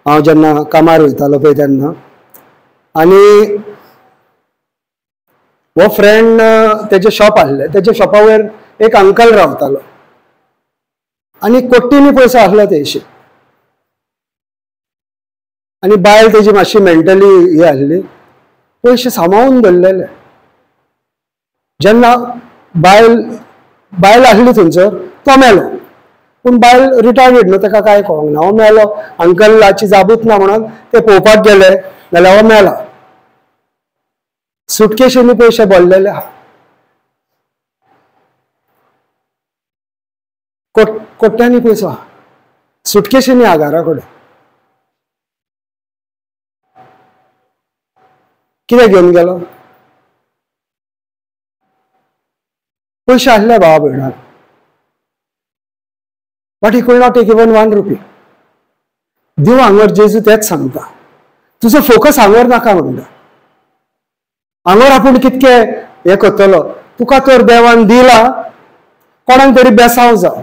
हांव जेन्ना कामार वयतालो पळय तेन्ना, आनी हो फ्रेंड तेजें शॉप आसलें, तेज्या शॉपा वयर एक अंकल रावतालो आनी कोट्टींनी पयसो आसलो तेशी. आनी बायल तेजी मातशी मेंटली ही आसली, पयशे सांबाळून दवरलेले. जेन्ना बायल बायल आसली थंयसर, तो मेलो, पूण बायल रिटायर्ड न्हू, ताका कांय कळोंक ना. हो मेलो, अंकलाची जाबूत ना म्हणून ते पळोवपाक गेले जाल्यार हो मेला. सुटकेशींनी पयशे भरलेले आहा, कोट्यांनी पयसो आहा, सुटकेशींनी आहा घरा कडेन. कितें घेवन गेलो? पयशे आसले भावा भयणाक, but he could not take even 1 rupee. देव हांगर जेजू तेच सांगता, तुजो फोकस हांगर नाका म्हणटा. हांगर आपूण कितके हें करतलो, तुका तर देवान दिला, कोणाक तरी बेसांव जाव.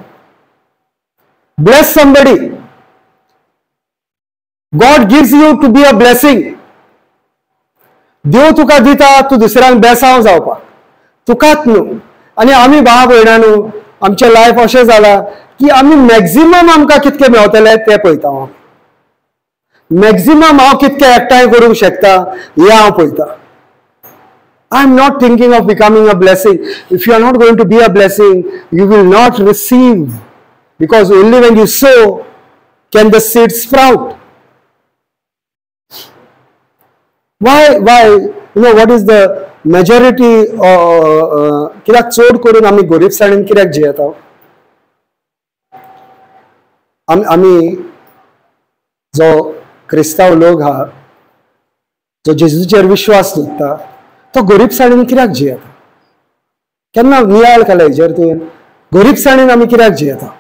Bless somebody. God gives you to be a blessing. देव तुका दिता तूं दुसऱ्यांक बेसांव जावपाक, तुकाच न्हू. आनी आमी भाव भयणां न्हू, आमचें लायफ अशें जालां की आमी मॅक्झिमम आमकां कितके मेवतले तें पळयता. हांव मॅक्झिमम हांव कितके एकठांय करूंक शकता हें हांव पळयता. I am not thinking of becoming a blessing. If you are not going to be a blessing, you will not receive, because only when you sow can the seed sprout. Why you know what is the majority, कित्याक चड करून आमी गोरीबसाणेन कित्याक जियेता? आमी जो क्रिस्तांव लोक आहा, जो जेजूचेर विश्वास दवरता, तो गोरीबसाणेन कित्याक जियेता? केन्ना नियाळ केला हेजेर तुवें? गोरीबसाणेन आमी कित्याक जियेता?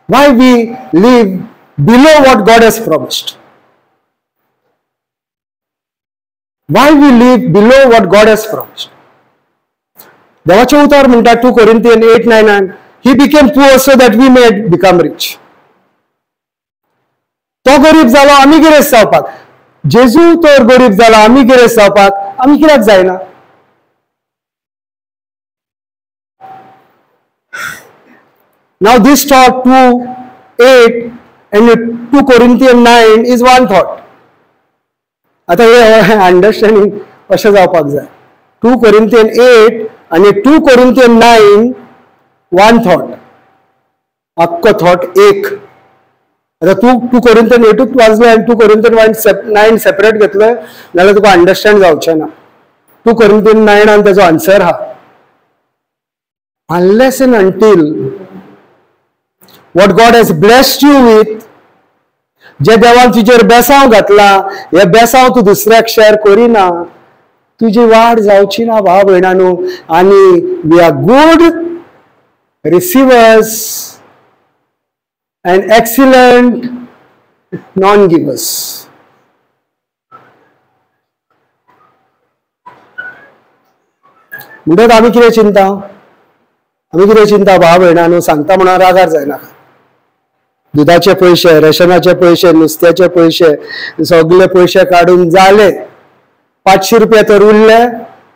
Why we live below what God has promised? Why we live below what God has promised? देवाचें उतर म्हणटा 2 Corinthians 8:9, He became poor so that we may become rich. तो गरीब जालो आमी गिरेस्त जावपाक. जेजू तर गरीब जालो आमी गिरेस्त जावपाक, आमी कित्याक जायना? Now this thought 2:8 and 2 Corinthians 9 is one thought. आतां हे अंडरस्टँडींग अशें जावपाक जाय. 2 Corinthians 8 आनी 2 Corinthians 9 one thought, आख्खो थॉट एक. आतां तूं 2 Corinthians 8 वाचलें आनी 2 Corinthians 9 separate घेतलें जाल्यार तुका अंडरस्टँड जावचें ना. 2 Corinthians 9 आनी तेजो आन्सर आहा, unless and until what God has blessed you with, जे देवान तुजेर बेसांव घातला, हे बेसांव तूं दुसऱ्याक शेअर करिना, तुजी वाड जावची ना भाव भयणांनो. आनी we are good receivers and excellent non givers. म्हणटकच आमी कितें चिंता, आमी कितें चिंता भाव भयणांनो, सांगता म्हणून रागार जायनाका. दुधाचे पयशे, रेशनाचे पयशे, नुस्त्याचे पयशे, सगळे पयशे काडून जाले, 500 रुपया तर उरले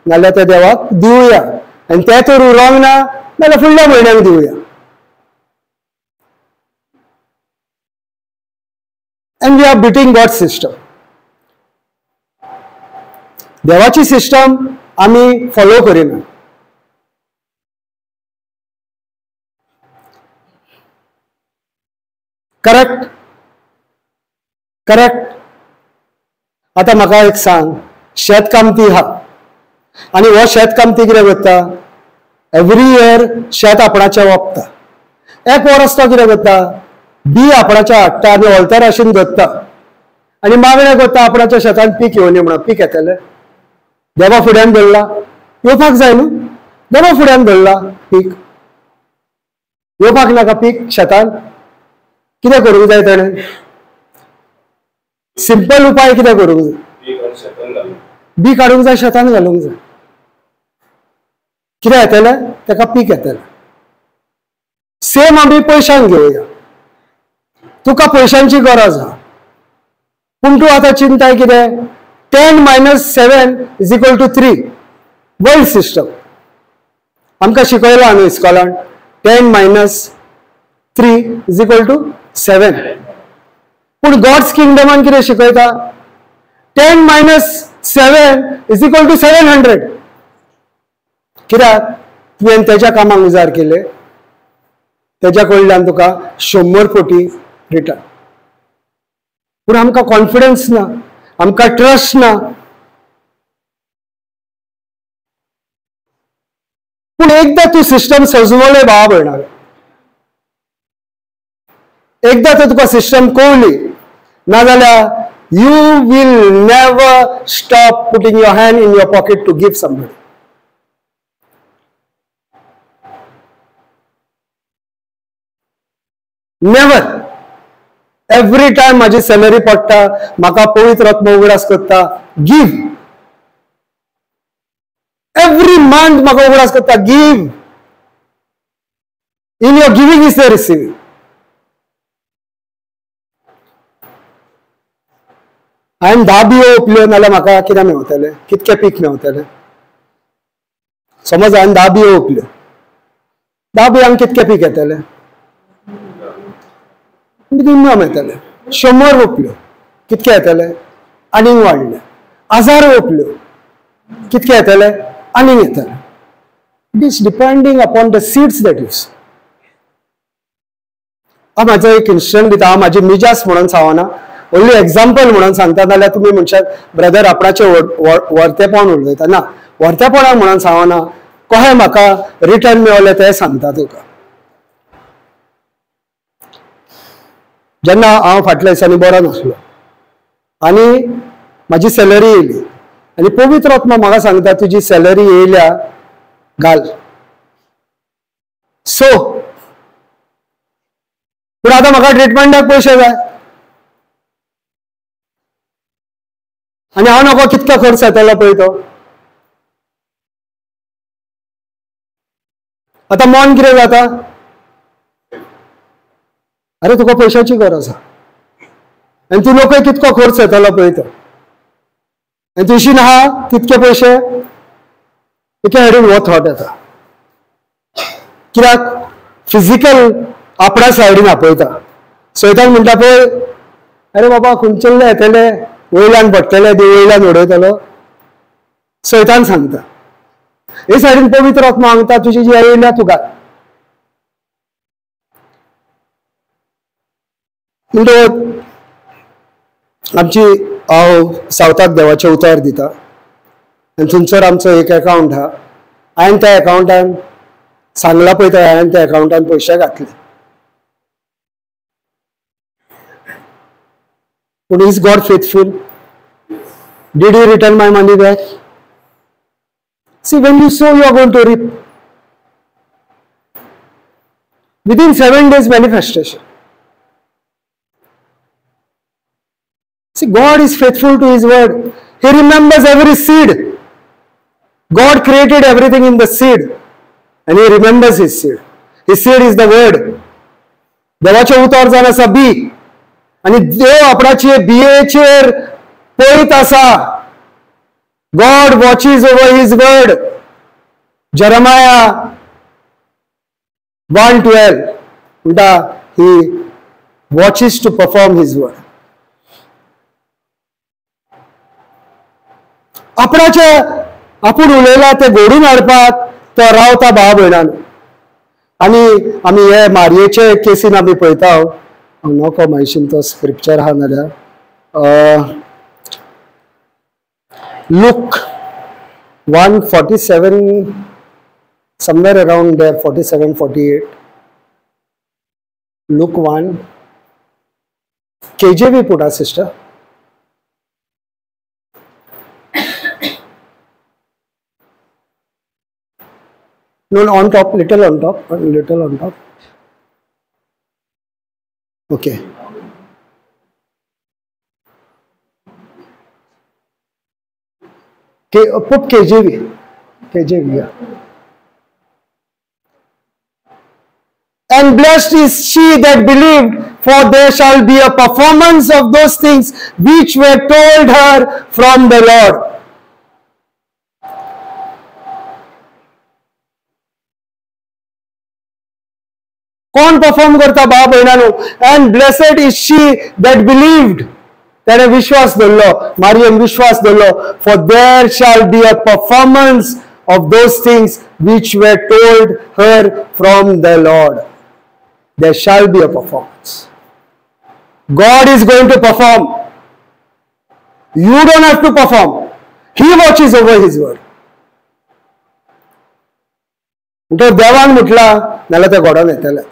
नाल्यार ते देवाक दिवया, आनी ते तर उरोंक ना नाल्यार फुडल्या म्हयन्याक दिवया. And we are beating God system. देवाची सिस्टम आमी फॉलो करिना. करेक्ट? करेक्ट. आतां म्हाका एक सांग, शेतकामती आहा आनी हो शेतकामती कितें करता? एवरी इयर शेत आपणाचें वपता. एक वर्स तो कितें करता? बी आपणाच्या हाडटा आनी ऑल्तार आशेन धरता आनी मागणें करता आपणाच्या शेतान पीक येवनी म्हणून. पीक येतलें? देवा फुड्यान धरला, येवपाक जाय न्हू. देवा फुड्यान धरला पीक, येवपाक नाका पीक शेतान? कितें करूंक जाय ताणें? सिंपल उपाय कितें करूंक जाय? बी काडूंक जाय, शेतान घालूंक जाय. कितें येतलें? ताका पीक येतलें. सेम आमी पयशान घेवया. तुका पयशांची गरज आहा, पूण तूं आतां चिंताय कितें? 10 - 7 = 3. वर्ल्ड सिस्टम आमकां शिकयलां न्हू इस्कॉलान. 10 - 3 = 7. पूण गॉड्स किंगडमान कितें शिकयता? 10 - 7 = 700. कित्याक? तुवें तेज्या कामाक उजार केले, तेज्या कडल्यान तुका 100 कोटी रिटर्न. पूण आमकां कॉन्फिडन्स ना, आमकां ट्रस्ट ना. पूण एकदां तूं सिस्टम सजवले भावा भयणां, एकदां तर तुका सिस्टम कळ्ळी ना जाल्यार you will never stop putting your hand in your pocket to give somebody. Never. Every time म्हाजी सॅलरी पडटा, म्हाका पवित्र आत्मो उगडास करता गिव. एवरी मंथ म्हाका उगडास करता give. In your giving is the receiving. हांवें 10 बियो ओंपल्यो नाल्यार म्हाका कितें मेवतलें? कितकें पीक मेवतलें? समज हांवें 10 बियो ओंपल्यो, 10 बियांक कितकें पीक येतलें? निम्म्यो मेळटलें. 100 रोपल्यो कितके येतले? आनीक वाडले. 1000 रोपल्यो कितके येतले? आनीक येतले. It is depending upon the seeds that use. हांव म्हाजो एक इन्स्टंट दिता. हांव म्हाजी मिजास म्हणून सांगना, ओन्ली एग्जाम्पल म्हणून सांगता. नाल्यार तुमी म्हणशात ब्रदर आपणाचें वर्तेपण उलयता. ना, वर्तेपणाक म्हणून सांगना, कशें म्हाका रिटर्न मेवलें तें सांगता तुका. जेन्ना हांव फाटल्या दिसांनी बरो नासलो आनी म्हाजी सॅलरी येयली आनी पवित्र आत्मा म्हाका सांगता तुजी सॅलरी येयल्या घाल. सो पूण आतां म्हाका ट्रिटमेंटाक पयशे जाय आनी हांव नको कितको खर्च येतलो पळय तो. आतां मन कितें जाता? अरे तुका पयशाची गरज आसा आनी तूं लोकय कितको खर्च येतलो पळय तो, आनी तुशी आहा तितके पयशे. एके सायडीन हो थॉट येता कित्याक फिजिकल आपणा सायडीन आपयता. सैतान म्हणटा पळय, अरे बाबा खंयचेल्ले येतले, वयल्यान पडटले, देव वयल्यान उडयतलो. सैतान सांगता. हे सायडीन पवित्र आत्मा सांगता तुजी जी येयल्या तुका. म्हणटकच आमची हांव सावथाक देवाचें उतर दिता आनी थंयसर आमचो एक एकावंट आहा. हांवें त्या एकावंटान सांगलां पळय, त्या हांवें त्या एकावंटान पयशे घातले. पूण is God faithful? Did you return my money back? See, when you sow you are going to reap. Within 7 days manifestation. See, God is faithful to His word. He remembers every seed. God created everything in the seed and He remembers His seed. His seed is the word. देवाचें उतर जावन आसा बी, आनी देव आपणाचे बियेचेर पळयत आसा. God watches over His word. Jeremiah 1:12 म्हणटा He watches to perform His word. आपणाचे आपूण उलयला ते घडून हाडपाक तो रावता भाव भयणान. आनी आमी हे मारयेचे केसीन आमी पळयता. हांव नको मायशीन तो स्क्रिप्चर आहा नाल्यार Luke 1:47 somewhere around there, 47, 48. Luke 1 KJV put ah sister. No, on top, little on top, little on top. Okay. Put KJV. KJV, yeah. And blessed is she that believed, for there shall be a performance of those things which were told her from the Lord. कोण perform करता भाव भयणानो? And blessed is she that believed. त्याने विश्वास दवरलो, मारियम विश्वास दवरलो. For there shall be a performance of those things which were told her from the Lord. There shall be a performance. God is going to perform. You don't have to perform. He watches over his word. म्हणटकर देवान म्हटला नाल्यार तें घडोवन येतलें.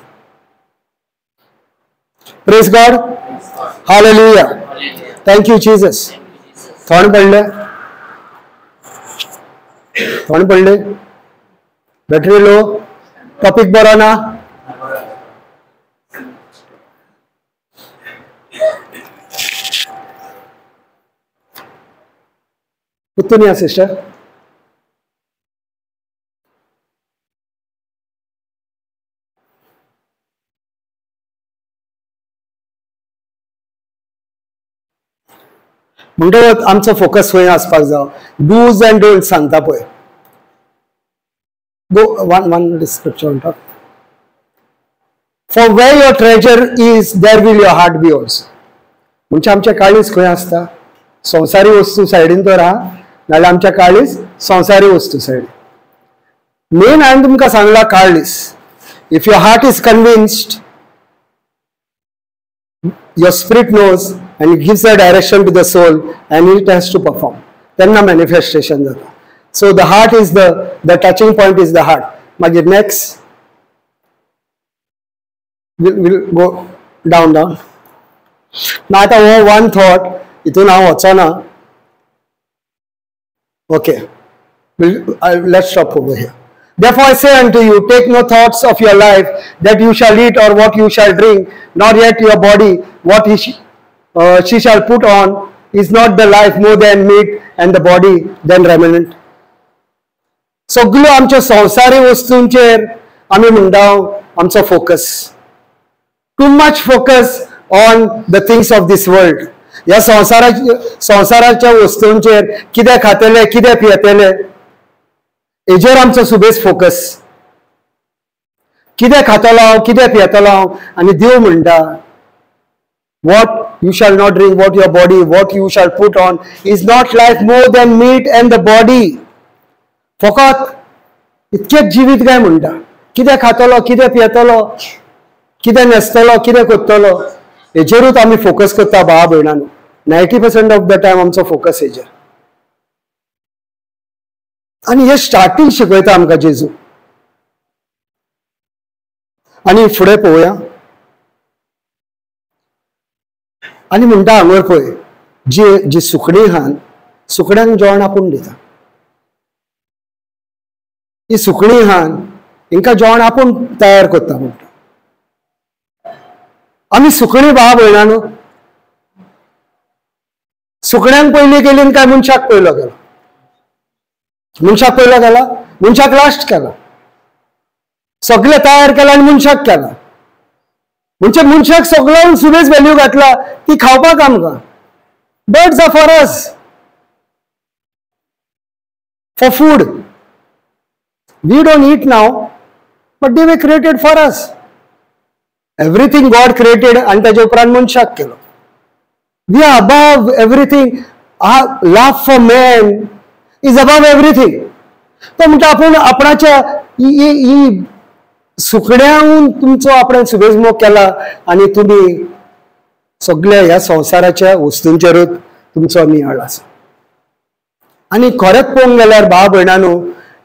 Praise God. Hallelujah. Thank you Jesus. थंड पडले, थंड पडले, बॅटरी लो, टॉपिक बरो ना. पुत्तून या सिस्टर. म्हणटकच आमचो फोकस खंय आसपाक जाव? डूज अँड don't सांगता पळय. Go one one scripture on top. For where your treasure is there will your heart be also. म्हणजे आमच्या काळीज खंय आसता? संवसारी वस्तू सायडीन तर आहा, नाल्यार आमच्या काळीज संवसारी वस्तू सायडीन. मेन हांवें तुमकां सांगला काळीज. If your heart is convinced, your spirit knows and it gives a direction to the soul and it has to perform. तेन्ना manifestation जाता. So the heart is the touching point is the heart. मागीर next we'll go down down. ना आतां हो one thought हितून हांव वचना. Okay, let's stop over here. Therefore I say unto you, take no thoughts of your life, that you shall eat or what you shall drink, nor yet your body, what she shall put on. Is not the life more than meat, and the body than raiment? सगळ्यो आमच्या संवसारी वस्तूंचेर आमी म्हणटा आमचो focus. Too much focus on the things of this world. ह्या संवसाराच्या वस्तूंचेर कितें खातले, कितें पियेतले, हेजेर आमचो सुबेज फोकस. कितें खातलो हांव, कितें पियेतलो हांव. आनी देव म्हणटा, what you shall not drink, what your body, what you shall put on. Is not life more than meat and the body? फकत इतकेच जिवीत काय म्हणटा? कितें खातलो, कितें पियेतलो, कितें न्हेसतलो, कितें करतलो, हेजेरूच आमी फोकस करता भावा भयणांनो. 90% ऑफ the time आमचो फोकस हेजेर. आनी हे स्टार्टींग शिकयता आमकां जेजू. आनी फुडें पळोवया. आनी म्हणटा हांगर पळय, जी जी सुकणीं आहात, सुकण्यांक जेवण आपूण दिता. ही सुकणीं आहात, हिंकां जेवण आपूण तयार करता म्हणटा. आमी सुकणीं भाव भयणांनो, सुकण्यांक पयलीं गेली काय मनशाक पयलो गेलो? मनशाक पयलो गेला, मनशाक लास्ट केला. सगळें तयार केला आनी मनशाक केला. म्हणजे मनशाक सगळ्यांक सुबेज व्हॅल्यू घातला ती खावपाक आमकां. Birds are for us, for food. We don't eat now, but they were created for us. Everything God created आनी ताजे उपरांत मनशाक केलो. We are above everything. Our love for man is above everything. तो म्हणटा आपूण आपणाच्या ही सुकड्याहून तुमचो आपणें सुबेज मोग केला आनी तुमी सगळ्या ह्या संवसाराच्या वस्तूंचेरूच तुमचो नियाळ आसा. आनी खरेंच पळोवंक गेल्यार भाव भयणांनो,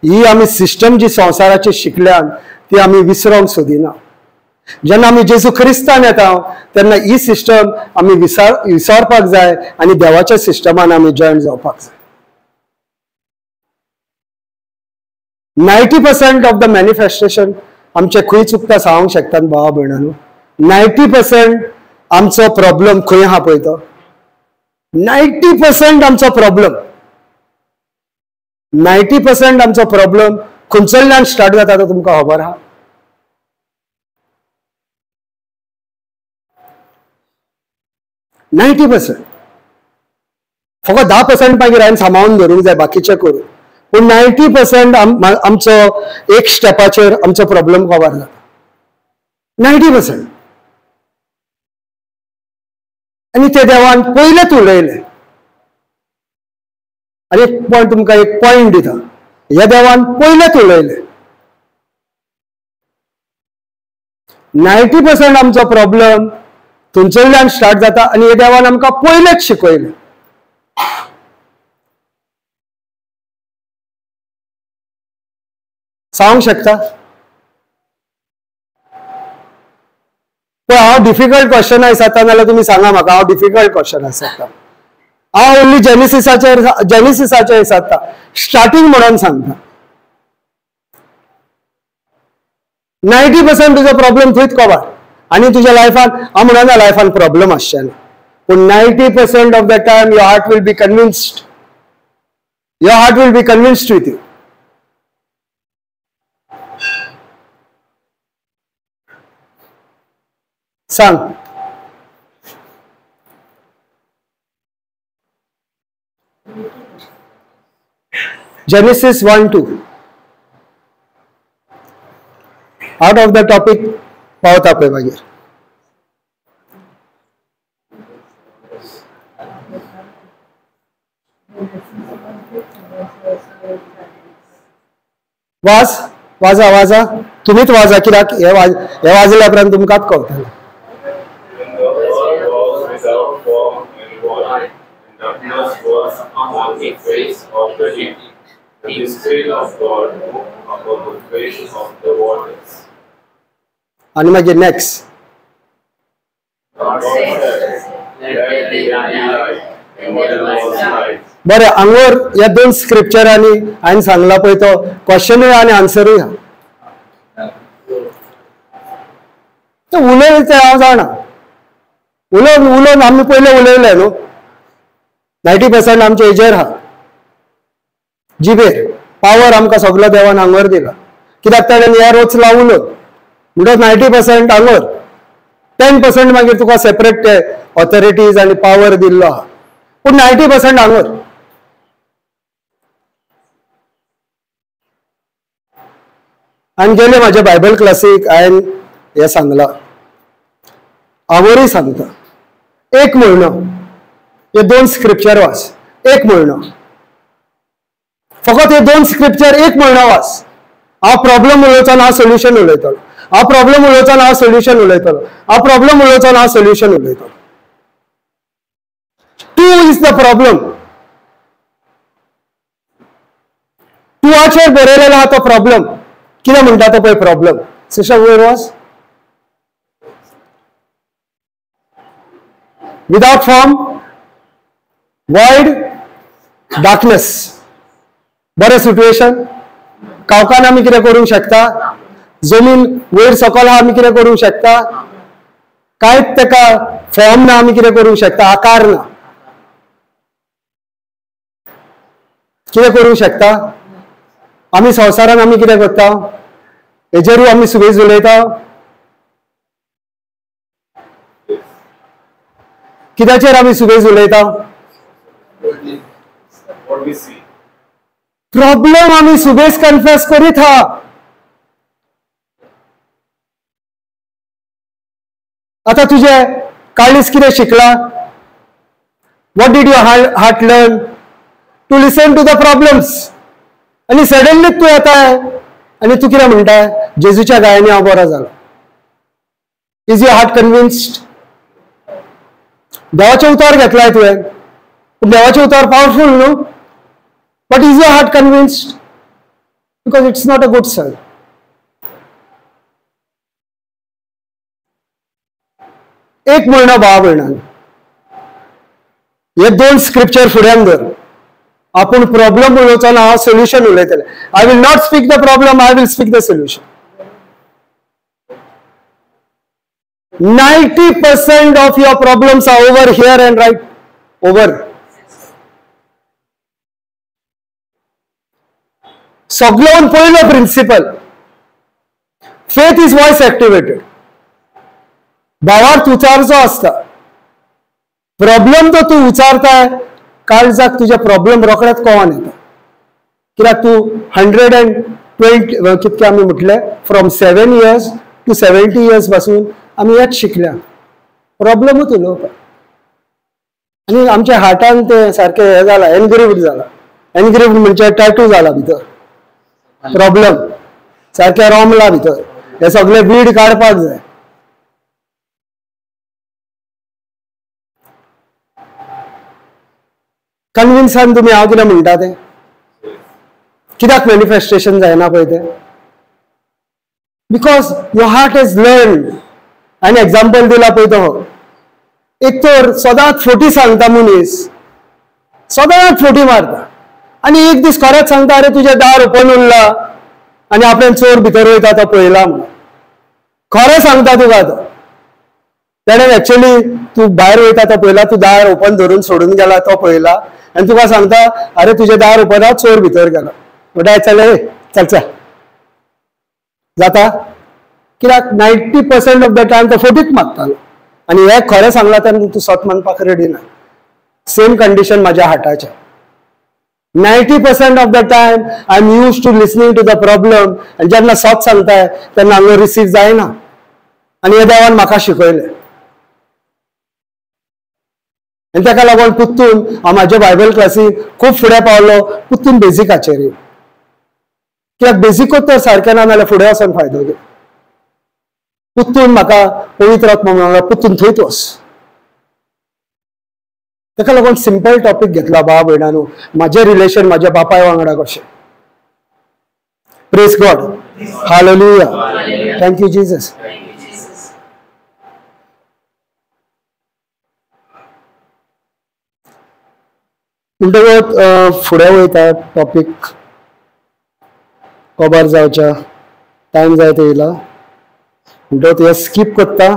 ही आमी सिस्टम जी संवसाराची शिकल्यान ती आमी विसरोंक सोदिना. जेन्ना आमी जेजू क्रिस्तान येता तेन्ना ही सिस्टम आमी विसरपाक जाय आनी देवाच्या सिस्टमान आमी जॉयन जावपाक जाय. 90% ऑफ the manifestation आमचे खंय चुकता सांगूंक शकतात भावा भयणांनो. 90% आमचो प्रॉब्लम खंय आहा पळय तो, 90% आमचो प्रॉब्लम, 90% आमचो प्रॉब्लम खंयच्यान स्टार्ट जाता तो तुमकां खबर आहा. 90% फकत 10% मागीर हांवें सांबाळून धरूंक जाय बाकीचें करून, पूण 90% आमचो एक स्टेपाचेर आमचो प्रॉब्लम कवर जाता. 90%. आनी ते देवान पयलेच उलयले. आनी एक पॉयंट तुमकां एक पॉयंट दिता, ह्या देवान पयलेच उलयले. 90% आमचो प्रॉब्लम थंयच्यान स्टार्ट जाता आनी हे देवान आमकां पयलेच शिकयलें. सांगूंक शकता? पळय हांव डिफिकल्ट क्वेश्चन आयसता नाल्यार तुमी सांगा म्हाका, हांव डिफिकल्ट क्वेश्चन आयसता. हांव ओन्ली जेनेसिसाचेर आयसता, स्टार्टींग म्हणून सांगता. 90% तुजो प्रॉब्लम थंयच कवर. आनी तुज्या लायफान हांव म्हणना लायफान प्रॉब्लम आसचे ना, पूण 90% of the time your heart will be convinced, your heart will be convinced with you. सांग, Genesis 1-2 out of the topic पावता पळय मागीर. वाज वाजा वाजा, तुमीच वाजा, कित्याक हे वाजल्या उपरांत तुमकांच कळटलें. आनी मागीर नेक्स्ट, बरें हांगोर ह्या दोन स्क्रिप्चरांनी हांवें सांगला पळय तो क्वेश्चनूय आनी आन्सरूय आहा. ते उलयले ते हांव जाणा, उलोवन उलोवन आमी पयलें उलयले न्हू. 90% आमचे हेजेर आहा, जिबेर पावर आमकां सगलो देवान हांगोर दिला, कित्याक ताणें ह्या रोचला उलोवन, म्हणटच 90% हांगोर, 10% मागीर तुका सेपरेट ते ऑथॉरिटीज आनी पावर दिल्लो आहा, पूण 90% हांगोर. आनी गेले म्हाज्या बायबल क्लासीक हांवें हें सांगलां, हांवूय सांगता, एक म्हयनो हे दोन स्क्रिप्चर वाच, एक म्हयनो फकत हे दोन स्क्रिप्चर एक म्हयनो वाच. हांव प्रॉब्लम उलोवचो ना, हांव सोल्युशन उलयतलो. हांव प्रॉब्लम उलोवचो ना, हांव सोल्युशन उलयतलो. हांव प्रॉब्लम उलोवचो ना, हांव सोल्युशन उलयतलो. 2 is the problem. 2 बरयलेलो आहा तो प्रॉब्लम. कितें म्हणटा तो पळय प्रॉब्लम. सिस्टर वयर वाच, विदाउट फॉर्म, वॉइड, डार्कनेस. बरें सिट्युएशन. कावकान आमी कितें करूंक शकता? जमीन वयर सकयल आहा, आमी कितें करूंक शकता? कांयच तेका फॉर्म ना, आमी कितें करूंक शकता? आकार ना, कितें करूंक शकता? आमी संवसारान आमी कितें करता? हेजेरूय आमी सुबेज उलयता. कित्याचेर आमी सुबेज उलयता? प्रॉब्लम आमी सुबेज कन्फेस करीत हा. आतां तुजें काळीज कितें शिकला? What did your heart learn? To listen to the problems. आनी सडनली तूं येता आनी तूं कितें म्हणटा? जेजूच्या गायांनी हांव बरो जालो. Is your heart convinced? देवाचें उतर घेतलाय तुवें, पूण देवाचें उतर पावरफूल न्हू, but is your heart convinced? Because it's not a good sign. एक म्हयनो भाव भयणान हे दोन स्क्रिप्चर फुड्यान धर. आपूण प्रॉब्लम उलोवचो ना, हांव सोल्युशन उलयतलें. I will not speak the problem, I will speak the solution. 90% of your problems are over here and right over. सगळ्यान पयलो principle, faith is voice activated. भावार्थ उचारचो आसता. प्रॉब्लम तो तूं उचारताय, काळजाक तुजे प्रॉब्लम रोखडेच कोवान येता. कित्याक तूं 120 कितके आमी म्हटलें, फ्रॉम 7 years to 70 years पासून आमी हेच शिकल्या, प्रॉब्लमूच उलोवपाक. आनी आमच्या हार्टान तें सारकें हें जालां, एनग्रेव्ड जालां. एनग्रेव्ड म्हणजे टॅटू जाला भितर, प्रॉब्लम सारकें रोमला भितर. हे सगळे वीड काडपाक जाय. कन्विन्सान तुमी हांव कितें म्हणटा तें, कित्याक मॅनिफेस्टेशन जायना पळय तें, because your heart has learn. आनी एग्जाम्पल दिला पळय तो, एक तर सदांच फोटी सांगता मनीस, सदांच फोटी मारता, आनी एक दीस खरेंच सांगता, अरे तुजें दार ओपन उरला आनी आपल्यान चोर भितर वयता तो पळयला म्हणून. खरें सांगता तुका तो, तेणें एक्चुअली तूं भायर वयता तो पळयला, तूं दार ओपन धरून सोडून गेला तो पळयला, आनी तुका सांगता अरे तुजें दार ओपन आहा, चोर भितर गेला. म्हणटा चल रे चल चल जाता. कित्याक 90% ऑफ the time तो फोटीच मागतालो, आनी हें खरें सांगलां तेन्ना तूं सत मानपाक रेडी ना. सेम कंडिशन म्हाज्या हार्टाचें. 90% of the time I am used to listening to the problem, आनी जेन्ना सत सांगताय तेन्ना हांगा रिसीव जायना. आनी हे देवान म्हाका शिकयलें, आनी ताका लागून पुत्तून हांव म्हाज्या बायबल क्लासीन खूब फुडें पावलो, पुत्तून बेजिकाचेर. कित्याक बेजिकूच तर सारकें ना जाल्यार फुडें वचोन फायदो कितें. पुत्तून म्हाका पवित्र आत्मा म्हणलो, पुत्तून थंयच वच. ताका लागून सिंपल टॉपीक घेतला भाव भयणांनो, म्हाजें रिलेशन म्हाज्या बापाय वांगडा कशें. Praise God, hallelujah, thank you Jesus. म्हणटकच फुडें वयता टॉपीक कबर जावच्या टायम जायत येयला, म्हणटकच हें स्कीप करता.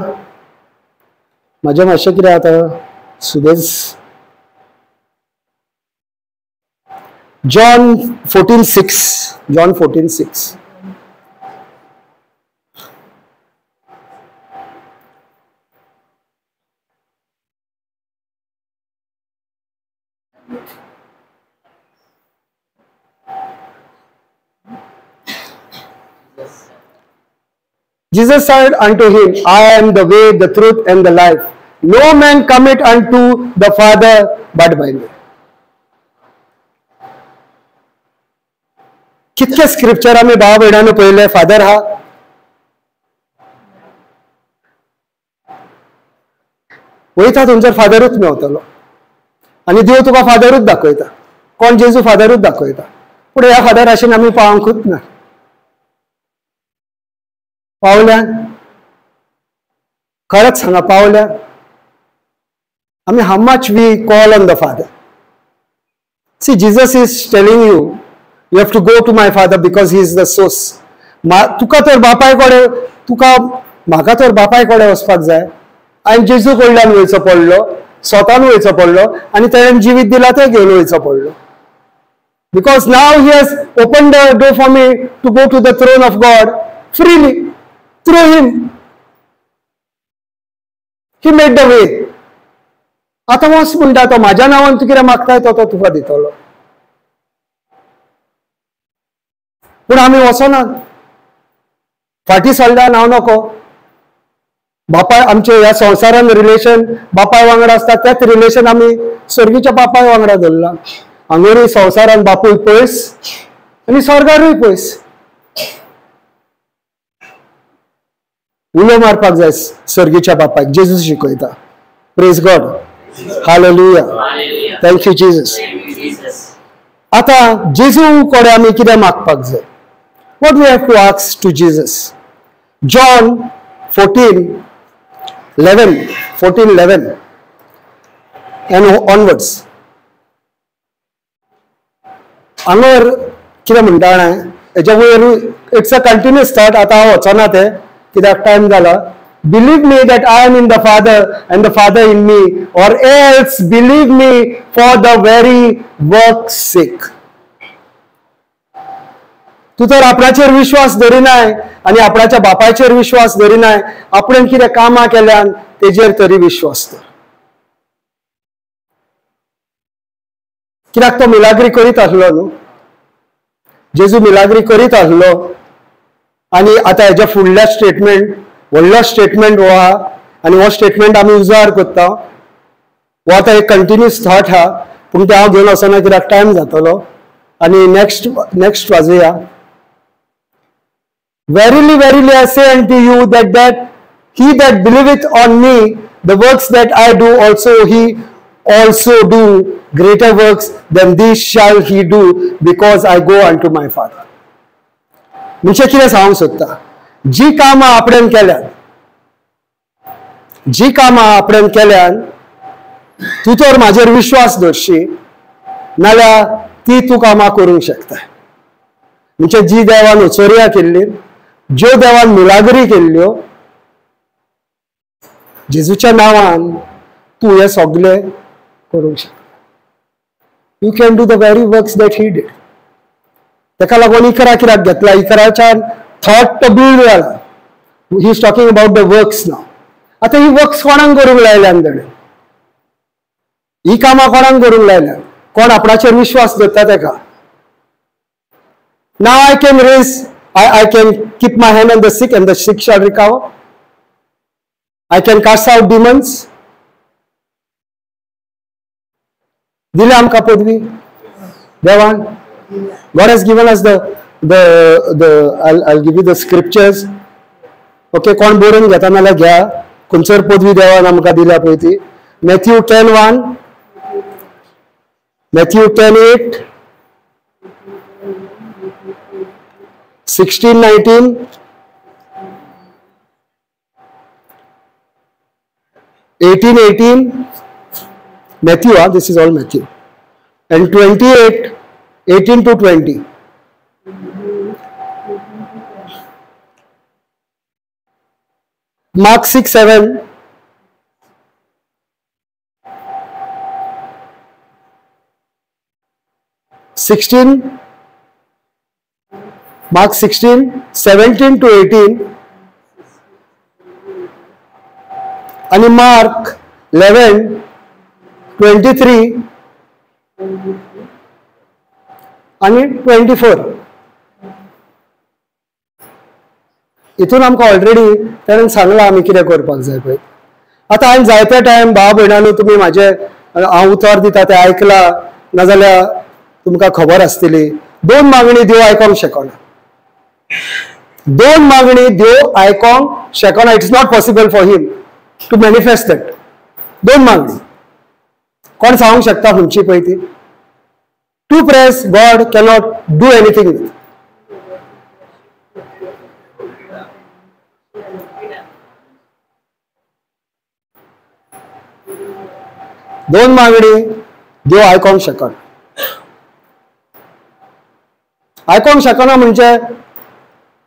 म्हाजें मातशें कितें जाता सुबेज. John 14:6, John 14:6. Jesus said unto him, I am the way, the truth, and the life. No man cometh unto the Father but by me. कितके स्क्रिप्चर आमी भाव भयणांनी पळयले, फादर हा, वयता थंयसर फादरूच मेवतलो, आनी देव तुका फादरूच दाखयता, कोण जेजू फादरूच दाखयता. पूण ह्या फादराशीन आमी पावंकूच ना. पावल्या? खरेंच सांगा पावल्या? आमी how much we call on the Father. See, Jesus is telling you, you have to go to my Father because he is the source. तुका तर बापाय कडेन, तुका म्हाका तर बापाय कडेन वचपाक जाय, आनी जेजू कडल्यान वयचो पडलो, स्वतान वयचो पडलो, आनी तेणें जिवीत दिलां तें घेवन वयचो पडलो. Because now he has open the door for me to go to the throne of God freely through him. He made the way. आतां वच म्हणटा तो, म्हाज्या नांवान तूं कितें मागताय तो तो तुका दितलो. पूण आमी वचनात, फाटीं सरल्या, हांव नको. बापाय आमचे ह्या संवसारान रिलेशन बापाय वांगडा आसता, तेच रिलेशन आमी स्वर्गीच्या बापाय वांगडा धरलां. हांगूय संवसारान बापूय पयस आनी स्वर्गारूय पयस. उलो मारपाक जाय स्वर्गीच्या बापायक, जेजू शिकयता. Praise God, hallelujah, thank you Jesus. आतां जेजू कडेन आमी कितें मागपाक जाय? What we have to ask to Jesus? John 14 11, 14, 11 and onwards. हांगर कितें म्हणटा जाणा, हेच्या वयर it's a continuous thought. आतां हांव वचना तें कित्याक टायम जाला. Believe me that I am in the Father and the Father in me, or else believe me for the very work's sake. तूं तर आपणाचेर विश्वास धरिनाय आनी आपणाच्या बापायचेर विश्वास धरिनाय, आपणें कितें कामां केल्यान तेजेर तरी विश्वास धर. कित्याक तो मिलाग्री करीत आसलो न्हू, जेजू मिलाग्री करीत आसलो. आनी आतां हेज्या फुडल्या स्टेटमेंट, व्हडलो स्टेटमेंट हो आहा आनी हो स्टेटमेंट आमी उजार करता. हो आतां एक कंटिन्युअस थॉट आहा, पूण तें हांव घेवन वचना कित्याक टायम जातलो. आनी नेक्स्ट नेक्स्ट वाजोवया. Verily, verily, I say unto you that he that believeth on me, the works that I do also he also do, greater works than these shall he do, because I go unto my Father. म्हणजे कितें सांगूंक सोदता, जी कामां आपणें केल्यात, जी कामां आपणें केल्यान तूं तर म्हाजेर विश्वास दवरशी, नाल्यार ती तूं कामां करूंक शकता. म्हणजे जी देवान उचोर्या केल्ली, ज्यो देवान मिलाग्री केल्ल्यो, जेजूच्या नांवान तूं हें सगळें करूंक शकता. You can do the very works that he did. ताका लागून इकरा कित्याक घेतला, इकराच्यान थॉट तो बिल्ड जाला. He is talking about the works now. आतां ही वर्क्स कोणाक करूंक लायल्यान ताणें, ही कामां कोणाक करूंक लायल्यान, कोण आपणाचेर विश्वास दवरता ताका. Now I can raise, I can keep my hand on the sick and the sick shall recover. I can cast out demons. दिल्या आमकां पदवी देवान. God has given us the I'll give you the scriptures. Okay, कोण बरोवन घेता नाल्यार घ्या, खंयसर पदवी देवान आमकां दिल्या पळय ती. Matthew 10:1, Matthew 10:8, 16:19, 18:18, Matthew, this is all Matthew, and 28, 18 to 20. Mark 6:7, 16, Mark 16, 17 to 18, आणि मार्क 11, 23 आणि 24. इतून आमकां ऑलरेडी ताणें सांगलां आमी कितें करपाक जाय पळय. आतां हांवें जायते टायम भाव भयणांनो तुमी म्हाजें हांव उतर दिता तें आयकलां नाजाल्यार तुमकां खबर आसतली. दोन मागणी देव आयकोंक शकना, दोन मागणी देव आयकोंक शकना. It's not possible for him to manifest that. दोन मागणी कोण सांगूंक शकता खंयची पळय ती? Two prayers God cannot do anything with. दोन मागणी देव आयकोंक शकना. आयकोंक शकना म्हणजे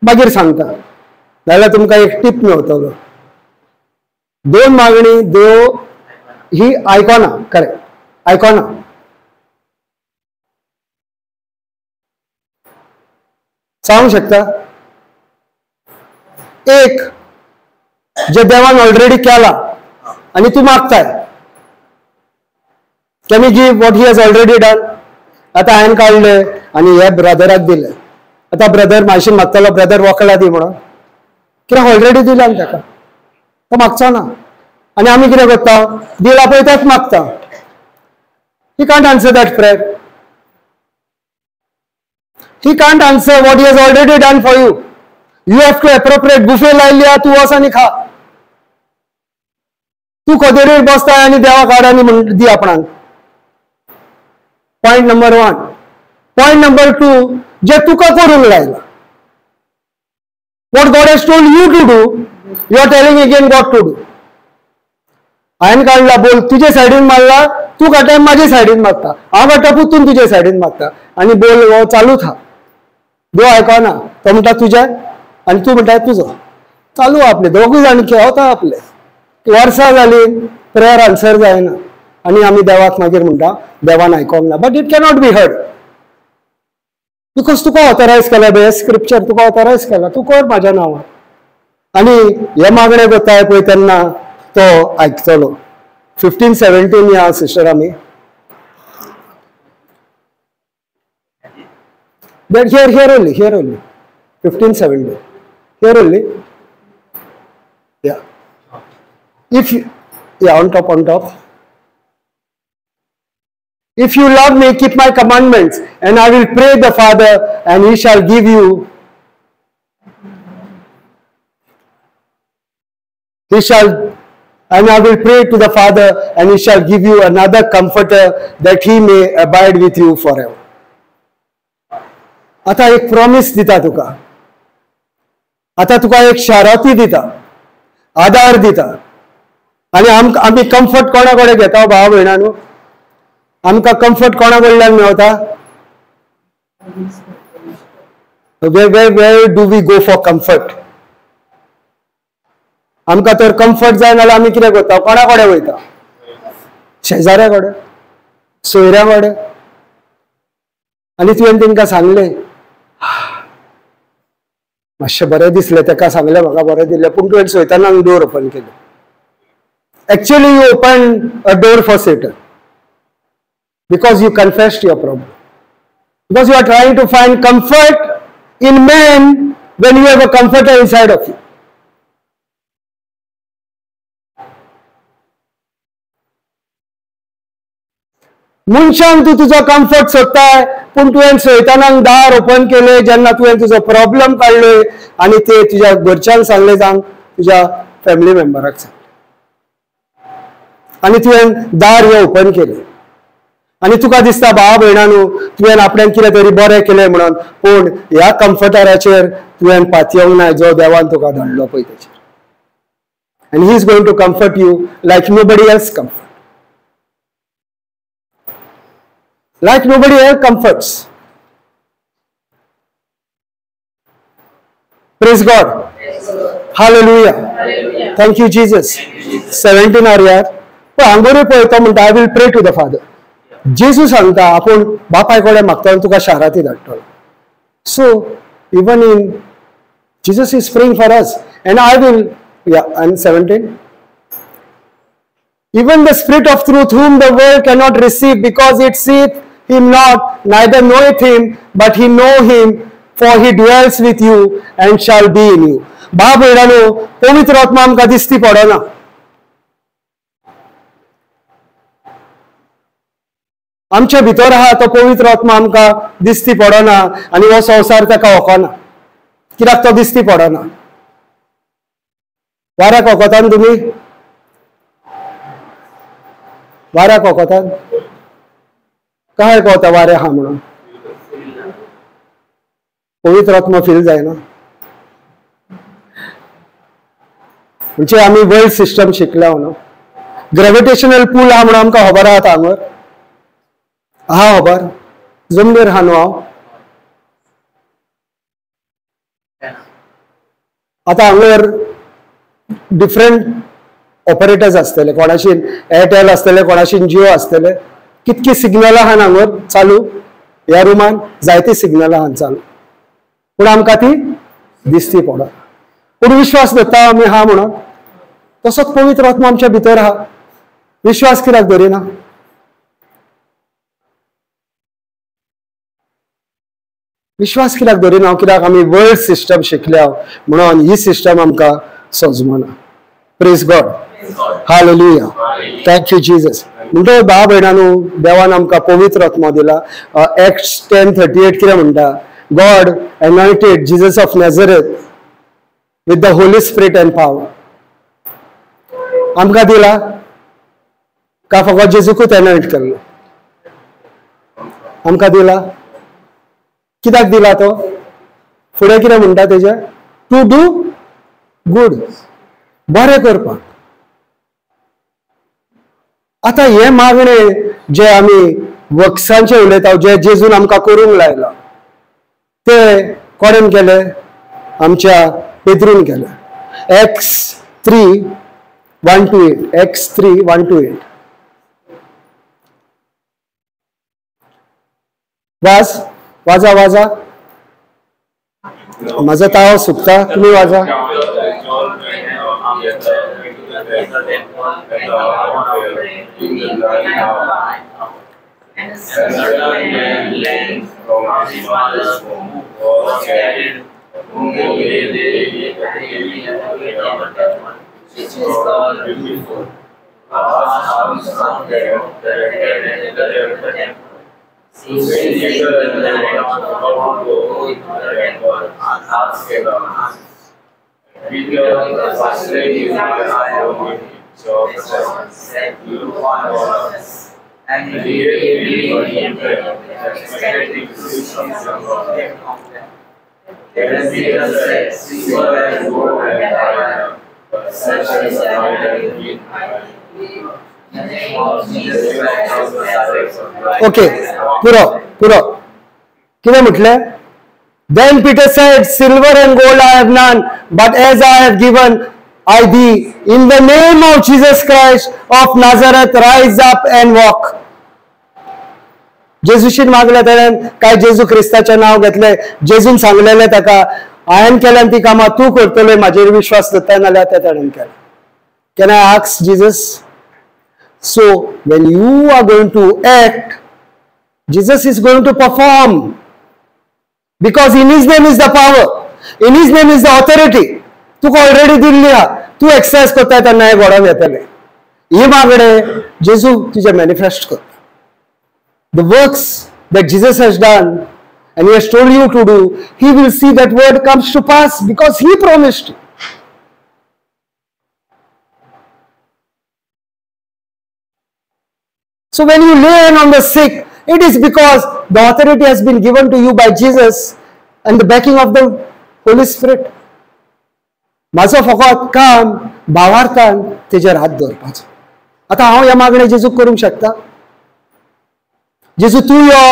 मागीर सांगता, नाल्यार तुमकां एक टीप मेळटलो. दोन मागणी देव ही आयकोना, करेक्ट आयकोना. सांगूंक शकता एक जे देवान ऑलरेडी केला आनी तूं मागताय, can you give what he has already done? आतां हांवें काडलें आनी हे ब्रदराक दिलें, आतां ब्रदर मातशें मागतलो, ब्रदर वकला दी म्हणून, कित्याक ऑलरेडी दिला न्ही ताका, तो मागचो ना. आनी आमी कितें करता, दिला पळय तेंच मागता. He can't answer that prayer. He can't answer what he has already done for you. You have to appropriate. Buffet लायली आहा, तूं वच आनी खा. तूं कदेलीर बसता आनी देवाक हाड आनी म्हण दी आपणाक. Point number 1. Point number 2, जे तुका करूंक लायला, what God has told you to do, you are telling again God to do. हांवें काडला बोल तुजे सायडीन मारला, तूं काडटा म्हाजे सायडीन मारता, हांव काडटा पुतून तुजे सायडीन मारता आनी बोल हो चालूच आहा. देव आयकना, तो म्हणटा तुजें आनी तूं म्हणटा तुजो, चालू आपले दोगूय जाण खेळता आपले. वर्सां जाली प्रेयर आन्सर जायना आनी आमी देवाक मागीर म्हणटा देवान आयकोंक ना. But it cannot be heard because तुका ऑथरायज केला, हे स्क्रिप्चर तुका ऑथरायज केला, तूं कर म्हाज्या नांवान. आनी हे मागणें करताय पळय तेन्ना तो आयकतलो. 15-17 या सिस्टर आमी here here only, here only 15-17 here only. Yeah, if you, yeah, on top, on top. If you love me, keep my commandments, and I will pray the Father, and he shall give you, he shall, and I will pray to the Father, and he shall give you another comforter, that he may abide with you forever. आता एक promise दिता तुका, आता तुका एक शाराती दिता, आधार दिता. आनी आमी कम्फर्ट कोणा कडेन घेता भाव भयणांनो? आमकां कम्फर्ट कोणा कडल्यान मेवता? Where do we go for comfort? आमकां तर कम्फर्ट जाय जाल्यार आमी कितें करता? कोणा कडेन वयता? शेजाऱ्या कडेन, सोयऱ्या कडेन. आनी तुवें तांकां सांगलें, मातशें बरें दिसलें, ताका सांगलें म्हाका बरें दिसलें, पूण तुवें सोयताना डोर ओपन केलें. Actually you open a door for Satan because you confessed your problem, because you are trying to find comfort in man when you have a comforter inside of you. मनशान तूं तुजो comfort सोदताय, पूण तुवें सैतानाक दार open केलें जेन्ना तुवें तुजो प्रॉब्लम काडलो आनी ते तुज्या घरच्यांक सांगलें, जावं तुज्या फॅमिली मेंबराक सांगलें, आनी तुवें दार हें ओपन केलें. आनी तुका दिसता भावा भयणांनो तुवें आपल्यान कितें तरी बरें केलें म्हणून, पूण ह्या कम्फर्टराचेर तुवें पातयेवंक ना जो देवान तुका धाडलो पळय तेचेर. And he is going to comfort you like nobody else comfort, like nobody else comforts. Praise God. Hallelujah. Thank you Jesus. 17 are यार पण हांगोरूय पळय तो म्हणटा I will pray to the Father. जेजू सांगता आपूण बापाय कडेन मागतलो तुका शाराती धाडटलो. So even in Jesus is praying for us and I will, yeah, and 17. Even the Spirit of truth, whom the world cannot receive, because it seeth him not, neither knoweth him, but he know him, for he dwells with you and shall be in you. भाव भयणांनो, पवित्र आत्मा आमकां दिसती पडना. आमच्या भितर आहा तो पवित्र आत्मा आमकां दिसती पडना आनी हो संवसार ताका वखना. कित्याक तो दिसती पडना? वाऱ्याक वखता न्हू तुमी? वाऱ्याक वखतात? काय कळता वारें आहा म्हणून? पवित्र आत्मा फील जायना. म्हणजे आमी वर्ल्ड सिस्टम शिकल्या न्हू. ग्रेविटेशनल पूल आहा म्हणून आमकां खबर आहा हांगर आहा खबर? जमनीर आहा न्हू हांव. आतां हांगर डिफरंट ऑपरेटर्स आसतले, कोणाशीन एअरटेल आसतले, कोणाशीन जिओ आसतले. कितकी सिग्नलां आहा हांगर चालू, ह्या रुमान जायती सिग्नलां आहा चालू, पूण आमकां ती दिसती पडना. पूण विश्वास दवरता आमी आहा म्हणून. तसोच पवित्र आत्मा आमच्या भितर आहा. विश्वास कित्याक दवरिना? विश्वास कित्याक दवरिना? कित्याक आमी वर्ल्ड सिस्टम शिकल्या म्हणून ही सिस्टम आमकां सजमना. Praise God. Hallelujah. Thank you Jesus. म्हणटकच भाव भयणांनो, देवान आमकां पवित्र आत्मा दिला. एक्ट्स 10:38 कितें म्हणटा? God anointed Jesus of Nazareth with the Holy Spirit and power. आमकां दिला का फकत जेजूकूच एनॉयंट केल्लो? आमकां दिला. कित्याक दिला तो? फुडें कितें म्हणटा तेजें? टू do good, बरें करपाक. आतां हे मागणे जे आमी वर्क्सांचे उलयता, जे जेजून आमकां करूंक लायला, ते कोणेन केले? आमच्या पेद्रून केले. Acts 3:1-8, Acts 3:1-8. वाज वाजा वाजा, माझा ताव सुकता, तुम्ही वाजा. ओके, पुरो पुरो. कितें म्हटलें? Then Peter said, Silver and gold I have none, but as I have given I thee, in the name of Jesus Christ of Nazareth, rise up and walk. जेजूशीन मागले ताणें काय जेजू क्रिस्ताचें नांव घेतलें. जेजून सांगलेलें ताका, हांवें केल्यान ती कामां तूं करतले, म्हाजेर विश्वास दवरता नाल्यार तें ताणें केलें. Can I ask Jesus? So when you are going to act, Jesus is going to perform, because in his name is the power, in his name is the authority. तुका ऑलरेडी दिल्ली आहा, तूं एक्सरसाइज करता तेन्ना हें घडोवन येतलें. ही मागणें जेजू तुजें मॅनिफेस्ट करता. The works that Jesus has done and he has told you to do, he will see that word comes to pass because he promised. So when you lay hand on the sick, it is because the authority has been given to you by Jesus and the backing of the Holy Spirit. म्हाजो फकत काम भावार्थान तेजेर हात दवरपाचो. आतां हांव ह्या मागणें जेजूक करूंक शकता? जेजू तूं यो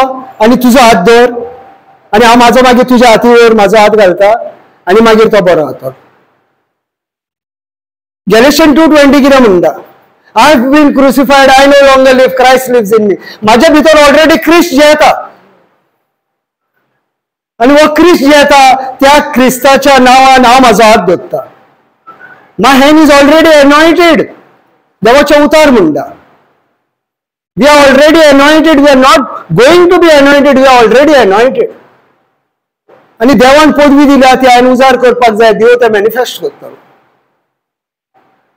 आनी तुजो हात दवर आनी हांव म्हाजो मागीर तुज्या हातीवर म्हाजो हात घालता आनी मागीर तो बरो जाता. गॅलेशियन 2:20 कितें म्हणटा? I have been crucified, I no longer live, Christ lives in me. म्हाज्या भितर ऑलरेडी क्रिस्ट जियेता आनी हो क्रिस्ट जियेता त्या क्रिस्ताच्या नांवान हांव म्हाजो हात दवरता. My hand is already anointed. देवाचें उतर म्हणटा, we are already anointed, we are not going to be anointed, we are already anointed. आनी देवान पदवी दिल्या ती हांवें उजार करपाक जाय, देव तें मॅनिफेस्ट करतलो.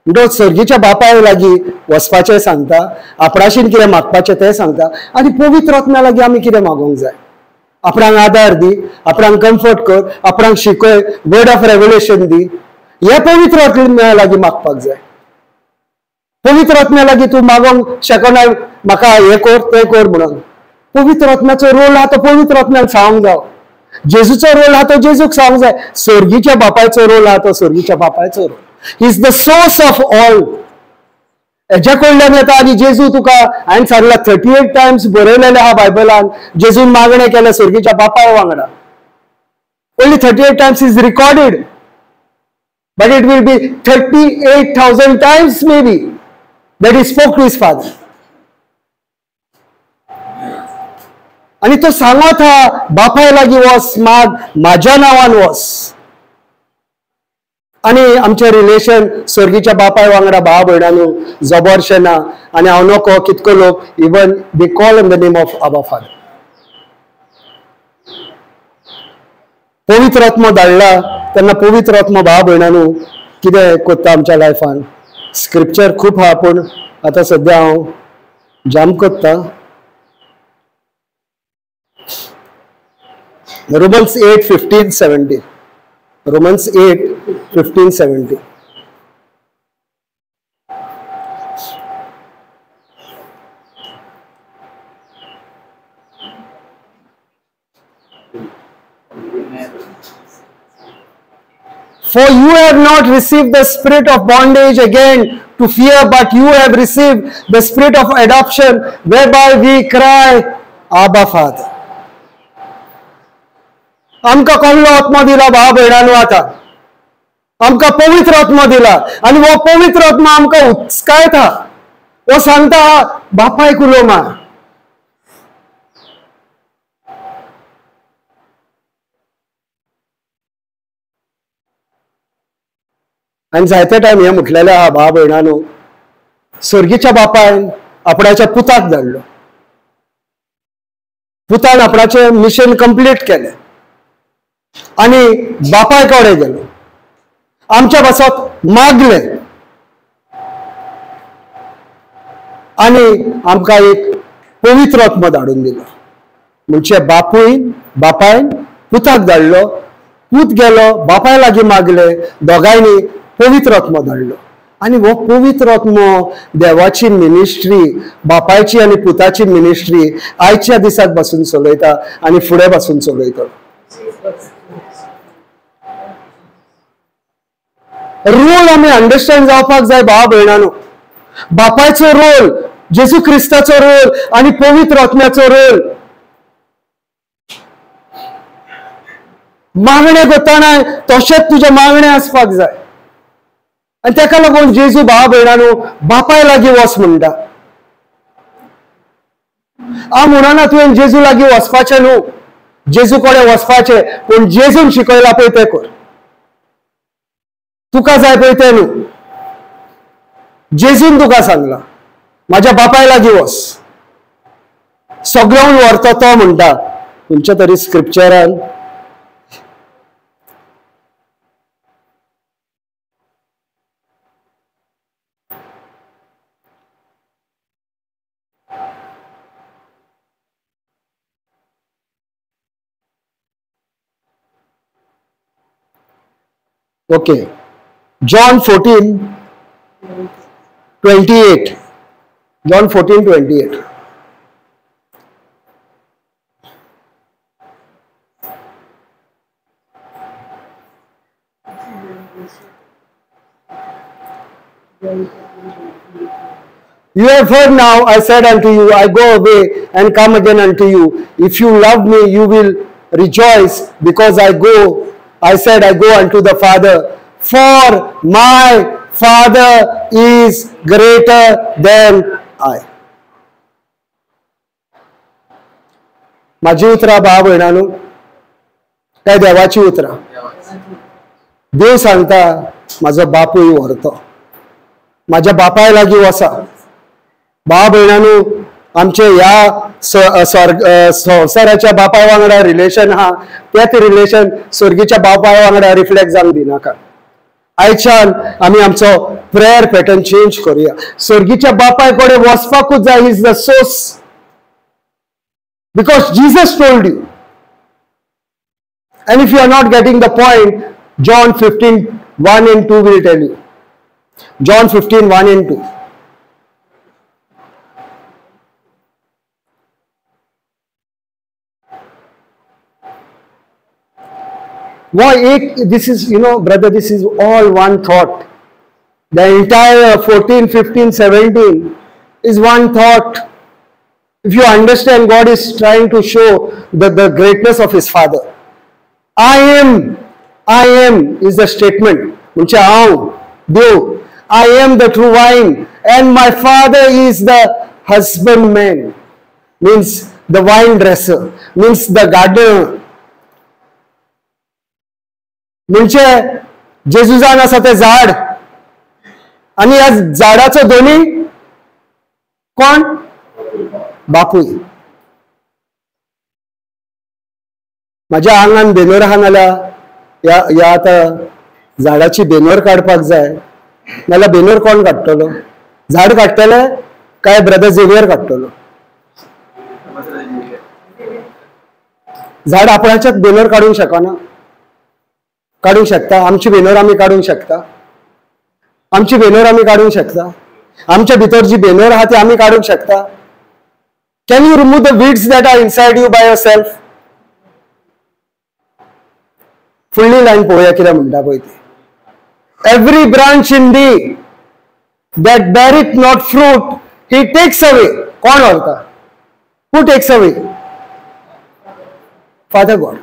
म्हणटकच सर्गीच्या बापाय लागीं वचपाचें सांगता, आपणाशीन कितें मागपाचें तें सांगता, आनी पवित्र आत्म्या लागीं आमी कितें मागोवंक जाय. आपणाक आदार दी, आपणाक कम्फर्ट कर, आपणाक शिकय, वर्ड ऑफ रेवलेशन दी. हे पवित्र आत्म्या लागीं मागपाक जाय. पवित्र आत्म्या लागीं तूं मागोवंक शकना म्हाका हें कर तें कर म्हणून. पवित्र आत्म्याचो रोल आहा तो पवित्र आत्म्याक सांगूंक जावो. जेजूचो रोल आहा तो जेजूक सांगूंक जाय. सर्गीच्या बापायचो रोल आहा तो सर्गीच्या बापायचो role. He is the source of all. हेज्या कडल्यान येता. आनी जेजू तुका हांवें सांगला 38 टायम्स बरयलेलें आहा बायबलान, जेजून मागणें केलें सर्गीच्या बापाय वांगडा. Only 38 times is recorded, but it will be 38,000 times maybe that he spoke to his father. आनी तो सांगत हा बापाय लागीं वस, माग, म्हाज्या नांवान वस. आनी आमचें रिलेशन सर्गीच्या बापाय वांगडा भाव भयणांनो जबरशें ना. आनी हांव नको कितको लोक even they call in the name of Abba Father. पवित्र आत्मो धाडला तेन्ना पवित्र आत्मो भाव भयणांनो कितें करता आमच्या लायफान. स्क्रिप्चर खूब आहा पूण आतां सद्या हांव जाम करता. Romans 8:15-17. Romans 8:15-17. For you have not received the spirit of bondage again to fear, but you have received the spirit of adoption, whereby we cry, Abba Father. आमकां कसलो आत्मो दिला भाव भयणांनो? आतां आमकां पवित्र आत्मो दिला आनी हो पवित्र आत्मो आमकां उचकायता. हो सांगता बापायक उलो मार. आनी जायते टायम हें म्हटलेलें आहा भाव भयणांनो, सर्गीच्या बापायन आपणाच्या पुताक धाडलो, पुतान आपणाचें मिशन कंप्लीट केलें आनी बापाय कडेन गेलो, आमच्या पासत मागलें आनी आमकां एक पवित्र आत्मो धाडून दिलो. म्हणजे बापायन पुताक धाडलो, पूत गेलो बापाय लागीं मागले, दोगांयनी पवित्र आत्मो धाडलो. आनी हो पवित्र आत्मो देवाची मिनिस्ट्री, बापायची आनी पुताची मिनिस्ट्री आयच्या दिसाक बसून चलयता आनी फुडें बसून चलयतलो. रोल आमी अंडरस्टँड जावपाक जाय भाव भयणांनो. बापायचो रोल, जेजू क्रिस्ताचो रोल आनी पवित्र आत्म्याचो रोल. मागणें करतना तशेंच तुजें मागणें आसपाक जाय. आनी ताका लागून जेजू भाव भयणांनो बापाय लागीं वच म्हणटा. हांव म्हणना तुवें जेजू लागीं वचपाचें न्हू, जेजू कडेन वचपाचें, पूण जेजून शिकयलां पळय तें कर. तुका जाय पळय तें न्हू, जेजून तुका सांगलां म्हाज्या बापाय लागीं वच, सगळ्यांक व्हरता तो म्हणटा. खंयच्या तरी स्क्रिप्चरान okay, John 14:28. John 14:28. You have heard now, I said unto you, I go away and come again unto you. If you love me, you will rejoice, because I go, I said, I go unto the Father, for my Father is greater than I. माझी उतरां भाव भयणांनो काय देवाची उतरां? देव सांगता म्हाजो बापूय व्हरतो, म्हाज्या बापाय लागीं वसा. भाव भयणांनो, आमचे ह्या संवसाराच्या बापाय वांगडा रिलेशन आहा तेच रिलेशन स्वर्गीच्या बापाय वांगडा रिफ्लेक्ट जावंक दिनाका. आयच्यान आमी आमचो प्रेयर पॅटर्न चेंज करुया. स्वर्गीच्या बापाय कडेन वचपाकूच जाय. Is the source, because Jesus told you. And if you are not getting the point, John 15:1 and 2 will tell you. John 15:1 and 2. Why एक, this is, you know, brother, this is all one thought. The entire 14, 15, 17 is one thought. If you understand, God is trying to show the greatness of his Father. I am is the statement. म्हणजे हांव देव, I am the true vine and my Father is the husbandman, means the vine dresser, means the gardener. म्हणजे जेजूजान आसा तें झाड आनी ह्या झाडाचो धनी कोण? बापूय. म्हाज्या आंगान बेनोर आहा नाल्यार ह्या आतां झाडाची बेनोर काडपाक जाय, नाल्यार बेनोर कोण काडटलो? झाड काडटले काय ब्रदर झेवियर काडटलो? झाड आपणाच्याच बेनोर काडूंक शकना? काडूंक शकता. आमची बेनोर आमी काडूंक शकता, आमची बेनोर आमी काडूंक शकता, आमच्या भितर जी बेनोर आहा ती आमी काडूंक शकता. Can you remove the weeds that are inside you by yourself? फुडली लायन पळोवया कितें म्हणटा पळय ती. Every branch in thee that beareth not fruit he takes away. कोण व्हरता? Who takes away? Father God.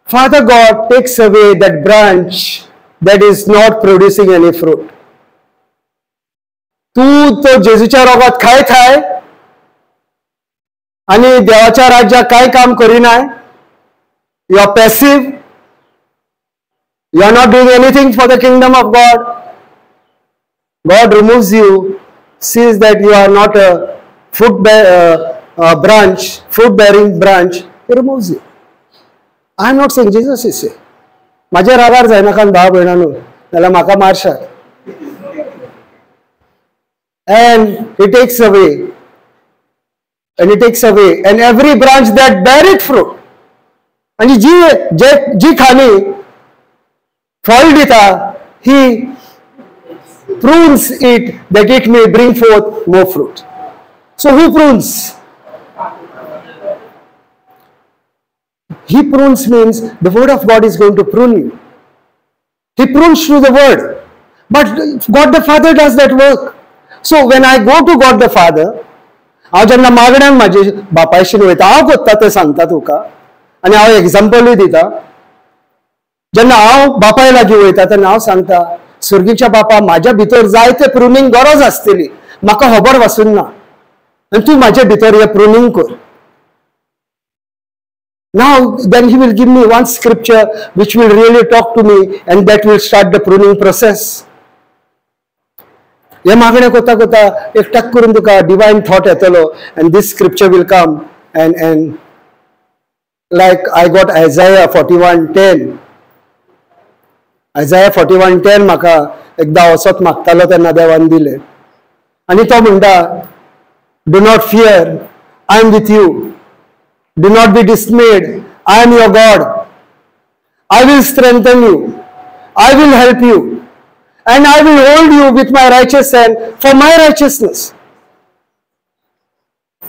Father God takes away that branch that is not producing any fruit. तूं तो जेजूच्या रोगात खायत हाय आनी देवाच्या राज्याक कांय काम करिनाय. You are passive. You are not doing anything for the kingdom of God. God removes you, sees that you are not a fruit branch, fruit bearing branch, he removes you. I am not saying, Jesus is saying. माझ्या रागार जायनाका भाव भयणांनो, जाल्यार म्हाका मारशात. And he takes away, and he takes away, and every branch that beareth fruit. आणि जी जी खाली फळ दिता, he prunes it that it may bring forth more fruit. So who prunes? He prunes means the word of God is going to prune you. He prunes through the word. But God the Father does that work. So when I go to God the Father, हांव जेन्ना मागण्याक म्हाजे बापायशीन वयता, हांव कोत्ता तें सांगता तुका आनी हांव एग्जाम्पलूय दिता. जेन्ना हांव बापाय लागीं वयता तेन्ना हांव सांगता, स्वर्गीच्या बापा म्हाज्या भितर जायते प्रुनींग गरज आसतली, म्हाका खबर वासून ना, आनी तूं म्हाजे भितर हें प्रुनींग कर. Now then he will give me one scripture which will really talk to me and that will start the pruning process. हे मागणें कोता कोता एक टक करून तुका डिवायन थॉट येतलो and this scripture will come and like I got Isaiah 41:10. Isaiah 41:10 म्हाका एकदां वचत मागतालो तेन्ना देवान दिलें आनी तो म्हणटा, do not fear, I am with you. Do not be dismayed, I am your God. I will strengthen you, I will help you, and I will hold you with my righteous hand for my righteousness.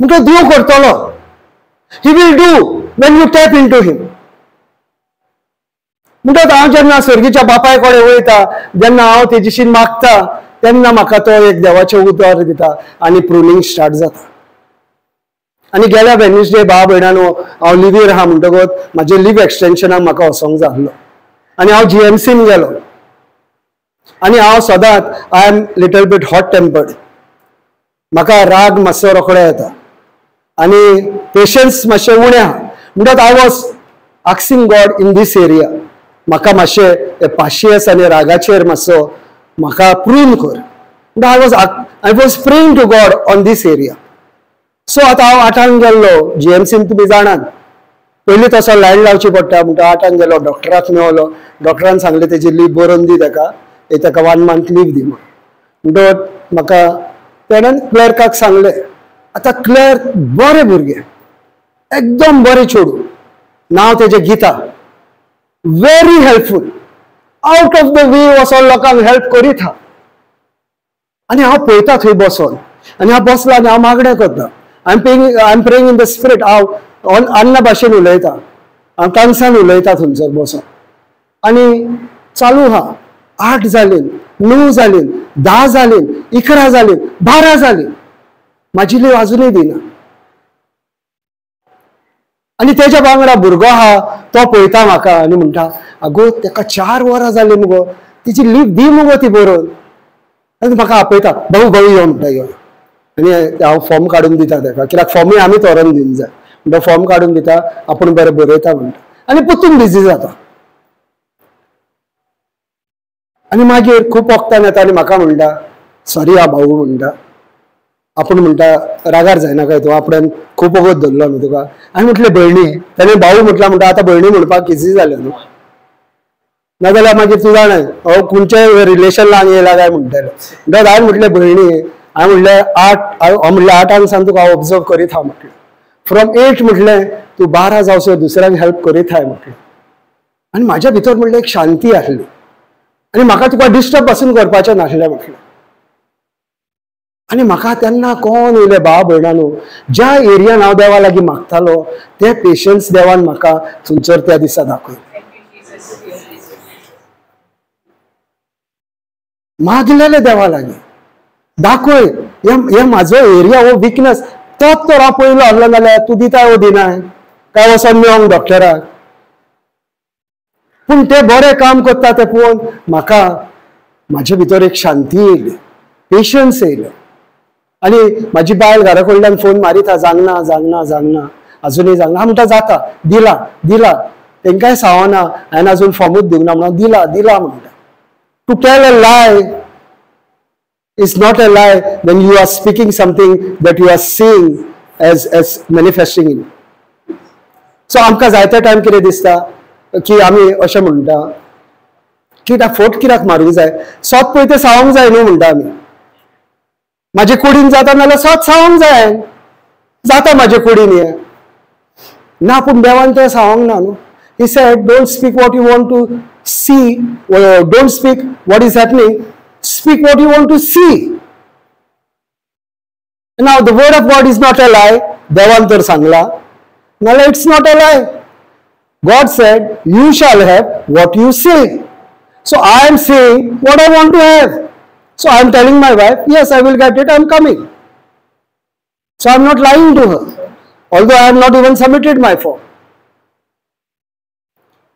म्हणटो देव करतलो. He will do when you tap into him. म्हणटकच हांव जेन्ना स्वर्गीच्या बापाय कडेन वयता, जेन्ना हांव तेजीशीन मागता, तेन्ना म्हाका तो एक देवाचें उतर दिता आनी प्रुनींग स्टार्ट जाता. आनी गेल्या वेनसडे भाव भयणांनो हांव लिवीर आहा म्हणटकच म्हाजें लीव एक्सटेन्शनाक म्हाका वचोंक जाल्लो आनी हांव जीएमसीन गेलो. आनी हांव सदांच I am little bit hot tempered, म्हाका राग मातसो रोखडो येता आनी पेशन्स मातशें उणें आहा. म्हणटकच I was asking God in this area, म्हाका मातशें पाशियेंस आनी रागाचेर मातसो म्हाका प्रून कर. म्हणटा I was praying to God on this area. So आतां हांव आठांक गेल्लो जीएमसीन, तुमी जाणात पयलीं तसो लायन लावची पडटा. म्हणटा आठांक गेलो, डॉक्टराक मेवलो, डॉक्टरान सांगलें तेजी लीव बरोवन दी ताका, ताका 1 मंथ लीव दी म्हूण. म्हणटकच म्हाका तेणेन क्लर्काक सांगलें. आतां क्लर्क बरें भुरगें, एकदम बरें चेडूं, नांव तेजें Gita, very helpful, out of the way वचोन लोकांक हेल्प करीत आहा. आनी हांव पळयता थंय बसोन, आनी हांव बसलां आनी हांव मागणें करता. I am praying in the spirit. हांव अन्ना भाशेन उलयता, हांव टंग्सान उलयता थंयसर बसोन. आनी चालू आहा, 8 जालीं, 9 जालीं, 10 जालीं, 11 जालीं, 12 जालीं, म्हाजी लीव आजुनूय दिना. आनी तेज्या वांगडा भुरगो आहा तो पळयता म्हाका आनी म्हणटा, आगो तेका 4 वरां जालीं मुगो, तिची लीव दी मुगो ती बरोवन. आनी म्हाका आपयता, भाऊ भाऊ यो म्हणटा, यो. आनी हांव फॉर्म काडून दिता तेका, कित्याक फॉर्मूय आमीच व्हरोन दिवंक जाय. म्हणटा फॉर्म काडून दिता, आपूण बरें बरयता म्हणटा, आनी परतून बिजी जाता. आनी मागीर खूब वखदान येता आनी म्हाका म्हणटा, सॉरी आ भाऊ म्हणटा, आपूण म्हणटा रागार जायना काय तूं, आपणें खूब वगत धरलो न्हू तुका. आनी म्हटलें भयणी, तेणें भाऊ म्हटला, म्हणटा आतां भयणी म्हणपाक इजी जालें न्हू, नाजाल्यार मागीर तूं जाणा हांव खंयच्याय रिलेशनान येयला काय म्हणटलें. म्हणटा हांवें म्हटलें भयणी, हांवें म्हणलें 8, हांव म्हणलें 8 सावन तुका हांव ऑब्जर्व करीत आहा म्हटलें, फ्रॉम 8 म्हटलें तूं 12 जावसर दुसऱ्यांक हेल्प करीत आहाय म्हटलें. आनी म्हाज्या भितर म्हणलें एक शांती आसली आनी म्हाका तुका डिस्टर्ब पासून करपाचें नासलें म्हटलें. आनी म्हाका तेन्ना कोण येयलें भाव भयणांनो, ज्या एरियान हांव देवा लागीं मागतालो ते पेशन्स देवान म्हाका थंयसर त्या दिसा दाखयलें. मागलेले देवा लागीं दाखय हे म्हाजो एरिया हो विकनस, तोच तर हांव पयलो आहलो नाल्यार तूं दिताय वो दिनाय काय वचोन मेळोंक डॉक्टराक. पूण ते बरें काम करता तें पळोवन म्हाका म्हाजे भितर एक शांती येयली, पेशन्स येयलो. आनी म्हाजी बायल घरा कडल्यान फोन मारिता, जांगना जांगना जांगना अजुनूय जांगना. हांव म्हणटा जाता, दिला दिला, तेंकांय सांगना हांवें अजून फॉर्मूच दिवंक ना म्हणून दिला दिला म्हणटा. To tell a lie is not a lie when you are speaking something that you are seeing as manifesting in. So आमकां जायते टायम कितें दिसता की आमी अशें म्हणटा की फोट कित्याक मारूंक जाय, सोत पळय तें सावंक जाय न्हू म्हणटा आमी. म्हाजे कुडीन जाता नाल्यार सोत सावंक जाय, जाता म्हाजे कुडीन हें ना, पूण देवान तें सावंक ना न्हू. He said don't speak what you want to see, don't speak what is happening, speak what you want to see. Now the word of God is not a lie, देवान तर सांगला नाल्यार it's not a lie. God said you shall have what you say. So I am saying what I want to have. So I am telling my wife, yes, I will get it, I am coming. So I am not lying to her, although I have not even submitted my form.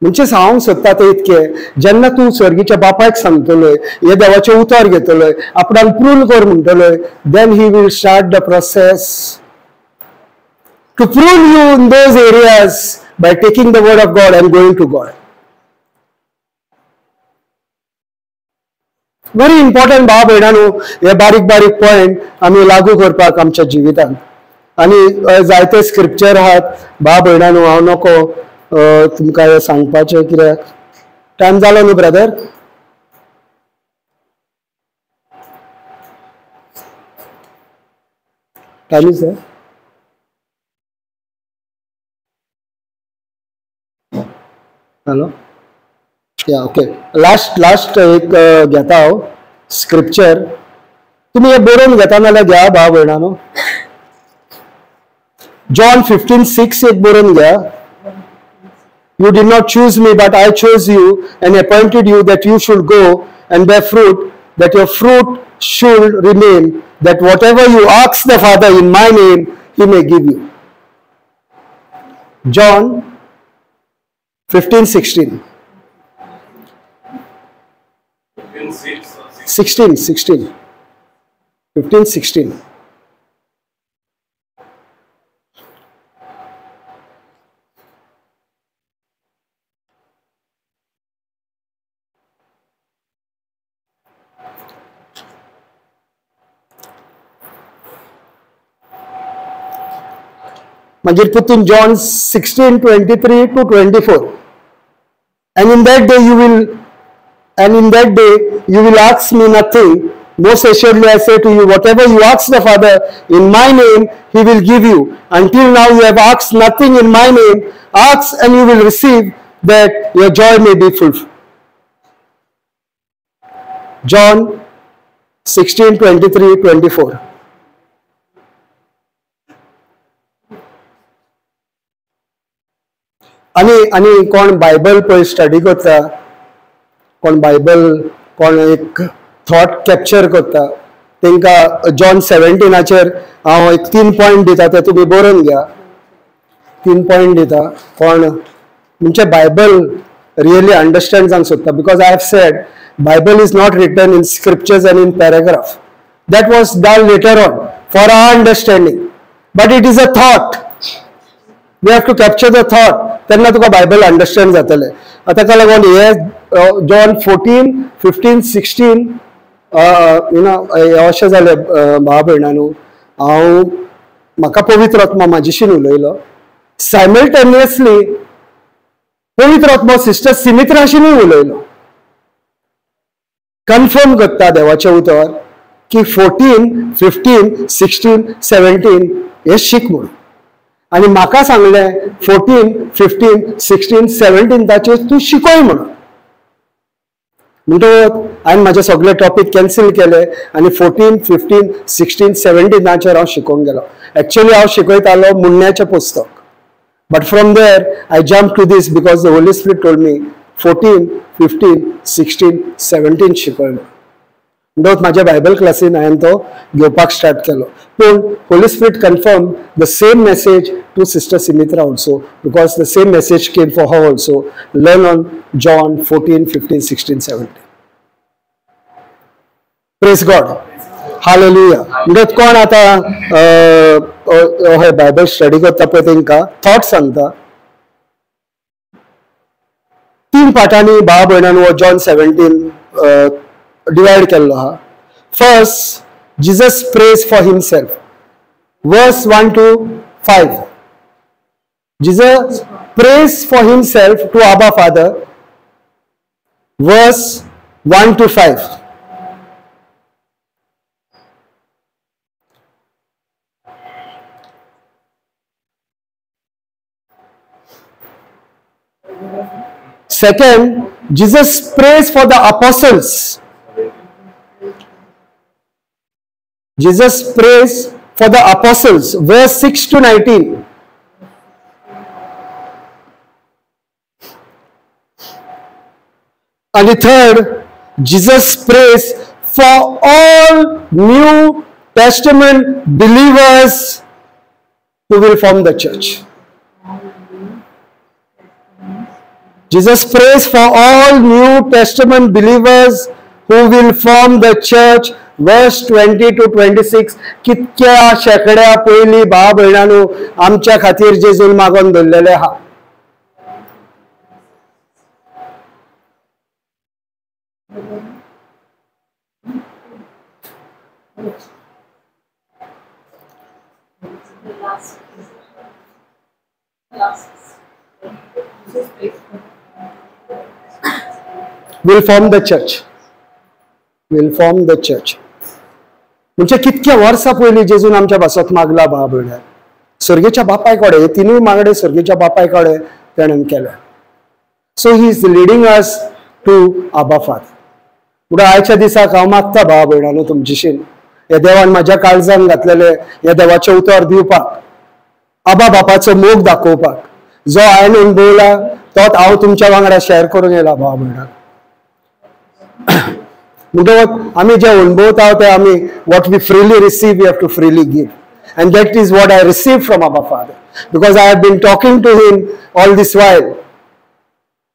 म्हणजे सांगूंक सोदता तें इतकें, जेन्ना तूं स्वर्गीच्या बापायक सांगतलोय, हे देवाचें उतर घेतलोय, आपणाक प्रून कर म्हणटलोय, then he will start the process to prune you in those areas by taking the word of God and going to God. Very important भाव भयणांनो, हे बारीक बारीक पॉयंट आमी लागू करपाक आमच्या जिवितांत. आनी जायते स्क्रिप्चर आहात भाव भयणांनो, हांव नको तुमकां हें सांगपाचें कित्याक टायम जालो न्हू ब्रदर. Time is hello या ओके. लास्ट लास्ट एक घेता हांव स्क्रिप्चर, तुमी हें बरोवन घेता नाल्यार घ्या भाव भयणांनो. जॉन 15:6 एक बरोवन घ्या. You did not choose me, but I chose you and appointed you that you should go and bear fruit, that your fruit should remain, that whatever you ask the Father in my name, he may give you. John 15:16. 16, 16. 15:16. मागीर पुतून John 16:23 to 24. And in that day you will, and in that day you will ask me nothing. Most assuredly I say to you, whatever you ask the Father in my name, he will give you. Until now you have asked nothing in my name. Ask and you will receive, that your joy may be fulfilled. John 16:23 24. आनी आनी कोण Bible पळय study करता, कोण Bible कोण एक thought capture करता, तांकां जॉन 17 हांव एक 3 पॉयंट दिता, ते तुमी बरोवन घ्या. 3 पॉयंट दिता कोण म्हणजे बायबल रियली अंडरस्टँड जावंक सोदता. Because I have said Bible is not written in scriptures and in paragraph. That was done later on for our understanding, but it is a thought. We have to capture the thought. तेन्ना तुका Bible understand जातलें. आतां ताका लागून हे John 14, 15, 16 you know अशें जालें भाव भयणांनो, हांव म्हाका पवित्र आत्मा म्हाजेशीन उलयलो. सायमल्टेनियसली पवित्र आत्मा सिस्टर सिमित्राशीनूय उलयलो. कन्फर्म करता देवाचें उतर की 14, 15, 16, 17 हे शीक म्हणून. आनी म्हाका सांगलें 14, 15, 16, 17 ताचेर तूं शिकय म्हणून. म्हणटकच हांवें म्हाजे सगळे टॉपीक कॅन्सील केले आनी 14, 15, 16, 17 हांव शिकोवंक गेलो. एक्चुअली हांव शिकयतालो मुन्न्याचें पुस्तक, but from there I jump to this because the Holy Spirit told me 14, 15, 16, 17 शिकय म्हणून. म्हणटकच म्हाज्या बायबल क्लासीन हांवें तो घेवपाक स्टार्ट केलो. पूण Holy Spirit confirm the same message to sister Sumitra also, because the same message came for her also. Learn on John 14, 15, 16, 17. Praise God, hallelujah. म्हणटकच कोण आतां हय बायबल स्टडी करता पळय तेंकां थॉट सांगता. 3 पाठांनी भाव भयणान हो जॉन 17 डिवायड केल्लो आहा. First, Jesus prays for himself, verse 1 to 5. Jesus prays for himself to Abba Father, verse 1 to 5. Second, Jesus prays for the apostles. Jesus prays for the apostles, verse 6 to 19. And the third, Jesus prays for all New Testament believers who will form the church. Jesus prays for all New Testament believers who will form the church, verse 20 to 26. कितक्या शेकड्या पयलीं भाव भयणांनो आमच्या खातीर जेजून मागोवन दवरलेलें आहा. Will form the church. Will form the church. म्हणजे कितक्या वर्सां पयलीं जेजून आमच्या भासत मागला भाव भयणां सर्गेच्या बापाय कडेन. हे तिनूय मागणे सर्गेच्या बापाय कडेन तेणेन केले. So he is leading us to Abba Father. म्हणून आयच्या दिसाक हांव मागता भाव भयणांनो तुमचेशीन, ह्या देवान म्हाज्या काळजान घातलेले ह्या देवाचें उतर दिवपाक, आबा बापाचो मोग दाखोवपाक, जो हांवें अणभवला तोच हांव तुमच्या वांगडा शेअर करून येयला भाव भयणां. म्हणटकच आमी जे अणभवता ते आमी what we freely receive we have to freely give, and that is what I receive from Abba Father, because I have been talking to him all this while.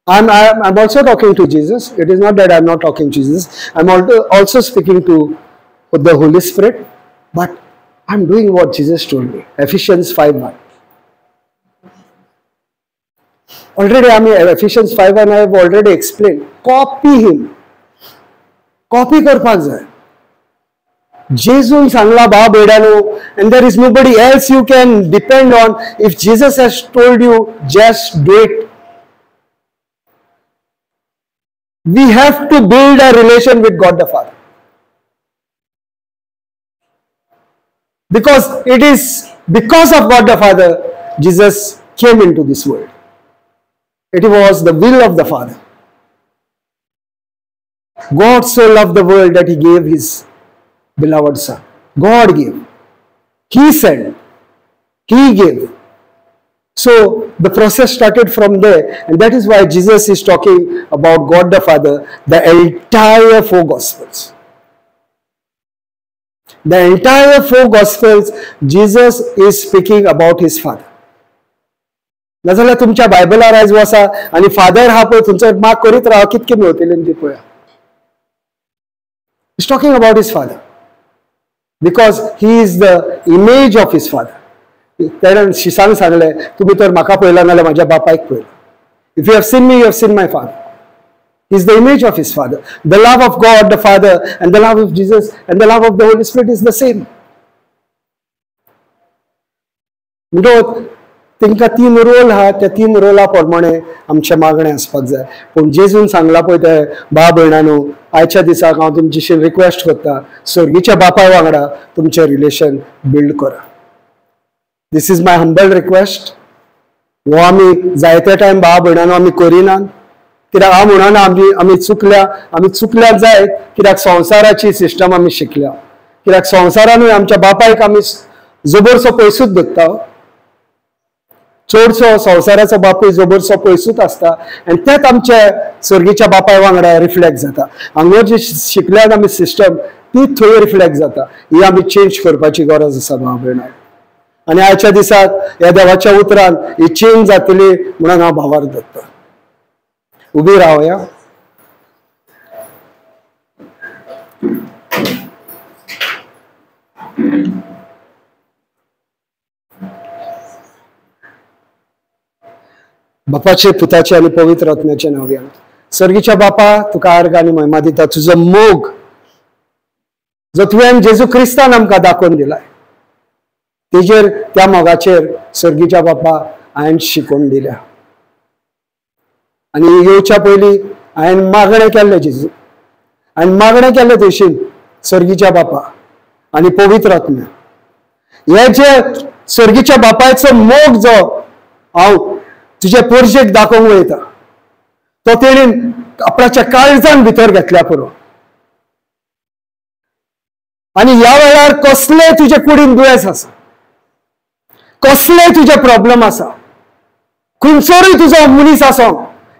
I'm also talking to Jesus. It is not that I'm not talking to Jesus. I'm also speaking to the Holy Spirit, but I'm doing what Jesus told me. Ephesians 5:1. Already, I mean, Ephesians 5:1 I have already explained. Copy him. Copy करपाक जाय. जेजून सांगला भाव भयणांनो, and there is nobody else you can depend on. If Jesus has told you, just do it. We have to build a relation with God the Father, because it is because of God the Father Jesus came into this world. It was the will of the Father. God so loved the world that he gave his beloved Son. God gave. He sent. He gave. So the process started from there, and that is why Jesus is talking about God the Father the entire four Gospels. The entire four Gospels, Jesus is speaking about his Father. नाजाल्यार तुमच्या बायबलार आयज वसा आनी father हा पळय तुमचो माग करीत राव, कितके मेळटले ती पळया. He's talking about his Father because he is the image of his Father. तेणें शिसांक सांगलें, तुमी तर म्हाका पळयला नाल्यार म्हाज्या बापायक पळयला. If you have seen me, you have seen my Father. He is the image of his Father. The love of God the Father and the love of Jesus and the love of the Holy Spirit is the same. म्हणटकच तांकां तीन role आहा, त्या तीन रोला प्रमाणे आमचें मागणें आसपाक जाय. पूण जेजून सांगलां पळय तें, भाव भयणांनो, आयच्या दिसाक हांव तुमचेशी रिक्वेस्ट करता, सर्गीच्या बापाय वांगडा तुमचें रिलेशन बिल्ड करा. This is my humble request. हो आमी जायते टायम भाव भयणांनो आमी करिनात, कित्याक हांव म्हणना आमी चुकल्या, आमी चुकल्या जायत, कित्याक संवसाराची सिस्टम आमी शिकल्या, कित्याक संवसारानूय आमच्या बापायक आमी जबरसो पयसूच धरता. चडसो संवसाराचो बापूय जबरसो पयसूच आसता आनी तेच आमचे सर्गीच्या बापाय वांगडा रिफ्लेक्ट जाता. हांगा जी शिकल्यात आमी सिस्टम ती थंय रिफ्लेक्ट जाता. ही आमी चेंज करपाची गरज आसा भाव भयणां. आनी आयच्या दिसाक ह्या देवाच्या उतरान ही चेंज जातली म्हणून हांव भावार दवरता. उबी रावया. बापाचे पुताचे आनी पवित्र आत्म्याचे नांव घेवन सर्गीच्या बापा तुका आर्ग आनी महिमा दिता. तुजो मोग जो तुवें जेजू क्रिस्तान आमकां दाखोवन दिलाय तेजेर त्या मोगाचेर सर्गीच्या बापा हांवें शिकोवन दिल्या. आनी येवच्या पयलीं हांवें मागणें केल्लें जेजू, हांवें मागणें केल्लें थंयशीन सर्गीच्या बापा आनी पवित्र आत्म्या. हे जे सर्गीच्या बापायचो मोग जो हांव तुजे पोरजेक दाखोवंक वयता तो तेणेन आपल्याच्या काळजान भितर घेतल्या पुरो. आनी ह्या वेळार कसले तुजे कुडीन दुयेंस आसा, कसले तुजे प्रॉब्लम आसा, खंयसरूय तुजो मनीस आसो,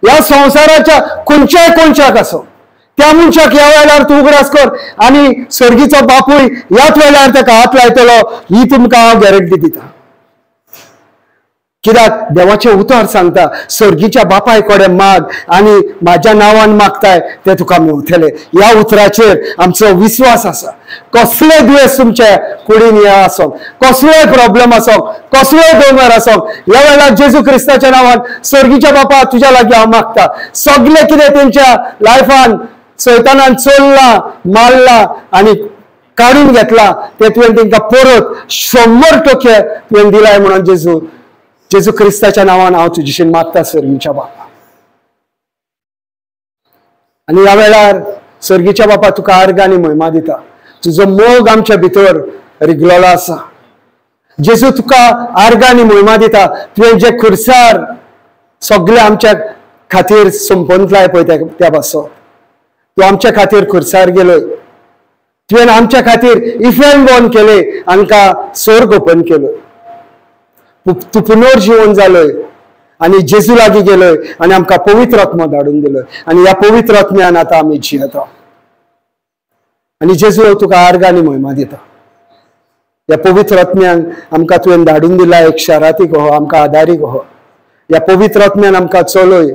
ह्या संवसाराच्या खंयच्याय कोनशाक आसो, त्या मनशाक ह्या वेळार तूं उगडास कर आनी सर्गीचो बापूय ह्याच वेळार ताका हात लायतलो ही तुमकां हांव गॅरंटी दिता. कित्याक देवाचें उतर सांगता सर्गीच्या बापाय कडेन माग आनी म्हाज्या नांवान मागताय ते तुका मेवतले. ह्या उतराचेर आमचो विस्वास आसा. कसले दुयेंस तुमच्या कुडीन हे आसो, कसलोय प्रॉब्लम आसो, कसलोय दोंगर आसो, ह्या वेळार जेजू क्रिस्ताच्या नांवान सर्गीच्या बापा तुज्या लागीं हांव मागता. सगळें कितें तेंच्या लायफान सैतानान चोरलां, मारलां आनी काडून घेतलां तें तुवें तेंकां परत 100% तुवें दिलाय म्हणून जेजू जेजू क्रिस्ताच्या नांवान हांव तुजेशीन मागता सर्गीच्या बापा. आनी ह्या वेळार सर्गीच्या बापा तुका आर्ग आनी महिमा दिता. तुजो मोग आमच्या भितर रिगलेलो आसा. जेजू तुका आर्ग आनी महिमा दिता. तुवें जे खुर्सार सगळे आमच्या खातीर संपंतलाय पळय त्या पासो तूं आमच्या खातीर खुर्सार गेलोय. तुवें आमच्या खातीर इफेन बॉन केले, आमकां स्वर्ग ओपन केलो, तूं पुनर्जीवन जालोय आनी जेजू लागीं गेलोय आनी आमकां पवित्र आत्मा धाडून दिलोय आनी ह्या पवित्र आत्म्यान आतां आमी जियेता. आनी जेजू तुका आर्ग आनी महिमा दिता. ह्या पवित्र आत्म्यान आमकां तुवें धाडून दिला एक शारातीक हो, आमकां आदारीक हो. ह्या पवित्र आत्म्यान आमकां चलय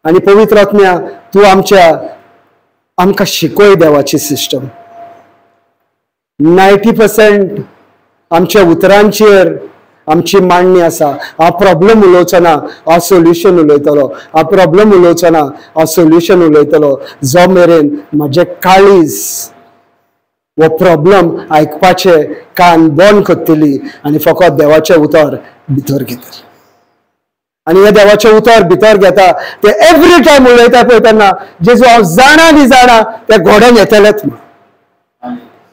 आनी पवित्र आत्म्या तूं आमच्या आमकां शिकय देवाची सिस्टम. 90% आमच्या उतरांचेर आमची मांडणी आसा. हांव प्रॉब्लम उलोवचो ना, हांव सोल्युशन उलयतलो. हांव प्रॉब्लम उलोवचो ना, हांव सोल्युशन उलयतलो. जो मेरेन म्हजें काळीज हो प्रॉब्लम आयकपाचे कान बंद करतली आनी फकत देवाचें उतर भितर घेतली. आनी हे देवाचें उतर भितर घेता ते एवरी टायम उलयता पळय तेन्ना जेजू हांव जाणा न्ही जाणा ते घोड्यान येतलेच म्हण.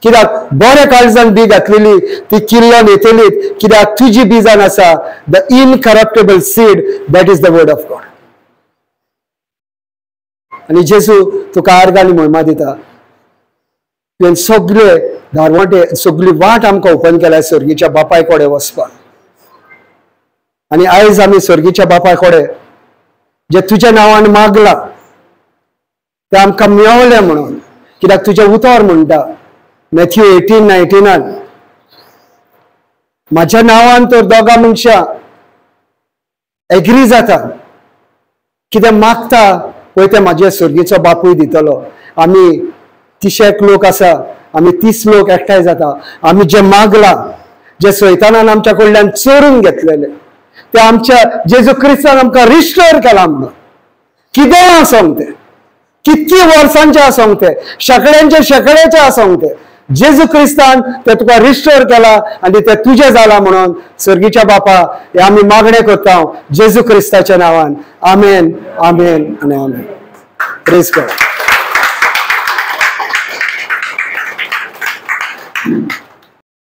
कित्याक बऱ्या काळजान बी घातलेली ती किल्लोन येतली. कित्याक तुजी बीजान आसा the incorruptible seed that is the word of God. आनी जेजू तुका आर्ग आनी महिमा दिता. तुवें सगळे दारवाटे सगळी वाट आमकां ओपन केल्या सर्गीच्या बापाय कडेन वचपाक. आनी आयज आमी सर्गीच्या बापाय कडेन जे तुज्या नांवान मागलां तें आमकां मेवलें म्हणून. कित्याक तुजें उतर म्हणटा मॅथ्यू 18:19 म्हाज्या नांवान तर दोगां मनशां एग्री जाता, कितें मागता पळय तें म्हाजे सर्गीचो बापूय दितलो. आमी 30 लोक आसा, आमी 30 लोक एकठांय जाता. आमी जें मागलां जें सैतानान आमच्या कडल्यान चोरून घेतलेलें तें आमच्या जेजू क्रिस्तान आमकां रिस्टोर केलां म्हणून. कितेंय आसोंक तें, कितकी वर्सांचें आसोंक तें, शेंकड्यांचे शेंकड्याचें आसोंक तें, जेजू क्रिस्तान ते तुका रिस्टोर केला आनी ते तुजें जालां म्हणून सर्गीच्या बापा हे आमी मागणें करता जेजू क्रिस्ताच्या नांवान. आमेन, आमेन आनी आमेन. Praise God.